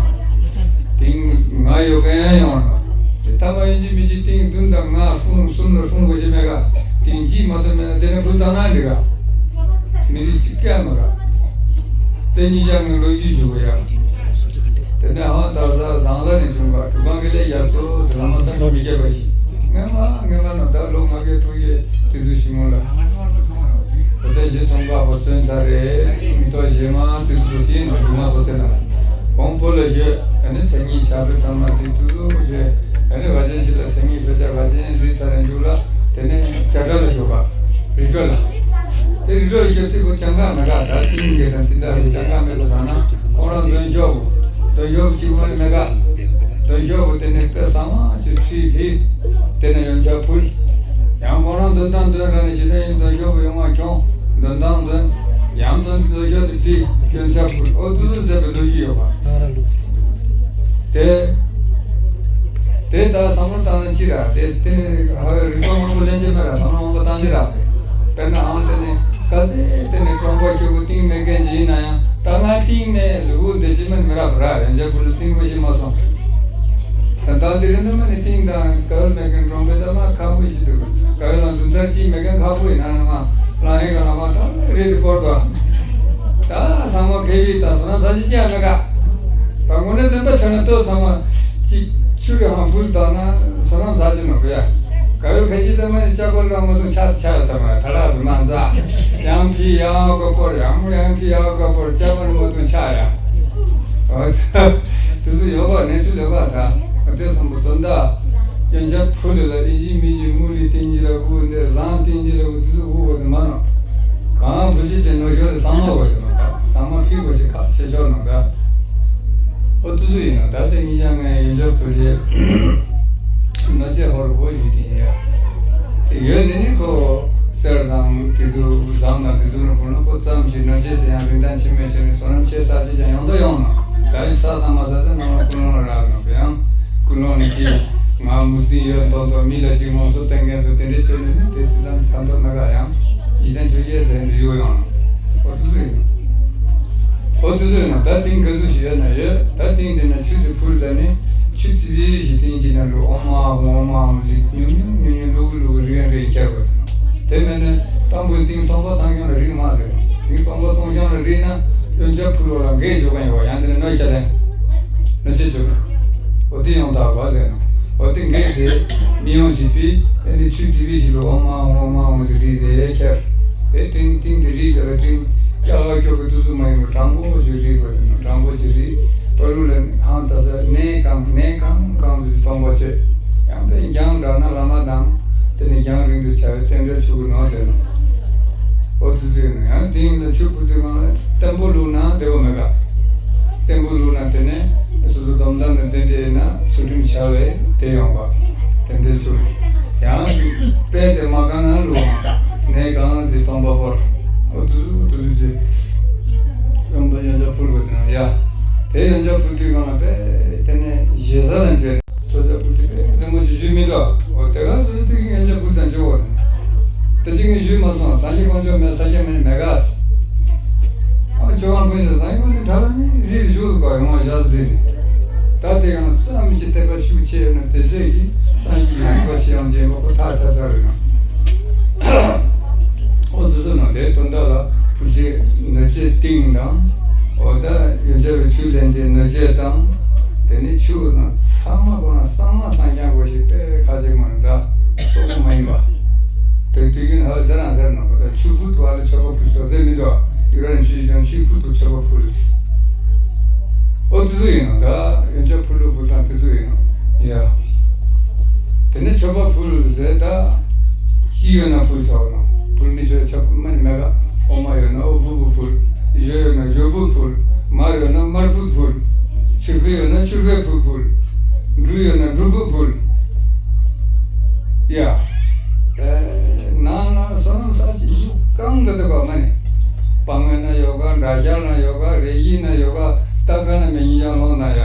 ཏིང་ལྔ་ཡོད་མཁན་ཡང་ཡོང་ན། དེ་ཐ་མ་ཡིན་གཅིག་མིན་གཅིག་ཏིང་བདུན་དང་ལྔ་སྲུང་གསུམ་ལ་སྲུང་དགོས་ཀྱི་མེད་ག་ཏིང་གཅིག་མ་གཏོགས་མེད་ན་དེ་ནས་ཕུལ་བཏང་ན་འགྲིག་ག་མི་རིགས་གཅིག་སྐད་མ་ག་དེ་གཉིས་ཀྱང་ངའི་ལོ་རྒྱུས་ཞུ་གི་ཡ། དེ་ནས་ཧང་ད་ས་ཟང་ལ་ནས་བྱུང་བ་གྲུབ་པ་དགེ་ལེགས་རྒྱ་མཚོ་ཟེར་བླ་མ་བསམ་གྱིས་མི་ཁྱབ་པ་ཞིག་སྔོན་མ་སྔོན་མ་ནང་ད་ལོ་ལྔ་བརྒྱ་དྲུག་བརྒྱ་དེ་ཚོའི་ཕྱི་མོ་ལ། ད་ལྟ་གཞི་ཚོང་པ་ཧོར་བཙོན་ཚ་རེད། མི་ཐོག་བཞི་མ་དུས་སུ་སྲིད་ནང་སྒྱུ་མ་སོ་སེ་ན། གོང་བོད་ལ་བཞུད་ཨ་ནི་མཚན་ཉིད་བྱ་བའི་ཚང་མ་སྲིད་དུས་སུ་བཞུད་ཨ་ནི་བ་ཅན་ཞིག་ལ་མཚན་ཉིད་ཕལ་ཆེར་བ་ཅན་སྲིད་ཚ་རེ་འཇུག་ལ་དེ་ནས་བྱ་བྲལ་ལ་བཞུགས་པ་རི་ཁྲོད་ལ། དེ་ རི་རབ་ཀྱི་སྟེགས་བུ་ཅང་ག་མེད་ག་ད་ཏིང་གི་དང་ཏིང་ག་རུ་ཅང་ག་མེད་པ་ད་ན་ཁོང་རང་འདོན་ཆོག་གོ། འདོན་ཆོག་གོ་གཅིག་པ་མེད་ག་འདོན་ཆོག་གོ་དེ་ནས་དཔེ་གསང་བ་ཅིག་ཁྲིད་གི་དེ་ནས་ཡོན་ཆབ་ཕུལ། ཡང་ཁོང་རང་འདོན་སྟངས་འདོན་ར་ནས་ཞེ་དྲག་ཡིན་འདོན་ཆོག་གོ་ཡོང་བ་ཁྱོང་འདོན་སྟངས་འདོན་ཡང་འདོན་འདོན་ཆོག་དེ་ཁྲིད་ཡོན་ཆབ་ཕུལ་ཨོ་ཏུ་ཏུ་མཛད་པའི་ལོ་རྒྱུས་ཡོད་པ། དེ། དེ་ལྟར་བསམ་བློ་བཏང་ན་ཅི་ར་དེ་དེ་ནི་ཧ་རིག་པ་མང་པོ་ལེན་གྱི་མེད་ར་བསམ་བློ་མང་པོ་བཏང་གྱི་ར། དཔེར་ན་ཨང་དེ་ནི་ག་ཚད་དེ་ནི་གྲོང་པ་ཁྱོད་ཀྱི་ཏིང་མེད་མཁན་ཅིག་ཡིན་ན་ཡང་ད་ང་ཏིང་མེད་གཟུགས་པོ་བདེ་ཅི་མིན་མི་རབ་ར་ཡང་འཇའ་ཕུ་ལ་ཏིང་པོ་ཞིག་མ་སོང་། ད་ལྟ་དེ་རིང་ནི་མ་ནི་ཏིང་དང་ག་བལ་མེད་མཁན་གྲོང་པའི་ད་མ་ཁག་པོ་ཡིན་གྱི་འདུག་ག་བལ་ལ་འདུ་འཛར་ཅིག་མེད་མཁན་ཁག་པོ་ཡིན་ན་ནི་མ་ལ་ཡིན་ག་ལ་མ་ད་རེད་དེ་སྐོར་དུ་ད་ཚང་མ་ཁེ་བི་དང་སོ་ན་ཚ་ཅི་ཅི་ཡང་མེད་ག་ད་དངོས་གནས་བདེན་པ་བྱས་ན་ལྟོས་ཚང་མ་གཅིག་ཆུ་རེ་ཧང་ཕུལ་བཏང་ན་བསོད་ནམས་ཟ་གི་ནོ་གོ་ཡ། ག་ཡོད་ཕལ་ཆེར་ལྟ་མ་ནི་ལྕགས་པར་ར་མ་དུང་ཆ་ཆ་ཡོད་ས་མ་ཐ་ལག་ཏུ་མ་འཛའ། ཡང་ཕི་ཡང་ག་པོར་ཡང་ཡང་ཕི་ཡང་ག་པོར་ལྕགས་པར་མ་དུང་ཆ་ཡ། དེ་ཚོ་ཡོད་པ་གནས་ཚུལ་ཡོད་པ་ད་དེ་སོང་པོ་དོན་དག་ཡོན་ཆབ་ཕུལ་ལ་ཨིན་ཇི་མིན་ཇི་མུ་ལི་ཏིང་ཇི་ལ་གུ་འདི་བཟང་ཏིང་ཇི་ལ་གུ་དེ་ཚོ་གུ་གོ་དེ་མ་ནོ། གང་བུ་ཅི་ཅི་ནོ་ཞོ་དེ་ཚང་མ་གོ་དེ་ནོ་ད་ཚང་མ་ཕི་གོ་ཞིག་ཁག་ཆེ་ཆོག་ནོ་ད། ཨོ་ཏུ་ཚུ་ཡིན་ནོ་ད་དེ་གཉིས་ཀྱང་ངའི་ཡོན་ཆབ་ཕུལ་རྗེས་ནོ་ཅེ་ཧོར་གོ་ཞུ་དེ་ཡིན་ཡ། དེ་ཡོད་ནི་ནི་ཁོ་གསེར་དང་དེ་ཚོ་བཟང་དང་དེ་ཚོ་ནོ་ཁོ་ནོ་ཁོ་ཙམ་ཞིག་ནོ་ཅེ་དེ་ཡང་རིན་ཐང་ཆེ་མེད་ཆེ་ནི་བསོད་ནམས་ཆེ་ས་ཅི་ཅང་ཡོང་དོ་ཡོང་ནོ་ད་ཡི་ས་དང་མ་ས་དེ་ནང་ལ་ཀུན་སློང་ལ་རག་ནོ་བེ་ཡང་ཀུན་སློང་ནི་ཅི་ང་མུ་སྟིང་ཡོད་མདོག་མདོག་མི་ལ་ཅི་ངོམ་སོ་བསྟན་མཁན་ཚོ་དེ་འདྲའི་ཆོས་ནི་ནི་དེ་དེ་ཙམ་ཕན་ཐོགས་མེད་ག་ཡང་འཇིག་རྟེན་ཆོས་བརྒྱད་ཟེར་འདི་ཡོ་ཡོང་ནོ། ཨོ་ཏུ་ཚུ་ཡིན་ནོ། ཨོ་དེ་ཚོ་ཡིན་ན་ད་ཏིང་ག་ཚོད་ཞིག་ཡོད་ན་ཡོད། ད་ཏིང་དེ་ན་ཆུ་དེ་ཕུལ་ད་ནི་ཆུ་ཙི་བི་ཞིག་ཏིང་ཅིག་ན་ལུ་ཨོ་མ་ཨོ་མ་ཨོ་ཟིག་ཉུང་ཉུང་ཉུང་ཉུང་ལུ་གུ་ལུ་གུ་རིང་རིང་ཁྱེར་དགོས། དེ་མེད་ན་དང་པོ་ཏིང་སྟོང་པ་བཏང་ཀྱང་ལ་རིང་མ་ཟེར། ཏིང་སྟོང་པ་གཏོང་ཀྱང་ལ་རིང་ན་ཡོན་ཆབ་ཕུལ་བ་ལ་འགན་འཇོག་ག་ཡོད་ཡང་དེ་ན་གནོད་ཆ་ལེན། གནོད་ཆ་བཅུག་ན། ཨོ་དེ་ཡོང་ད་བ་ཟེར་ན། ཨོ་དེ་འགན་དེ་མི་ཡོང་ཞིག་པི་ཨེ་ནི་ཆུ་ཙི་བི་ཞིག་ལུ་ཨོ་མ་ཨོ་མ་ཨོ་དེ་རིག་དེ་ཁྱེར། དེ་ཏིང་ཏིང་དེ་རིག་ཡོད་ལ་ཏིང་སྐྱ་བ་སྐྱོ་བའི་དུས་སུ་མ་ཡིན་པར་དྲང་པོ་ཞིག་རིག་དགོས་དེ་ནོ་དྲང་པོ་ཞིག་རིག་པ་ལུ་ལ་ནི་ཧང་ད་ས་གནས་གང་གནས་གང་གང་དུ་སྟོང་པ་བྱེད། ཡང་པའི་རྒྱང་བསྒྲགས་ན་བླ་མ་དང་དེ་ནི་རྒྱང་རིང་དུ་བྱ་བའི་རྟེན་འབྲེལ་ཆུ་གུ་ནོ་ཟེར་ནོ། ཨོ་ཙི་ཙི་ཡོད་ན་ཡང་དེ་ཡིན་ན་ཆུ་བུ་དུས་གང་ལ་བརྟན་པོ་བླུགས་ན་བདེ་བོ་མེད་ག་བརྟན་པོ་བླུགས་ན་དེ་ནས་སོ་སོ་སྡོམ་དང་དང་རྟེན་འབྲེལ་ཡིན་ན་ཚུལ་ཁྲིམས་བྱ་བའི་དེ་ཡོང་བ་རྟེན་འབྲེལ་ཆུ་ཡང་དཔེ་དེ་མ་གང་ན་བླུགས་ན་གནས་གང་ཟིག་སྟོང་པ་བོར་ཨོ་ཙི་ཙི་ཙི་ཙི་ཡོན་པ་ཡོན་ཆབ་ཕུལ་དགོས་དེ་ན་ཡ་དེ་ཡོན་ཆབ་ཕུལ་དུས་གང་ལ་དཔེ་དེ་ནས་ཞེ་ས་ལ་མཇལ། སོ་སོ་བུ་དེ་བས་བདེ་མོ་ཅིག་ཞུས་མི་འདུག་འོ་དེ་ག་སོ་སོ་དེ་གི་ཡོན་ཆབ་ཕུལ་དང་འཇོག་འོ། དེ་ཅི་ངས་ཞུས་མ་སོང་སངས་རྒྱས་དཀོན་མཆོག་མེད་ས་སྐྱ་མེད་མེད་ག་ཨ་ཅོ་གང་ཕུལ་ཟེར་སངས་རྒྱས་དཀོན་མཆོག་གྲྭ་ལ་ནི་གཟིགས་ཞུ་དུ་ག་ཡོང་བ་བཞག་ཟིན་ནས། ད་དེ་ཡང་ཙམ་ཞིག་དད་པ་ཤུགས་ཆེ་ཡོད་ན་དེ་ཚོས་ཀྱིས་སངས་རྒྱས་ཀྱི་རིག་པ་ཆེ་ཡང་ཆེན་པོ་ཁོ་ཐག་ཆ་ཚར་རེད་ན། ཨོ་དེ་ཚོ་ནང་དེ་དོན་དག་ལ་ཕུལ་ཆེ་ནོར་ཆེ་ཏིང་དང་། འོ་ད་ཡོན་ཆབ་པའི་ཆུ་ལེན་ཆེ་ནོར་ཆེ་དང་། དེ་ནི་ཆུ་དང་ཚང་མ་ཁོ་ན་གཙང་མ་གཙང་རྐྱང་པོ་ཞིག་དཔེ་ཁ་ཅིག་མ་རེད་ད་གཙོ་བོ་མ་ཡིན་པ། དེ་དུས་རྒྱུན་ཧ་ཟེར་རང་ཟེར་ནོ་ད་ཆུ་བུ་དུ་ཨ་ལ་མཆོད་པ་ཕུལ་ཆོག་ཟེར་མི་འདུག་ཡུ་ར་ནི་ཆུ་ཞིག་ཀྱང་ཆུ་བུ་དུ་མཆོད་པ་ཕུལ། ཨོ་དེ་ཚོ་ཡིན་ནོ་ད་ཡོན་ཆབ་ཕུལ་ལུགས་ཕུལ་སྟངས་དེ་ཚོ་ཡིན་ནོ་ཡ། དེ་ནས་མཆོད་པ་ཕུལ་ཟེར་ད། ཅི་ཡོད་ན་ཕུལ་ཆོག་ནོ། ཕུལ་མི་ཆོག་མཆོད་པ་མ་ནི་མེད་ག་ཨོ་མ་ཡོད་ན་ཨོ་བུ་བུ་ཕུལ། ཞོ་ཡོད་ན་ཞོ་བུ་ཕུལ། མར་ཡོད་ན་མར་བུ་ཕུལ། ཆུ་བེ་ཡོད་ན་ཆུ་བེ་བུ་ཕུལ། འབྲུ་ཡོད་ན་འབྲུ་བུ་ཕུལ། ཡ། ཨེ། ནང་ན་བསོད་ནམས་བསགས་ཀྱི་ཞུ་གང་གི་འདུག་ག་མ་ནི། སྤང་བའི་ན་ཡོད་ག་འདྲ་རྒྱལ་ན་ཡོད་ག་རེ་ཡིན་ན་ཡོད་ག་སྟག་ཁ་ན་མི་ཉིན་ཅང་ལོང་ན་ཡ།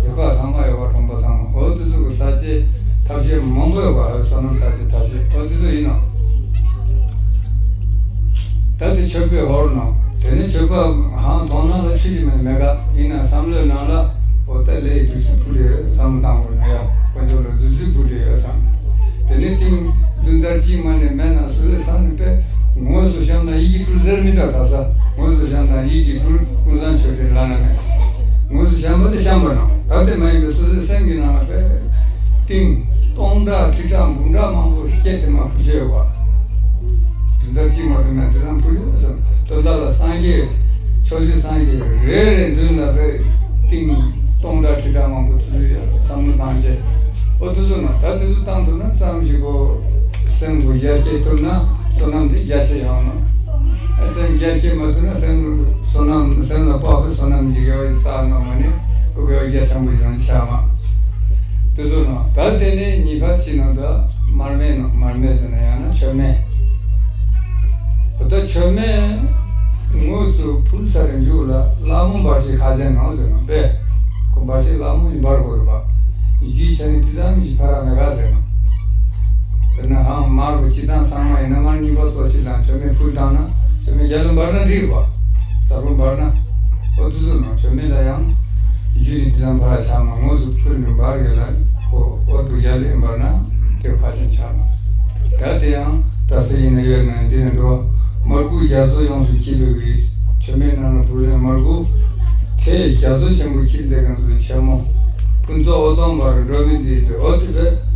ཡོད་ག་ཚང་མ་ཡོད་ག་གྲོང་པ་ཚང་མ་འོ་དེ་ཚོ་གི་ས་ཆའི་ཐབས་ཤེས་མང་པོ་ཡོད་ག་བསོད་ནམས་ས་ཆའི་ཐབས་ཤེས་འོ་དེ་ཚོ་ཡིན་ནོ། ད་དེ་མཆོད་པའི་ཧོར་ནོ། དེ་ནི་མཆོད་པ་ཧང་མཐོང་ན་ལ་ཆུ་ཞིག་མེད་མེད་ག་ཡིན་ན་བསམ་བློའི་ནང་ལ་འོ་ད་ལས་བདུད་རྩི་ཕུལ་ཡོད་བསམ་བློ་བཏང་དགོས་ན་ཡ་དཀོན་མཆོག་ལ་བདུད་རྩི་ཕུལ་ཡོད་བསམ། དེ་ནི་ཏིང་བདུན་ཚར་གཅིག་མ་ནས་མེད་ན་སོ་སོའི་ས་ནི་པས་ངོས་སུ་བཤམས་ན་ཡིད་ཀྱིས་སྤྲུལ་ཟེར་མི་འདྲ་ད་ས་ངོས་སུ་བཤམས་ན་ཡིད་ཀྱིས་སྤྲུལ་ཀུན་བཟང་མཆོད་རྟེན་བླ་ན་མེད། ངོས་སུ་བཤམས་པ་དེ་བཤམས་པ་ནང་ད་དེ་མ་ཡིན་པའི་སོ་སོའི་སེམས་ཀྱི་ནང་ལ་པས་ཏིང་སྟོང་ཕྲག་ཁྲི་ཕྲག་འབུམ་ཕྲག་མང་པོ་སྐྱེས་ཏེ་མ་ཕུལ་ཆོག་ཡོད་པ། དོན་དག་གཅིག་མ་གཏོགས་མེད་དེ་ཙམ་ཕུལ་ཡོད་བསམ། དོན་དག་ལ་སངས་རྒྱས། ཕྱོགས་བཅུའི་སངས་རྒྱས་རེ་རེ་མདུན་ལ་བས་ཏིང་སྟོང་ཕྲག་ཁྲི་ཕྲག་མང་པོ་ཐུགས་ཡོད་བསམ་བློ་བཏང་བྱས། ཨོ་དེ་ཚོ་ན་ད་དེ་ཚོ་བཏང་ཐུབ་ན་ཙམ་ཞིག་གོ། སེམས་པོ་རྒྱ་ཆེ་ཐུབ་ན་བསོད་ནམས་དེ་རྒྱ་ཆེ་ཡོང་ན་ མ་ཐུབ་ན་སེམས་བསོད་ནམས་སེམས་ལ་དཔག་པའི་བསོད་ནམས་ཀྱི་དགེ་བ་ཞིག་བསགས་གནང་བ་ནི་ཁོ་དགེ་བ་རྒྱ་ཆེན་པོ་ཞིག་ཆགས་མ། དེ་ཚོ་ནང་ད་དེ་ནས་ཉི་ཤུ་གཅིག་ནང་དུ་མར་མེ་ནང་མར་མེ་ཟེར་ན་ཡང་ན་མཆོད་མེ། ད་མཆོད་མེ་དངོས་སུ་ཕུལ་ཚར་རེ་མཇུག་ལ་ལྷ་མོ་འབར་བྱེད་ཁ་ཆེམས་ནང་ཟེར་ནོ་པས། ཁོ་འབར་བྱེད་ལྷ་མོ་ཡིན་པར་གོ་དུ་བ། ཡིད་ཆེས་ནི་དེ་ཙམ་ཞིག་ཕ་ར་མེ་ག་ཟེར་ནོ། དཔེར་ན་ཧང་མར་བུ་སྤྱི་བཏང་ཚང་མ་ཡིན་ན་མར་གཉིས་པ་གཙོ་ཆེ་དང་མཆོད་མེ་ཕུལ་བཏང་ན་མཆོད་མེ་རྒྱ་ལ་འབར་ན་འགྲིག་བ། ས་ཕུ་འབར་ན། ཨོ་དུ་ཚོ་ནང་མཆོད་མེ་ལ་ཡང་རྒྱུ་ནི་དེ་ཙམ་ཕ་ར་ཆགས་མ་དངོས་སུ་ཕུལ་ནས་འབར་གི་ལ་ཁོ་ཨོ་དུ་རྒྱ་ལས་འབར་ན་དེ་ཁ་ཆེམས་ཆགས་མ། ད་དེ་ཡང་ད་སེ་ཡིན་ན་ཡོད་ན་འདི་ནི་འདུག་མར་ཁུ་རྒྱ་མཚོ་ཡོངས་སུ་འཁྱིལ་བའི་མཆོད་མེ་རྣམས་ལ་ཕུལ་ནས་མར་ཁུ་དེ་རྒྱ་མཚོ་ཆེན་པོ་འཁྱིལ་བསྡད་མཁན་ཚོ་ཆེན་མོ། ཕུན་ཚོགས་ཨོ་སྟོང་འབར་འགྲོ་མི་འདི་ཚོ་ཨོ་དེ་བས་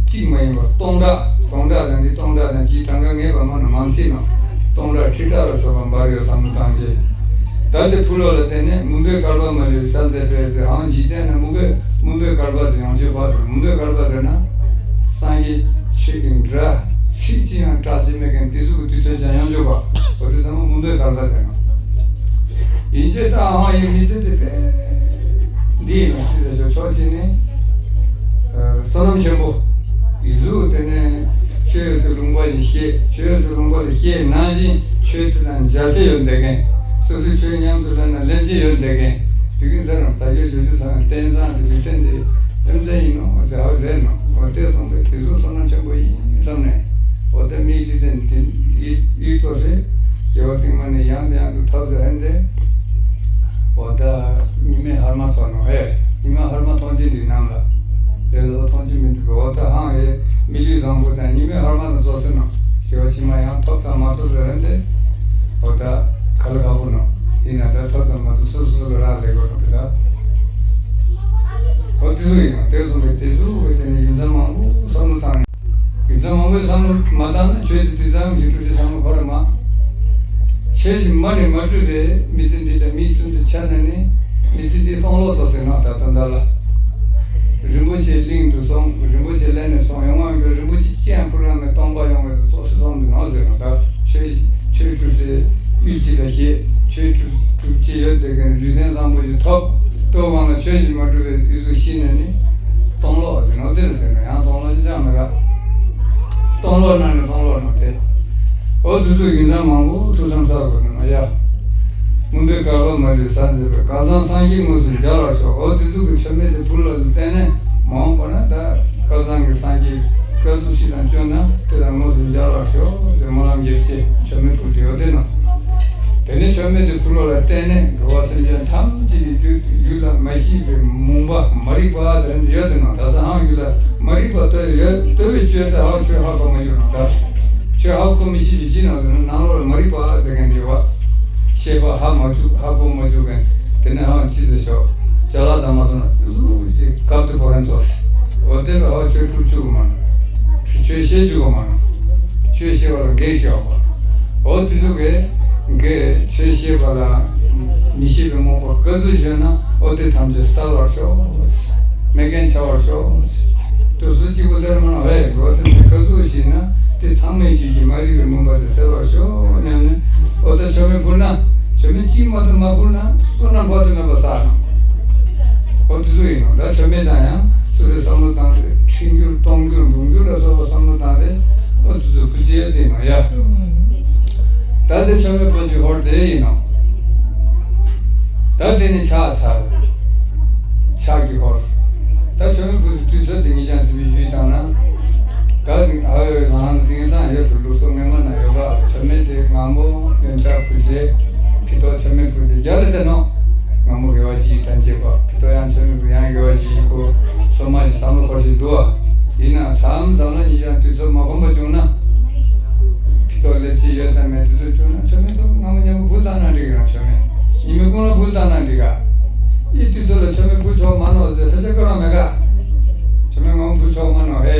གཅིག་མ་ཡིན་པར་སྟོང་ཕྲག་སྟོང་ཕྲག་དང་འདི་སྟོང་ཕྲག་དང་གཅིག་གྲངས་ཀ་ངེས་པ་མ་ན་མང་ཚིག་ནང་སྟོང་ཕྲག་ཁྲི་ཕྲག་ལ་སོགས་པ་འབར་ཡོད་བསམ་བློ་བཏང་རྗེས། ད་དེ་ཕུལ་བ་ལ་བརྟེན་ནས་མུན་པའི་བསྐལ་པ་མ་ལུས་ས་མཛད་པའི་ཚེ་ཧང་འཇིག་རྟེན་ན་མུན་པའི་མུན་པའི་བསྐལ་པ་ཟེར་ཡོང་ཆོས་པ་ཟེར་མུན་པའི་བསྐལ་པ་ཟེར་ན། སངས་རྒྱས་ཆོས་ཀྱི་སྒྲ་ཚིག་ཅི་ཡང་བཀྲ་ཅི་མེད་མཁན་དེ་ཚོ་གི་དུས་ཚོད་ཀྱང་ཡོང་ཆོག་པ། འོ་དེ་ཚང་མ་མུན་པའི་བསྐལ་པ་ཟེར་ན། ཡིན་གྱི་ད་ཧང་ཡིན་མི་ཚེ་དེ་པས། འདི་ཡིན་ན་ཅི་ཟེར་ཆོག་ཕྱོགས་གཅིག་ནས། བསོད་ནམས་ཆེན་པོ། ཡི་གཟུགས་དེ་ནས་ཆོས་ཡོད་ཚུལ་ལུང་པ་ཞིག་ཤེས་ཆོས་ཡོད་ཚུལ་ལུང་པ་ལ་ཤེས་ནང་བཞིན་ཆོས་དེ་དང་མཇལ་ཆ་ཡོད་བསྡད་མཁན། སོ་སོའི་ཆོས་ཉམས་སུ་ལེན་ན་ལེན་ཆ་ཡོད་བསྡད་མཁན། དེ་གིན་ཚེ་རང་ད་གའི་ཞུ་རྒྱུ་ཚང་བསྟན་བཟང་དེ་བི་བསྟན་དེ་ཨེམ་ཚན་ཡིན་ནོ་ཟེར་ཧ་ཟེར་ནོ་འོ་དེ་སོང་པས་དེ་ཚོ་བསོད་ནམས་ཆེན་པོ་ཡིན་བསམ་ནས་འོ་དེ་མིའི་ལུས་རྟེན་དེ་ཡིད་ཡིད་གཙོ་ཆེ་སྐྱེ་བ་རྟིང་མ་ནས་ཡང་དེ་ཡང་དུ་ཐོབ་ཟེར་ཧན་དེ་འོ་ད་ཉི་མའི་ཧར་མ་ཚོར་ནོ་ཧེ་ཉི་མ་ཧར་མ་ཐོང་ཅན་དེ་ནམ་ལ་དེ་ལོ་ཐོང་ཅན་མི་འདུག་གི་འོ་ད་ཧང་ཧེ་མི་ལུས་བཟང་པོ་དང་ཉི་མའི་ཧར་མ་དང་གཙོ་ཆེ་ནོ་སྐྱེ་བ་ཕྱི་མ་ཡང་ཐོབ་དང་མ་ཐོབ་ཟེར་ཧན་དེ་འོ་ད་ག་ལ་ག་པོ་ནོ། ཡིན་ན་ད་ཐོབ་དང་མ་ཐོབ་སོ་སོ་སོ་ལ་རག་ལས་དགོས་ནོ་གི་ད། ཨོ་དེ་ཚོ་ཡིན་ནོ་དེ་སོང་བས་དེ་ཚོ་བས་དེ་ནས་ཡུལ་ཚན་མང་པོ་བསམ་བློ་བཏང་ཡུལ་ཚན་མང་པོས་བསམ་བློ་མ་བཏང་ན་ཆོས་དེ་དེ་ཙམ་ཞིག་གྲུབ་ཀྱི་བསམ་བློ་འཁོར་ར་མ། ཆོས་ཀྱི་མ་ནས་མ་གྲུབ་པའི་མི་ཚེ་འདི་དང་མིའི་ཚུལ་འདི་ཆ་ན་ནི་མི་ཚེ་འདི་སྟོང་ལོག་ཚོ་ཟེར་ན་ད་ལྟ་འདྲ་ལ། རིན་པོ་ཆེ་གླིང་དུ་སོང་རིན་པོ་ཆེ་ལེན་ནས་སོང་ཡོང་བ་ཡོད་རིན་པོ་ཆེ་ཅི་ཡང་ཕུལ་ར་མེད་སྟོང་པ་ཡོང་བའི་ཚོགས་སུ་སོང་དུ་ནོ་ཟེར་ནོ་ད་ཆོས་ཆོས་གྲུབ་ཚེ་ཡུལ་གཅིག་ལ་ཤེས་ཆོས་གྲུབ་གྲུབ་ཀྱི་ཡོད་དེ་གན་ལུས་རྟེན་བཟང་པོ་ཞིག་ཐོབ་ལྟོ་གང་ལ་ཆོས་ཀྱིས་མ་གྲུབ་པའི་ཡུལ་དུ་ཤི་ནས་ནི་སྟོང་ལོག་ཟེར་ནོ་དེ་ལ་ཟེར་ནོ་ཡང་སྟོང་ལོག་ཅི་ཅང་མེད་ག་སྟོང་ལོག་ན་ནི་སྟོང་ལོག་ནོ་དེ་འོ་དུ་ཚོ་ཡུལ་ཚན་མང་པོ་ཐུགས་བསམ་ས་དགོས་ནོ་ཡ། མུན་པའི་བསྐལ་པ་མ་ལུས་ས་མཛད་པའི་བསྐལ་བཟང་སངས་རྒྱས་དངོས་སུ་མཇལ་བར་ཤོག་འོ་དེ་ཚོ་གི་མཆོད་མེ་དེ་ཕུལ་བ་ལ་བརྟེན་ནས་མ་འོངས་པ་ན་ད་བསྐལ་བཟང་གི་སངས་རྒྱས་བཀའ་ཟུར་ཞིག་དང་བསྐྱོན་ན་དེ་དང་དངོས་སུ་མཇལ་བར་ཤོག་ཟེར་སྨོན་ལམ་རྒྱབ་ཆེད་མཆོད་མེ་ཕུལ་དེ་ཡོད་དེ་ན། དེ་ནས་མཆོད་མེ་དེ་ཕུལ་བ་ལ་བརྟེན་ནས་འགྲོ་བ་སེམས་ཅན་ཐམས་ཅད་ཀྱི་རྒྱུད་རྒྱུད་ལ་མ་ཤེས་པའི་མུན་པ་མ་རིག་པ་ཟེར་ཡོད་དེ་ན་ད་ས་ཧང་རྒྱུད་ལ་མ་རིག་པ་ལྟོས་ཡོད་ལྟོས་པའི་ཆོས་དེ་ཧང་ཆོས་ཧ་གོ་མ་བྱུང་ན་ད་ཆོས་ཧ་གོ་མི་ཤེས་པའི་ཕྱིར་ན་ནང་ལོགས་ལ་མ་རིག་པ་ཟེར་མཁན་དེ་བ། ཤེས་པ་ཧ་མ་བཅུག་ཧ་གོ་མ་བཅུག་མཁན་དེ་ནས་ཧ་ཅི་ཟེར་ཤོག་ཅ་ལག་དང་མ་སོང་ན་ལུག་ཅིག་སྐབས་དུ་བོ་ཧན་ཙོགས་སེ་འོ་དེ་ལ་ཧ་ཆོས་སྤྲུག་བཅུག་མ་ནོ། ཆོས་བཤད་བཅུག་མ་ནོ། ཆོས་བཤད་པ་ལ་འགེགས་བྱ་བ། འོ་དེ་ཚོ་གས་འགེགས་ཆོས་བཤད་པ་ལ་མི་ཤེས་པའི་རྨོངས་པ་བཀའ་ཟུར་བཞོན་ན་འོ་དེ་ཐམས་ཅད་སལ་བར་ཤོག་མེད་མཁན་བྱ་བར་ཤོག་དུ་སུ་གཅིག་པུ་ཟེར་མ་ནོ་ཧེ་འགྲོ་སེམས་ཀྱི་བཀའ་ཟུར་ཞིག་ན་དེ་ཚང་མའི་རྒྱུད་ཀྱི་མ་རིག་པའི་མུན་པ་དེ་སེལ་བར་ཤོག་སྙམ་ནས་འོ་ད་མཆོད་མེ་ཕུལ་ན་མཆོད་མེ་གཅིག་མ་གཏོགས་མ་ཕུལ་ན་བསོད་ནམས་དཔག་ཏུ་མེད་པ་བསགས་ན། འོ་དེ་ཚོ་ཡིན་ནོ་ད་མཆོད་མེ་དང་ཡང་སོ་སོའི་བསམ་བློ་བཏང་སྟེ་ཁྲི་འགྱུར་སྟོང་འགྱུར་འབུམ་འགྱུར་ལ་སོགས་པ་བསམ་བློ་བཏང་སྟེ་འོ་དེ་ཚོ་ཕུལ་ཅི་ཡོད་དེ་ཡིན་ནོ་ཡ། ད་དེ་མཆོད་མེ་ཕུལ་ཅི་ཧོར་དེ་ཡིན་ནོ། ད་དེ་ནི་ཕྱག་འཚལ། ཕྱག་གི་ཧོར། ད་མཆོད་མེ་ཕུལ་ཅི་དུས་ཚོད་དེ་ངེད་ཅག་ཚོས་ཞུས་བཏང་ན། ད་ཨ་ཡོ་རང་དེང་སང་ཡོད་དུ་ལུགས་སྲོལ་སྔོན་མ་ན་ཡོད་པ་མཆོད་མེ་དེ་སྔ་མོ་ཡོན་ཆབ་ཕུལ་རྗེས་ཕི་ཏོག་མཆོད་མེ་ཕུལ་རྗེས་རྒྱ་ལ་དེ་ནོ། སྔ་མོ་དགེ་བ་བཞིའི་དོན་བྱེད་པ་ཕི་ཏོག་ཡང་མཆོད་མེ་ཕུལ་ཡང་དགེ་བ་བཞིའི་སྐོར་སོ་མ་ཞིག་བསམ་བློ་འཁོར་ཞིག་འདུག་ཨ། ཡིན་ན་མཚམས་མཚམས་ལ་ཉིན་ཞག་དུས་ཚོད་མ་ཁོམ་པ་བྱུང་ན། ཕི་ཏོག་ལེབ་ཅིག་ཡོད་དམ་མེད་དུས་ཚོད་བྱུང་ན་མཆོད་མེ་ཏོག་སྔ་མོ་མཉམ་པོ་ཕུལ་བཏང་ན་འགྲིག་གི་རང་མཆོད་མེ་ཉི་མའི་གུང་ལ་ཕུལ་བཏང་ན་འགྲིག་ག་ཨི་དུས་ཚོད་ལ་མཆོད་མེ་ཕུལ་ཆོག་མ་ནོ་ཟེར་ཕལ་ཆེར་བཀའ་རང་མེད་ག་མཆོད་མེ་སྔ་མོ་ཕུལ་ཆོག་མ་ནོ་ཧེ།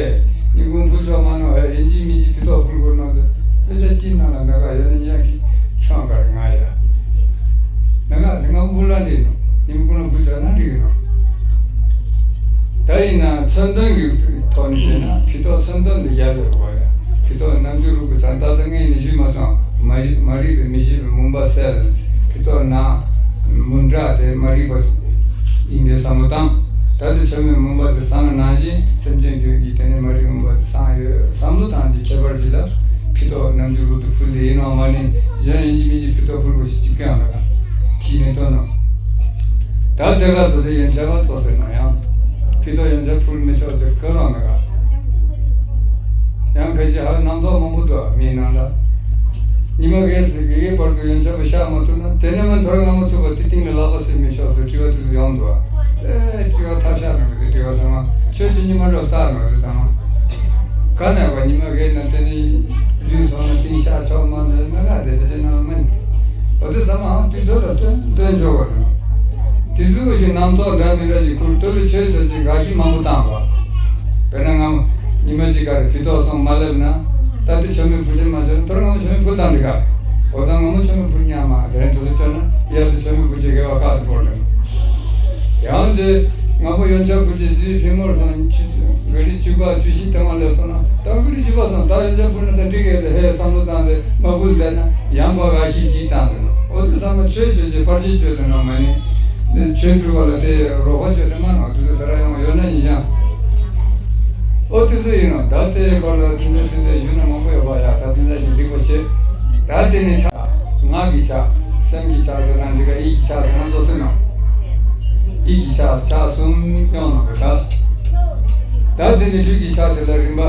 ཉིན་གུང་ཕུལ་ཆོག་མ་ནོ་ཧེ། ཡིན་གཅིག་མིན་གཅིག་ཕི་ཏོག་ཕུལ་དགོས་ནོ་ཟེར་ཕལ་ཆེར་གཅིག་ནང་ལ་མེད་ག་ཡོད་ན་ཉག་གི་ཁྱོད་ག་རེ་ང་ཡ། མེད་ག་དེ་སྔ་མོ་ཕུལ་ལ་འགྲིག་ནོ། ཉིན་གུང་ལ་ཕུལ་ཆོག་ན་འགྲིག་ནོ། ད་ཡིན་ན་མཚོན་དོན་གྱི་ཐོག་ནས་བྱས་ན་ཕི་ཏོག་མཚོན་དོན་འདི་རྒྱབ་ལ་རུ་བ་ཡ། ཕི་ཏོག་རྣམ་འགྱུར་རུ་གི་ཚང་ད་ས་ངས་ནི་ཞུས་མ་སོང་མ་ཡི་ མ་རིག་པའི་མི་ཤེས་པའི་མུན་པ་སེལ། ཕི་ཏོག་ན་མུན་དྲག་དེ་མ་རིག་པ་ཡིན་པའི་བསམ་བློ་བཏང་། ད་དེ་མཆོད་མེ་མུན་པ་དེ་སངས་ནང་བཞིན་སེམས་ཅན་ཀུན་གྱི་དེ་ནས་མ་རིག་མུན་པ་དེ་སངས་ཡོད་བསམ་བློ་བཏང་གི་ཁྱད་པར་ཅིག་ལ་ཕི་ཏོག་རྣམ་འགྱུར་རུ་དུ་ཕུལ་དེ་ཡིན་ནོ་མ་ནི་གཞན་ཡིན་གཅིག་མིན་གཅིག་ཕི་ཏོག་ཕུལ་དགོས་ཞིག་ཅིག་ཀྱང་མེད་པ་ཁྱི་ནས་བཏོན་ནོ། ད་དེ་ག་ཚོ་ཚེ་ཡན་ཆད་པ་ཚོ་ཟེར་ན་ཡང་། ཕི་ཏོག་ཡན་ཆད་ཕུལ་མི་ཆོག་ཚེ་ག་རང་མེད་ག་ཡང་ཁ་ཅིག་ཧ་རྣམ་རྟོག་མང་པོ་འདུག་མིའི་ནང་ལ། ཉི་མ་གས་ཟེར་གི་གའི་བར་དུ་ཡན་ཆད་པ་བཞག་མ་ཐུབ་ན་དེ་ནས་མ་ཐོར་ལྔ་མ་ཚུགས་པ་དེ་སྟེང་ལ་ལག་པ་སྲིད་མི་ཆོག་ཚེ་དྲི་བ་དེ་ཚོ་ཡོང་འདུག་ཨེ་དྲི་བ་ཐབས་ཤ་མེད་པ་དེ་དྲི་བ་ཚང་མ་ཆོས་ཀྱི་ཉི་མ་འགྲོ་ས་མེད་པ་དེ་ཚང་མ། ག་ནས་པ་ཉི་མ་གས་ན་དེ་ནས་ལུས་སོང་ན་སྟེང་ཤ་ཆོག་མ་ནས་མ་ག་དེ་དེ་ཚེ་ནང་ལ་མ་ནི། འོ་དེ་ཚང་མའང་དུས་ཚོད་ལ་བསྟུན་བསྟུན་ཆོག་པ་རེད། དེ་ཚོ་བཞིན་རྣམ་རྟོག་འདྲ་མི་འདྲ་ཞིག་ཁུར་ལྟོ་ལི་ཆོས་ཚོད་ཅིག་འགའ་ཞིག་མང་པོ་བཏང་བ། དཔེར་ན་ང་ཉི་མ་གཅིག་ག་རེ་ཕི་ཏོག་སོང་མ་སླེབས་ན། ད་དེ་མཆོད་མེ་ཕུལ་ཆེན་མ་བྱས་ན་ཐོར་ང་མཆོད་མེ་ཕུལ་བཏང་འདི་ག་འོ་ད་ང་མོ་མཆོད་མེ་ཕུལ་ཉག་མ་ཟེར་དུ་ཚོད་ཆོད་ན་ཡ་དེ་མཆོད་མེ་ཕུལ་ཆེ་དགེ་བ་ཁག་ཏུ་བོར་འདུག་ཡང་དེ་ང་མོ་ཡོན་ཆབ་ཕུལ་ཆེ་ཟིའི་ཕི་མོར་སོང་ཆུ་ག་རི་བཅུ་པ་བཅུ་བཞི་དེ་མ་སླེབས་སོང་ན་ད་ག་རི་བཅུ་པ་སོང་ད་ཡོན་ཆབ་ཕུལ་ན་ད་འགྲིག་གས་དེ་ཧེ་བསམ་བློ་བཏང་སྟེ་མ་ཕུལ་བསྡད་ན་ཡང་པ་འགའ་ཞིག་ཅིག་བཏང་འདུག་འོ་དེ་ཚང་མ་ཆོས་ཆོས་ཆེ་པར་ཆས་ཆོས་དེ་ནང་མ་ནི། ཆོས་སྒྲུབ་པ་ལ་དེ་རོགས་པ་བྱོས་ཏེ་མ་ནོར་དུས་ཚོད་ཟ་ར་ཡོང་ཡོད་ན་ཉིན་ཞག་ཨོ་དུས་ཚོད་ཡིན་ནོ་ད་དེ་བར་ལ་དུས་ཚོད་དུས་ཚོད་ཞུ་ན་མང་པོ་ཡོད་པ་ཡ་ད་དུས་ཚོད་ཞིག་འགྲིག་པ་བྱེད། ད་དེ་ནས་ཆགས་ངག་གི་ཆགས་སེམས་ཀྱི་ཆགས་ཟེར་ན་འགྲིག་ག་ཡིད་ཀྱི་ཆགས་ཟེར་ན་བཟོ་སྲིད་ནོ། ཡིད་ཀྱི་ཆགས་ཆགས་གསུམ་ཡོང་ནོ་གི་ད། ད་དེ་ནས་ལུས་ཀྱི་ཆགས་དེ་ལ་རིམ་པ།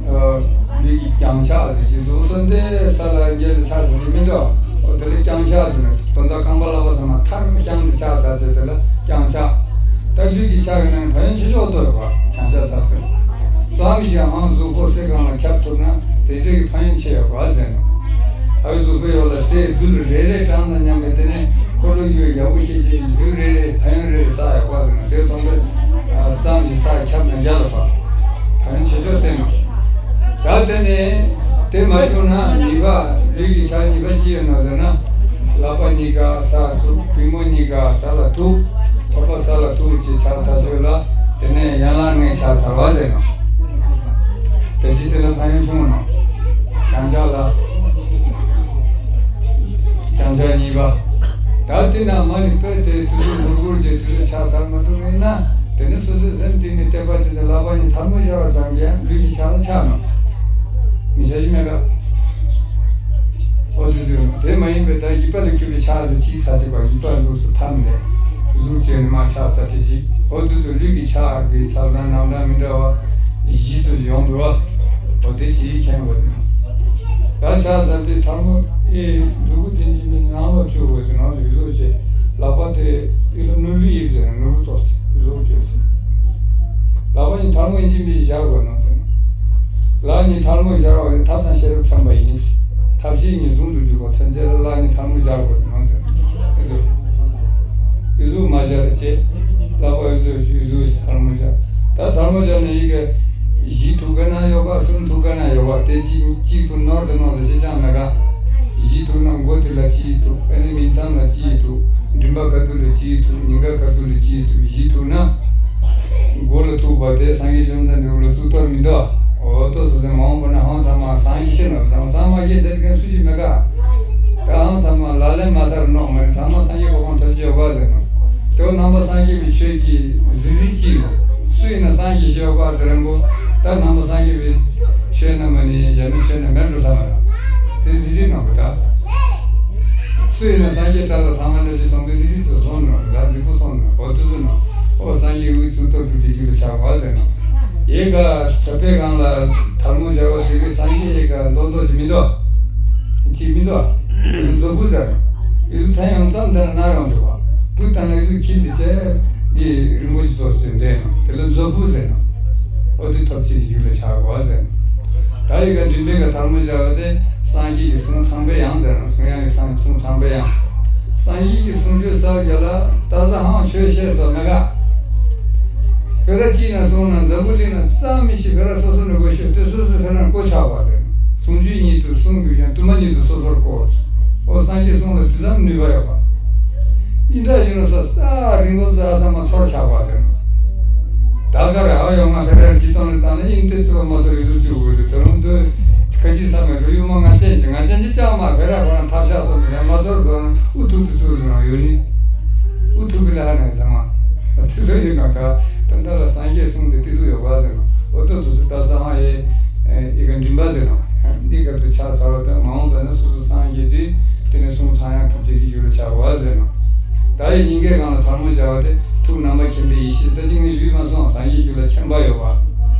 ལུས་ཀྱི་རྐྱང་ཆགས་ཟེར་གྱི་འདུག་སོ་འདི་ས་ལ་འགྱེལ་ཆགས་ཟེར་གྱི་མི་འདུག་འོ་དེ་ལ་རྐྱང་ཆགས་ཟེར་ནས་དོན་དག་རྐང་པ་ལག་པ་ཚང་མ་ཐར་རྐྱང་དུ་ཆགས་ཚར་ཚེ་དེ་ལ་རྐྱང་ཆགས། ད་ལུས་ཀྱི་ཆགས་ཀྱི་ནང་ཕན་ཡོན་ཆེ་ཤོས་ལྟོས་པ་རྐྱང་ཆགས་ཚར་ཚེ། ཙམ་ཞིག་ཧང་གཟུགས་པོ་སེ་གང་ལ་ཁྱབ་ཐུབ་ན་དེ་ཚེ་གི་ཕན་ཡོན་ཆེ་ཡོད་པ་ཟེར་ནོ། ཨ་བའི་གཟུགས་པོའི་འོག་ལ་སའི་རྡུལ་རེ་རེ་གྲངས་དང་མཉམ་པའི་དེ་ནས་འཁོར་ལོ་རྒྱུ་ཡག་པོ་ཤེས་བྱེད་ཀྱི་རྒྱུ་རེ་རེ་ཕན་ཡོན་རེ་རེ་བསགས་ཡོད་པ་ཟེར་ན་དེ་སོང་ཙང་ཙམ་ཞིག་བསགས་ཁྱབ་ན་རྒྱ་ལ་བབས། ཕན་ཡོན་ཆེ་ཤོས་བསྟན་ནོ། ད་དེ་ནས་དེ་མ་བྱུང་ན་གཉིས་པ་ལུས་ཀྱི་ཆ་གཉིས་པ་ཅི་ཡོད་ནོ་ཟེར་ན། ལག་པ་གཉིས་ཀ་སར་ཐུག་པུས་མོ་གཉིས་ཀ་ས་ལ་ཐུག་ཐོག་པ་ས་ལ་ཐུག་ཅེས་ཆགས་ཚར་ཚོད་ལ་དེ་ནས་ཡན་ལག་ལྔའི་ཆ་ཚར་བ་ཟེར་ནོ། དེ་ཅི་དེ་ལ་ཕན་ཡོན་བྱུང་ནོ། རྐྱང་ཆགས་ལ། རྐྱང་ཆགས་གཉིས་པ། ད་དེ་ན་མ་ནི་དཔེ་དེ་དུས་ཚོད་འགོར་འགོར་གྱི་དུས་ཚོད་ཆགས་ཚར་མ་ཐུབ་ཡིན་ན་དེ་ནི་སོ་སོའི་སེམས་གཏིང་ནས་དད་པ་བྱས་ཏེ་ལག་པ་གཉིས་ཐལ་མོ་སྦྱར་བ་ཙམ་གྱིས་ལུས་ཀྱི་ཆ་ལ་ཆགས་ནོ། མི་ཆ་ཞིག་མེད་ཀ་ཨོ་ཙི་ཙི། དེ་མ་ཡིན་པའི་ད་ཡིད་པ་ལ་གྱུར་པའི་ཆ་ཟེར་ཅིག་ས་ཅིག་པ་ཡིད་པ་ལུགས་སུ་ཐམས་ནས་གཟུགས་བཅོས་ནས་མ་ཆགས་ས་ཅིག་ཅིག་ཨོ་ཙི་ཙི། ལུས་ཀྱི་ཆ་གི་ཚད་དང་རྣམ་གྲངས་མི་འདྲ་བ་བཞི་ཙམ་ཡོང་འདུག་བ། ཨོ་དེ་ཅིག་མཁྱེན་དགོས་འདུག་ད་ཆ་ཟེར་དེ་ཐལ་མོ་ཨེ་མཛུ་གུ་དེ་འཇིམ་པའི་ནང་ལ་བཅུག་དགོས་འདུག་ནང་ལ་ཡོད་བཟོ་བྱས་ལག་པ་དེ་ཨི་ལ་ནོར་བུ་ཡིབ་ཟེར་ནོར་བུ་ཙོགས་ཟེར་བཟོ་བྱས་ཟེར། ལག་པ་གཉིས་ཐལ་མོ་ཨིན་ཇི་མི་བཞག་དགོས་ནོ་ཟེར། ལག་གཉིས་ཐལ་མོ་སྦྱར་བ་ནི་ཐབས་དང་ཤེས་རབ་འཚམ་པ་ཡིན། ཐབས་ཤེས་གཉིས་ཟུང་དུ་འཇུག་པ་མཚོན་བྱེད་ལ་ལག་གཉིས་ཐལ་མོ་སྦྱར་དགོས་ནོ་ཟེར། དེ་ཚོ་དེ་ཚོ་མ་སྦྱར་བྱས། ལག་པ་ཡོད་ཚོད་ཞུ་ཡོད་ཚོད་ཞིག་ཐལ་མོ་སྦྱར། ད་ཐལ་མོ་སྦྱར་ནས་ཡི་གེ་བཞི་ཐུག་ག་ན་ཡོད་པ་གསུམ་ཐུག་ག་ན་ཡོད་པ་དེ་གཅིག་གཅིག་པུ་ནོར་དུ་ནོར་དུ་ཤེས་ཀྱང་མེད་ཀ་བཞི་ཐུག་ན་མགོ་དེ་ལ་གཅིག་ཐུག་ཨ་ནི་མིང་མཚམས་ལ་གཅིག་ཐུག་མགྲིན་པ་ཁ་ཐུག་ལ་གཅིག་ཐུག་སྙིང་ག་ཁ་ཐུག་ལ་གཅིག་ཐུག་བཞི་ཐུག་ན། མགོ་ལ་ཐུག་པ་དེ་སངས་རྒྱས་བཅོམ་ལྡན་འདས་ལ་གཙུག་ཏོར་མི་འདུག་འོ་ཏོ་སོ་སོའི་མ་འོངས་པ་ན་ཧང་ཚང་མ་སངས་རྒྱས་ཤེས་ན་ཚང་མ་སངས་མ་རྒྱས་འདི་གན་སུ་ཞིག་མེད་ཀ་ད་ཧང་ཚང་མ་ལག་ལེན་མ་ཐར་ནོག་མ་ནི་ཚང་མ་སངས་རྒྱས་གོ་འཕང་ཐོབ་ཀྱི་ཡོད་པ་ཟེར་ནོ། དེ་བ་ནང་པ་སངས་རྒྱས་པའི་ཆོས་ཀྱི་གཟི་བརྗིད་ཅིག་ཡིན་ནོ། སུ་ཡིན་ན་སངས་རྒྱས་ཤེས་ཡོད་པ་ཟེར་རན་པོ། ད་ནང་པ་སངས་རྒྱས་པའི་ཆོས་རྣམས་ནི་གཞན་མི་ཆོས་ནི་མེད་འགྲོ་ས་མ་རེད། དེ་གཟི་བརྗིད་ནང་པ་ད། སུ་ཡིན་ན་སངས་རྒྱས་བཀྲ་ལ་ཚང་མ་ལ་ཅི་སོང་དུས་ཟི་ཟི་ཚོ་སོང་ནོ་ལ་རྫིག་པོ་སོང་ནོ་འོ་དུ་ཚོ་ནོ། ཨོ་སངས་རྒྱས་དབུའི་གཙུག་ཏོར་སྒྲུབ་ཀྱི་རྒྱུད་ལ་ཆགས་པ་ཟེར་ནོ། ཡེ་ག་གྲྭ་པའི་སྒང་ལ་ཐལ་མོ་སྦྱར་བ་ཟེར་གི་སངས་རྒྱས་ཡེ་ག་མདོག་མདོག་ཅིག་མི་འདུག་ཅིག་མི་འདུག་མཛོ་བུ་ཟེར་ནོ། ཡུལ་ཐན་ཡང་ཙམ་དེ་ན་ན་རང་འཇོག་པ་བུ་དང་ལ་ཡུལ་ཁྱིམ་དེ་ཆེ་འདི་རིན་པོ་ཆེ་ཚོ་ཟེར་འདས་ནོ་དེ་ལ་མཛོ་བུ་ཟེར་ནོ། ཨོ་དེ་ཐོབ་ཅིག་ཡུལ་ལ་ཆགས་པ་ཟེར་ནོ། ད་ཡི་ག་མགྲིན་པའི་ག་ཐལ་མོ་སྦྱར་བ་དེ་སངས་རྒྱས་ཀྱི་གསུང་ཚངས་པའི་དབྱངས་ཟེར་ན་གསུང་དབྱངས་ཀྱི་གསུང་ཚངས་པའི་དབྱངས། སངས་རྒྱས་ཀྱི་གསུང་ཆོས་ཟེར་རྒྱ་ལ་ད་ས་ཧང་ཆོས་བཤད་ཚོ་མེད་ག་བོད་ར་གཅིག་ན་གསུང་ན་འཛམ་བུ་གླིང་ན་རྩ་མི་ཤེས་བོད་ར་སོ་སོ་ནས་གོ་ཤོད་དེ་སོ་སོ་ཕེ་རང་གོ་ཆགས་པ་ཟེར། གསུང་ཆོས་ཉིད་དུ་གསུང་དགོས་ཀྱང་དུ་མ་ཉིད་དུ་སོ་སོར་གོ། ཨོ་སངས་རྒྱས་གསུང་ལ་དེ་ཙམ་ནུས་པ་ཡོད་པ། ཨིན་ད་ཞིག་ན་ས་ས་རིང་པོ་ས་ས་མ་ཚོར་ཆགས་པ་ཟེར། ད་ག་ར་ཨ་ཡོང་ང་ཕེ་ར་གཅིག་སྟོང་ནས་བཏང་ན་ཨིན་དེ་ཚོ་མ་ཚོར་ཡོད་ཚུལ་བཅུག་དགོས་ལུགས་དེ་རང་དུ། ཁ་ཅིག་ས་མེད་རུ་ཡུ་མ་ང་ཅན་གྱི་ང་ཅན་གྱི་ཅང་མ་བེ་ར་ཁོ་རང་ཐབས་ཤ་སོ་མི་ཤ་མ་ཚོར་དོ་ན་ཨུ་ཐུག་ཏུ་ཚུགས་སུ་ན་ཡོད་ནི། ཨུ་ཐུག་གི་ལ་ཧ་ནས་ཟ་མ། ཨ་ཐུག་ཚོ་ཡིན་ན་ད་ད་འདྲ་ལ་སངས་རྒྱས་གསུངས་ཏེ་ཏི་ཚུ་ཡོད་པ་ཟེར་ན། ཨོ་ཏོ་ཚུ་ཚུ་ད་ས་ཧ་ཡེ་ཨི་ག་འདྲིན་པ་ཟེར་ན། འདི་ག་དུ་ཆ་ཚ་བ་ད་མ་འོངས་པ་ན་སུ་སུ་སངས་རྒྱས་ཏེ་དེ་ནས་གསུང་ཚང་ཡང་གྲུབ་ཅིག་གི་ཡུལ་ལ་ཆགས་པ་ཟེར་ན། ད་ཡི་སྙིང་གའི་སྒང་ལ་ཐལ་མོ་སྦྱར་བ་དེ་ཐུགས་རྣམ་པ་མཁྱེན་པའི་ཡེ་ཤེས་ད་ཅི་ངས་ཞུས་མ་སོང་། སངས་རྒྱས་རྒྱུད་ལ་མཁྱེན་པ་ཡོད་པ།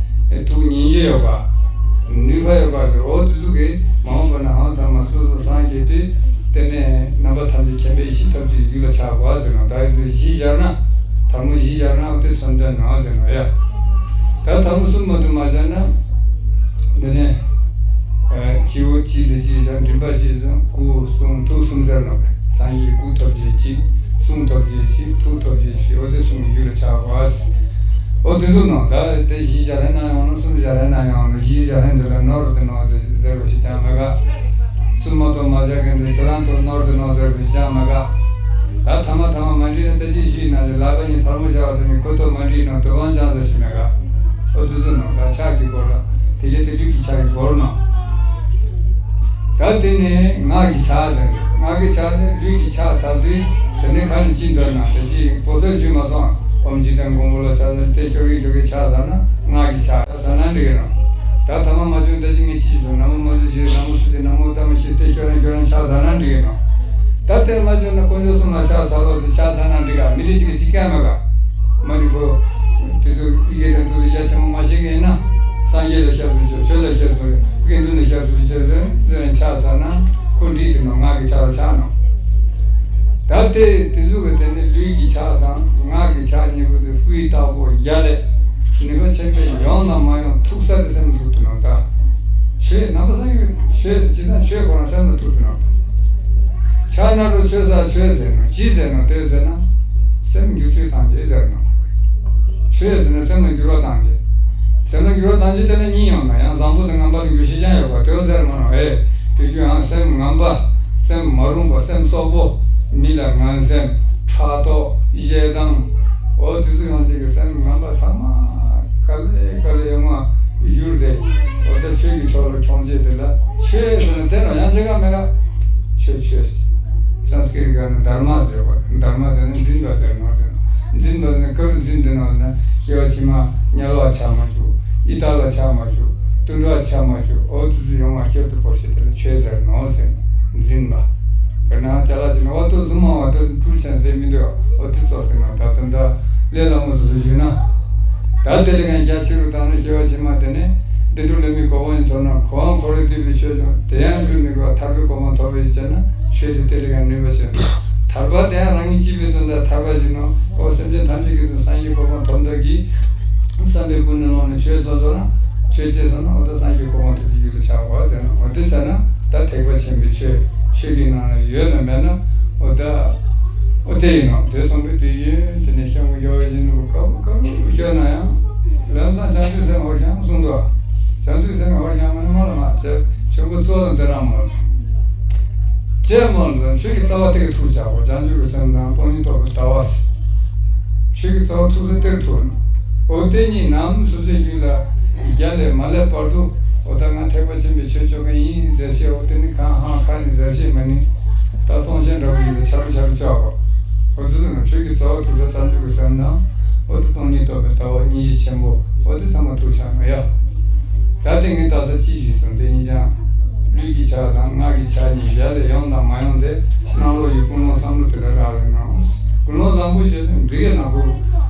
ཨེ་ཐུགས་སྙིང་རྗེ་ཡོད་པ། ནུས་པ་ཡོད་པ་ཟེར། འོ་དེ་ཚོ་གིས་མ་འོངས་པ་ན་ཧང་ཚང་མ་སོ་སོ་སངས་རྒྱས་ཏེ་དེ་ནས་རྣམ་པ་ཐམས་ཅད་མཁྱེན་པའི་ཡེ་ཤེས་ཐོབ་ཅིག་རྒྱུད་ལ་ཆགས་པ་ཟེར་ན། ད་ཡི་ཚོ་གཞི་སྦྱར་ན། ཐལ་མོ་གཞི་སྦྱར་ན་འོ་དེ་མཚོན་དོན་ན་ཟེར་ན་ཡ། ད་ཐལ་མོ་གསུམ་མ་གཏོགས་མ་སྦྱར་ན། འདི་ནས་ཨེ་སྤྱི་བོ་གཅིག་ལ་གཅིག་སྦྱར། མགྲིན་པ་གཅིག་སྦྱར། སྐུ་གསུང་ཐུགས་གསུམ་ཟེར་ན། སངས་རྒྱས་སྐུ་ཐོབ་བྱེད་གཅིག། གསུང་ཐོབ་བྱེད་གཅིག། ཐུགས་ཐོབ་བྱེད་གཅིག། འོ་དེ་གསུམ་རྒྱུད་ལ་ཆགས་པ། འོ་དེ་ཚོ་ནང་ད་དེ་གཞི་སྦྱར་ན་ཡང་ནོ། གསུམ་སྦྱར་ན་ཡང་ནོ། གཞི་སྦྱར་ན་འདི་ལ་ནོར་དེ་ནོ་ཟེར་བ་ཞིག་ཀྱང་མ་དགའ། གསུམ་མ་གཏོགས་མ་སྦྱར་མཁན་དེ་ཁྱོད་རང་ཐོག་ནོར་དེ་ནོ་ཟེར་བ་ཞིག་ཀྱང་མ་དགའ། ད་ཐ་མ་ཐ་མ་མ་འགྲིག་ན་ད་ཅི་ཞུས་ན་ལས་ལག་པ་གཉིས་ཐལ་མོ་སྦྱར་བ་ཟེར་ནས་ཁོ་ཐོག་མ་འགྲིག་ན་དུ་བང་ཅང་ཟེར་ཞིག་མ་དགའ། འོ་དེ་ཚོ་ནང་ད་ཕྱག་གི་སྐོར་ལ་དེ་གས་དེ་ལུས་ཀྱི་ཕྱག་གི་སྐོར་ནང་། ད་དེ་ནས་ངག་གི་ཕྱག་ཟེར། ངག་གི་ཕྱག་ནི་ལུས་ཀྱི་ཕྱག་ཚར་དུས་དེ་ནས་ཁ་ནས་ཅི་འདོན་ན་དེ་ཅི་པོ་ཏོ་ཞུས་མ་སོང་། ཨོམ་ཇི་དང་མགོན་པོ་ལ་ཕྱག་ཚར་ཏེ་ཁྱོད་རིགས་ཁྱོད་ཀྱི་ཕྱག་ཚར་ན་ངག་གི་ཕྱག་ཚར་ན་འགྲིག་གི་རེད། ད་ཐ་མ་མ་བྱུང་ད་ཅི་ངས་ཅི་ཞུ། ན་མོ་མ་བྱུང་ཞེས་ན་མོ་སུ་ཞེས་ན་མོ་ད་མ་ཤེས་ཏེ་ཁྱོད་རང་ཁྱོད་རང་ཕྱག་ཚར་ན་འགྲིག་གི་རེད། ད་དེ་མ་བྱུང་ན་དཀོན་མཆོག་གསུམ་ལ་ཕྱག་ཚར་ལོ་ཟེར་ཕྱག་ཚར་ན་འགྲིག་ག་མི་ལས་ཅིག་གི་ཅི་ཀ་མ་ག་མ་ནི་ཁོ། དེ་ཚོ་ཨི་གེ་དང་དེ་ཚོ་རྒྱ་ཆེན་པོ་མ་ཤེས་མཁན་ཡིན་ན། སངས་རྒྱས་ལ་སྐྱབས་སུ་མཆིའོ། ཆོས་ལ་སྐྱབས་སུ་མཆིའོ། དགེ་འདུན་ལ་སྐྱབས་སུ་མཆིའོ་ཟེར་ཟེར་ནས་ཕྱག་འཚལ་ན་ཁོ་འགྲིག་འདུག་ནོ། ངག་གི་ཕྱག་ལ་ཆགས་ནོ། ད་དེ་དེ་ཚོ་གི་དེ་ནི་ལུས་ཀྱི་ཕྱག་དང་ངག་གི་ཕྱག་གཉིས་པོ་དེ་སྤུའི་བདག་པོ་རྒྱ་ལས་ནུས་པ་ཆེན་པོས་ཡོང་དང་མ་ཡོང་ཐུག་ས་དེ་སེམས་ལ་ཐུག་འདུག་ནོ། ད་ཆོས་ནང་པ་སངས་རྒྱས་ཆོས་དེ་ཇི་ལྟར་ཆོས་ཁོ་རང་སེམས་ལ་ཐུག་འདུག་ནོ། ཕྱག་ན་རུ་ཆོས་ས་ཆོས་ཟེར་ནོ། ཅི་ཟེར་ནོ་དེ་ཟེར་ན། སེམས་འགྱུར་བཅོས་དང་བྱེད་ཟེར་ནོ། ཆོས་ཟེར་ན་སེམས་ལ་འགྱུར་བ་དང་བྱེད། སེམས་ལ་འགྱུར་བ་དང་བྱེད་དེ་ལ་གཉིས་ཡོང་ན་ཡང་བཟང་པོ་དང་ངན་པ་ལ་འགྱུར་ཤེས་ཀྱང་ཡོད་པ་དེ་ཟེར་མ་ནོ། ཨེ་དེ་རྒྱུ་ཡང་སེམས་ངན་པ། སེམས་མ་རུངས་པ། སེམས་སོག་པོ། མི་ལ་ངན་སེམས། ཕྲག་དོག་ཞེ་སྡང་། འོ་དེ་ཚོ་ཡོང་ཅིག་གི་སེམས་ངན་པ་ཚང་མ་ག་ལེ་ག་ལེ་ཡོང་བ་གྱུར་ཏེ། འོ་ད་ཆོས་ཀྱི་ཕྱོགས་ལ་འཁྱོངས་བྱེད་དེ་ལ་ཆོས་ཟེར་ན་དེ་རང་ཡང་ཆེ་ག་མེད་ལ། ཆོས་ཆོས། སཾ་སྐྲྀ་ཏ་སྐད་ནང་དྷརྨ་ཟེར་བ། དྷརྨ་ཟེར་ན་འཛིན་པ་ཟེར་ནོ་དེ་ནོ། འཛིན་པ་ཟེར་ན་ག་རུ་འཛིན་དེ་ནོ་ཟེར་ན་སྐྱེ་བ་ཕྱི་མ་དམྱལ་བ་ཆགས་མ་བཅུག་ཡི་དྭགས་ལ་ཆགས་མ་བཅུག་དུད་འགྲོ་ཆགས་མ་བཅུག་འོ་དེ་ཚོ་ཡོང་བ་སྐྱོབ་ཏུ་བོར་བྱེད་དེ་ལ་ཆོས་ཟེར་ནོ་ཟེར་ན་འཛིན་པ། དཔེར་ན་ཅ་ལག་ཅིག་ནི་འོ་དེ་ཚོ་མང་བ་དེ་ཚོ་འཁྲུལ་ཆེན་ཟེར་མི་འདུག་འོ་དེ་ཚོ་ཟེར་ནོ། ད་དེ་འདྲ་ལས་སླ་མོ་ཚོ་ཚོ་ཡོད་ན། ད་དེ་ལས་ཀྱང་རྒྱ་ཆེ་རུ་བཏང་ན་སྐྱེ་བ་ཕྱི་མ་དེ་ནས་བདེ་འགྲོ་ལྷ་མིའི་གོ་འཕང་ཡང་ཐོབ་ན་གོ་འཕང་འཁོར་བའི་སྡུག་པའི་ཆོས་ཀྱང་དེ་ཡང་འཁྲུལ་མི་དགོས་པ་ཐར་པའི་གོ་འཕང་ཐོབ་པ་ཡིན་ཟེར་ན་ཆོས་དེ་དེ་ལས་ཀྱང་ནུས་པ་ཆེ་ན། ཐར་པ་དེ་ཡང་རང་ཉིད་གཅིག་པུའི་དོན་དག་ཐར་པ་ཞིག་ནོ། འོ་སེམས་ཅན་ཐམས་ཅད་ཀྱི་དོན་སངས་རྒྱས་གོ་འཕང་ཐོབ་འདོད་ཀྱི་བསམ་པའི་ཀུན་ནས་བསླངས་ནས་ཆོས་ཚོགས་ཚོགས་ན་ཆོས་བྱས་སོང་ན་འོ་ད་སངས་རྒྱས་གོ་འཕང་ཐོབ་པའི་རྒྱུ་ལ་ཆགས་པ་ཟེར་ན། འོ་དེ་ཚ་ན་ད་ཐེག་པ་ཆེན་པོའི་ཆོས་ཆོས་ཀྱི་ནང་ལ་ཡོད་ན་མེད་ན་འོ་ད། འོ་དེ་ཡིན་ནོ། དེ་གསུངས་པའི་དུས་ཡུན་དེ་ནས་ཤམ་བུ་ཡོ་བའི་ཡིན་ནོ། དཀར་པོ་དཀར་པོ་ཤོད་ན་ཡང་ལམ་སང་བྱང་ཆུབ་སེམས་ཧོར་ཀྱང་གསུངས་འདུག་བྱང་ཆུབ་སེམས་ཧོར་ཀྱང་མ་ནི་མ་ལ་མ་བྱས་ཆོས་འཁོར་གཙོ་དང་དེ་རང་མོ་ལ། ཅེས་མོ་ལ་ཆོས་ཀྱི་རྩ་བ་དེ་ག་ཐུག་བྱ་བ་བྱང་ཆུབ་ཀྱི་སེམས་དང་སྟོང་ཉིད་རྟོགས་པའི་ལྟ་བ། ཆོས་ཀྱི་རྩ་བ་ཐུག་ས་དེར་ཐུག་ནོ། འོ་དེ་གཉིས་ནམ་སོ་སོའི་རྒྱུད་ལ་རྒྱ་ལས་མ་སླེབས་བར་དུ་འོ་ད་ང་ཐེག་པ་ཆེན་པོའི་ཆོས་ཆོ་ག་ཡིན་ཟེར་ཤེས། འོ་དེ་ནི་གང་ཧང་ཁ་ནི་ཟེར་ཤེས་མ་ནི། ད་སྟོང་ཆེན་འདྲ་བོ་ཡིན་ལ་ཆ་རུ་ཆ་རུ་ཆོག་གོ། འོ་དེ་ཚོ་ནི་ཆོས་ཀྱི་རྩ་བ་ཐུག་ས་བྱང་ཆུབ་ཀྱི་སེམས་དང་འོ་དེ་སྟོང་ཉིད་རྟོགས་པའི་ལྟ་བ་སྙིང་རྗེ་ཆེན་པོ་འོ་དེ་ཚང་མ་ཐུག་ཆགས་ནོ་ཡ། ད་དེ་ངས་ད་ས་ཅི་ཞིག་སོང་དེ་ཡིན་ཀྱང་། ལུས་ཀྱི་ཆ་དང་ངག་གི་ཆ་གཉིས་ཡ་ལས་ཡོང་དང་མ་ཡོང་དེ་ནང་ལོགས་ཀྱི་ཀུན་སློང་བསམ་བློ་དེ་ལ་རག་ལས་ནོ། ཀུན་སློང་བཟང་པོ་བྱས་ན་འགྲིག་ཡ་ན་གོ།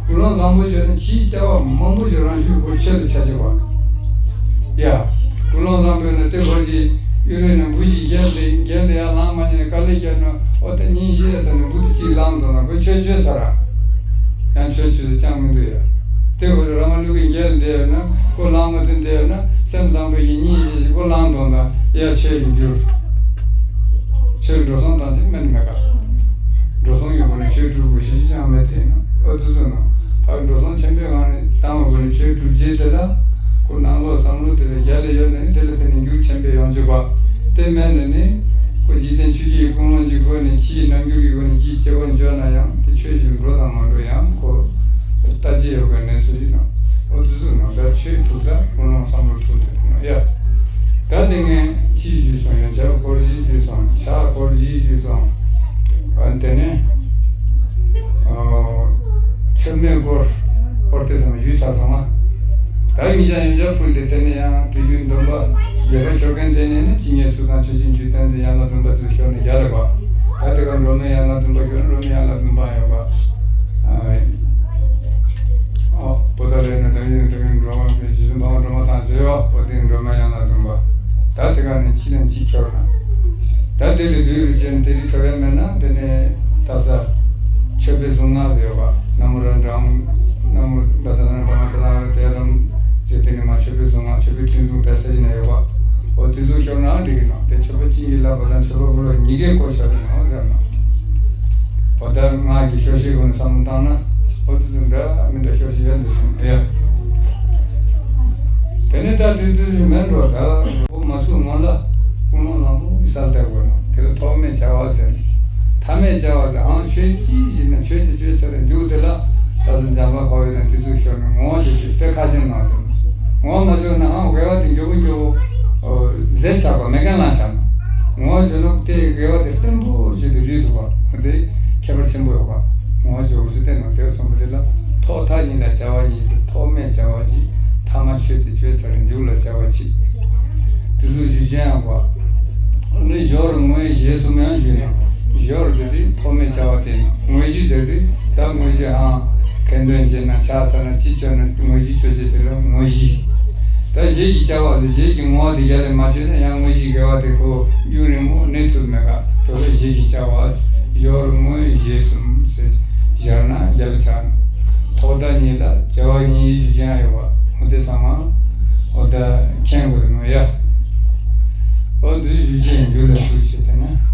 ཀུན་སློང་བཟང་པོ་བྱས་ན་ཕྱིའི་བྱ་བ་མང་པོ་ཞིག་རང་ཤུགས་ཀྱིས་ཆོས་ལ་ཆ་བྱེད་པ། ཡ། ཀུན་སློང་བཟང་པོ་ཡོད་ན་དེ་ཧོར་གྱི་གཡུ་རལ་ནས་འབུ་ཞིག་རྒྱལ་ཏེ་རྒྱལ་ཏེ་ཡར་ལངས་མ་ཉན་ནས་དཀའ་ལས་བརྒྱབ་ན་ཨོ་ད་སྙིང་རྗེ་ཟེར་ནས་འབུ་དེ་གཅིག་ལངས་འདུག་ན་ཁོས་ཆོས་ཆོས་ཚར་ར། ཡང་ཆོས་ཆོས་སུ་ཅང་མི་འདུག་ཡ། དེ་ཁོ་རང་མ་ལུག་གི་རྒྱལ་བསྡད་ཡོད་ན་ཁོ་ལངས་མ་ཐུབ་བསྡད་ཡོད་ན་སེམས་བཟང་པོ་ཡི་སྙིང་རྗེ་ཞིག་ཁོ་ལངས་འདུག་ན་ཡ་ཆོས་ཀྱི་འགྱུར། ཆོས་འགྲོ་སོང་བཏང་ཅིག་མེད་ནི་མེད་ག། འགྲོ་སོང་གི་སྒོ་ནས་ཆོས་སྒྲུབ་དགོས་ཤེས་ཅང་མེད་དེ་ན་ཨ་དུ་སོ་ན། ཨ་འགྲོ་སོང་ཆེན་པོའི་ངང་ནས་བཏང་བའི་སྒོ་ནས་ཆོས་སྒྲུབ་བྱེད་དེ་ལ། ཁོ་ནང་ལོགས་བསམ་བློ་དེ་ལ་རྒྱ་ལས་ཡོད་ན་ནི་དེ་ལ་བརྟེན་ནས་འགྱུར་ཆེན་པོའི་ཡོང་འཇུག་པ། དེ་མེད་ན་ནི། ཁོ་འཇིག་རྟེན་ཆོས་བརྒྱད་ཀྱི་ཀུན་སློང་གི་སྒོ་ནས་ཕྱིའི་རྣམ་འགྱུར་གྱི་སྒོ་ནས་ཕྱིའི་སྐྱེ་བ་འཇོག་ན་ཡང་དེ་ཆོས་བཞིན་འགྲོ་དང་མ་འགྲོ་ཡང་ཁོ། ལྟ་ཅི་ཡོད་པའི་གནས་ཚུལ་ཡིན་ནོ། ཨོ་དུ་སོ་ན་ད་ཆོས་ཐུག་ས་ཀུན་སློང་བསམ་བློ་ཐུག་དེ་ན་ཡ། ད་དེ་ངས་ཅི་ཞུས་སོང་། ཡོན་ཆབ་སྐོར་ཅི་ཞུས་སོང་། ཕྱག་སྐོར་ཅི་ཞུས་སོང་། ཨ་དེ་ནས་ཨོ་མཆོད་མེ་སྐོར་སྐོར་དེ་ཚང་མ་ཞུས་ཚར་སོང་ང་། ད་ཡིན་ཀྱང་ཡོན་ཆབ་ཕུལ་ཏེ་དེ་ནས་ཡང་དུས་རྒྱུན་སྡོམ་པ་རྒྱས་པ་ཁྱོད་ཀན་དེ་ནས་ནི་ཇི་སྙེད་སུ་དང་ཆོས་ཅན་རྒྱུད་བསྟན་འཛིན་ཡན་ལག་བདུན་པ་ཚུལ་ཤོར་ནས་རྒྱ་ལ་བ། ད་དེ་ག་འགྲོ་མེད་ཡན་ལག་བདུན་པ་ཁྱོད་འགྲོ་མེད་ཡན་ལག་བདུན་པ་ཡོད་པ། ཨོ་བོ་ད་རེ་ནས་ད་ཡིན་དེ་ག་འགྲོ་མེད་ཀྱི་རྗེ་བཙུན་འཕགས་མ་སྒྲོལ་མ་དང་བཅས་ཡོད་པ། དེ་འགྲོ་མེད་ཡན་ལག་བདུན་པ། ད་དེ་ག་ནས་ཅི་ནས་ཅི་ཁྱོར་ན། ད་དེ་ལས་དུས་རུ་ཅན་དེ་རིགས་ཁྱོར་ཡ་མེད་ན་དེ་ནས་ད་ས་མཆོད་པའི་གཟུངས་སྔགས་ཟེར་ཡོད་པ། ན་མོ་ར་འབྲང་། ན་མོ་བཛྲ་ས་ན་བྲ་མ་ཏ་ན་ར་ཏེ་དམ་ཟེར་དེ་ནས་མ་མཆོད་པའི་གཟུངས་སྔགས་མཆོད་པའི་ཕྲིན་གཟུངས་དེ་ས་ཡིན་ན་ཡོད་པ། འོ་དེ་ཚོ་ཤོར་ནའང་འགྲིག་གི་ནོ། དེ་མཆོད་པ་གཅིག་གིས་བསླབ་པ་དང་མཆོད་པ་ཕུལ་བ་གཉིས་ཀས་གོ་ཆོད་དེ་ནོ་ཟེར་ནོ། འོ་ད་ང་གི་ཤོར་ཤེས་ཀུན་བསམ་བློ་བཏང་ན་འོ་དེ་ཚོ་འདྲ་མི་འདྲ་ཤོར་ཤེས་ཡོད་འདུག་དེ་ནོ་ཡ། དེ་ནས་ད་དེ་དུས་སུ་མེད་འགྲོ། ད་འགྲོ་མ་ཚུགས་སྔོན་ལ་ཀུན་སློང་བཟང་པོ་གི་སལ་བཏབ་དགོས་ནོ། དེ་ལ་ཐོགས་མེད་བྱ་བ་ཟེར་ནོ། ཐ་མལ་བྱ་བ་ཟེར་ཨང་ཆོས་ཅི་ཞིག་ན་ཆོས་དེ་ཆོས་ཚར་རེ་མཇུག་དེ་ལ་ད་གཟོད་འཇམ་དཔལ་དཔའ་བོ་དང་དེ་ཚོ་ཤོར་ནས་ངོ་བོ་ཆོས་ཅི་དཔེ་ཁ་ཆེན་ནང་ཟེར་ནོ། ངོ་བོ་མ་ཆོད་ནའང་དགེ་བ་དེ་མགྱོགས་པོ་མགྱོགས་པོ་ཟད་ཆགས་པ་མེད་མཁན་ལ་ཆགས་ནོ། ངོ་བོ་ཆོད་ནོ་དེ་དགེ་བ་དེ་བརྟན་པོ་ཆོས་དེ་རུལ་འདུག་པ། དེ་ཁྱད་པར་ཆེན་པོ་ཡོད་པ། ངོ་བོ་ཆོས་ཆོས་བརྟན་ནོ། དེ་གསུམ་པོ་དེ་ལ་ཐོག་མཐའ་གཉིས་ལ་བྱ་བ་གཉིས་ཟེར། ཐོགས་མེད་བྱ་བ་གཅིག་ཐ་མ་ཆོས་དེ་ཆོས་ཚར་རེ་མཇུག་ལ་བྱ་བ་གཅིག་དེ་ཚོ་ཞུ་ཅན་ཡང་བ། ནི་སྦྱོར་དངོས་གཞི་གསུམ་ཡང་ཞུས་ནོ། སྦྱོར་ཟེར་དུས་ཐོགས་མེད་བྱ་བ་དེ་ནོ། དངོས་གཞི་ཟེར་དུས་ད་དངོས་གཞི་ཧང་ཁེ་འདོན་བྱེད་ན་ཆ་ཚང་ན་ཅི་བྱོས་ན་དངོས་གཞི་ཆོས་ཅན་དེ་ལ་དངོས་གཞི། ད་གཞི་གི་བྱ་བ་ཟེར་གཞི་གི་ངོ་བོ་དེ་རྒྱ་ལས་མ་བྱོས་ན་ཡང་དངོས་གཞི་དགེ་བ་དེ་ཁོ་ཡུན་རིང་མོ་གནས་ཐུབ་མེད་ག་དོ་ལ་གཞི་གི་བྱ་བ་སྦྱོར་དངོས་གཞི་གསུམ་ཟེར་སྦྱར་ན་རྒྱ་ལ་ཆགས་ནོ། ཐོག་མཐའ་གཉིས་ལ་བྱ་བ་གཉིས་ཞུ་ཅན་ཡོད་པ། འོ་དེ་ཚང་མ་འོ་ད་མཁྱེན་དགོས་ནོ་ཡ། འོ་དེ་ཞུ་ཅན་རྒྱུ་ལ་ཐུག་བྱེད་དེ་ན།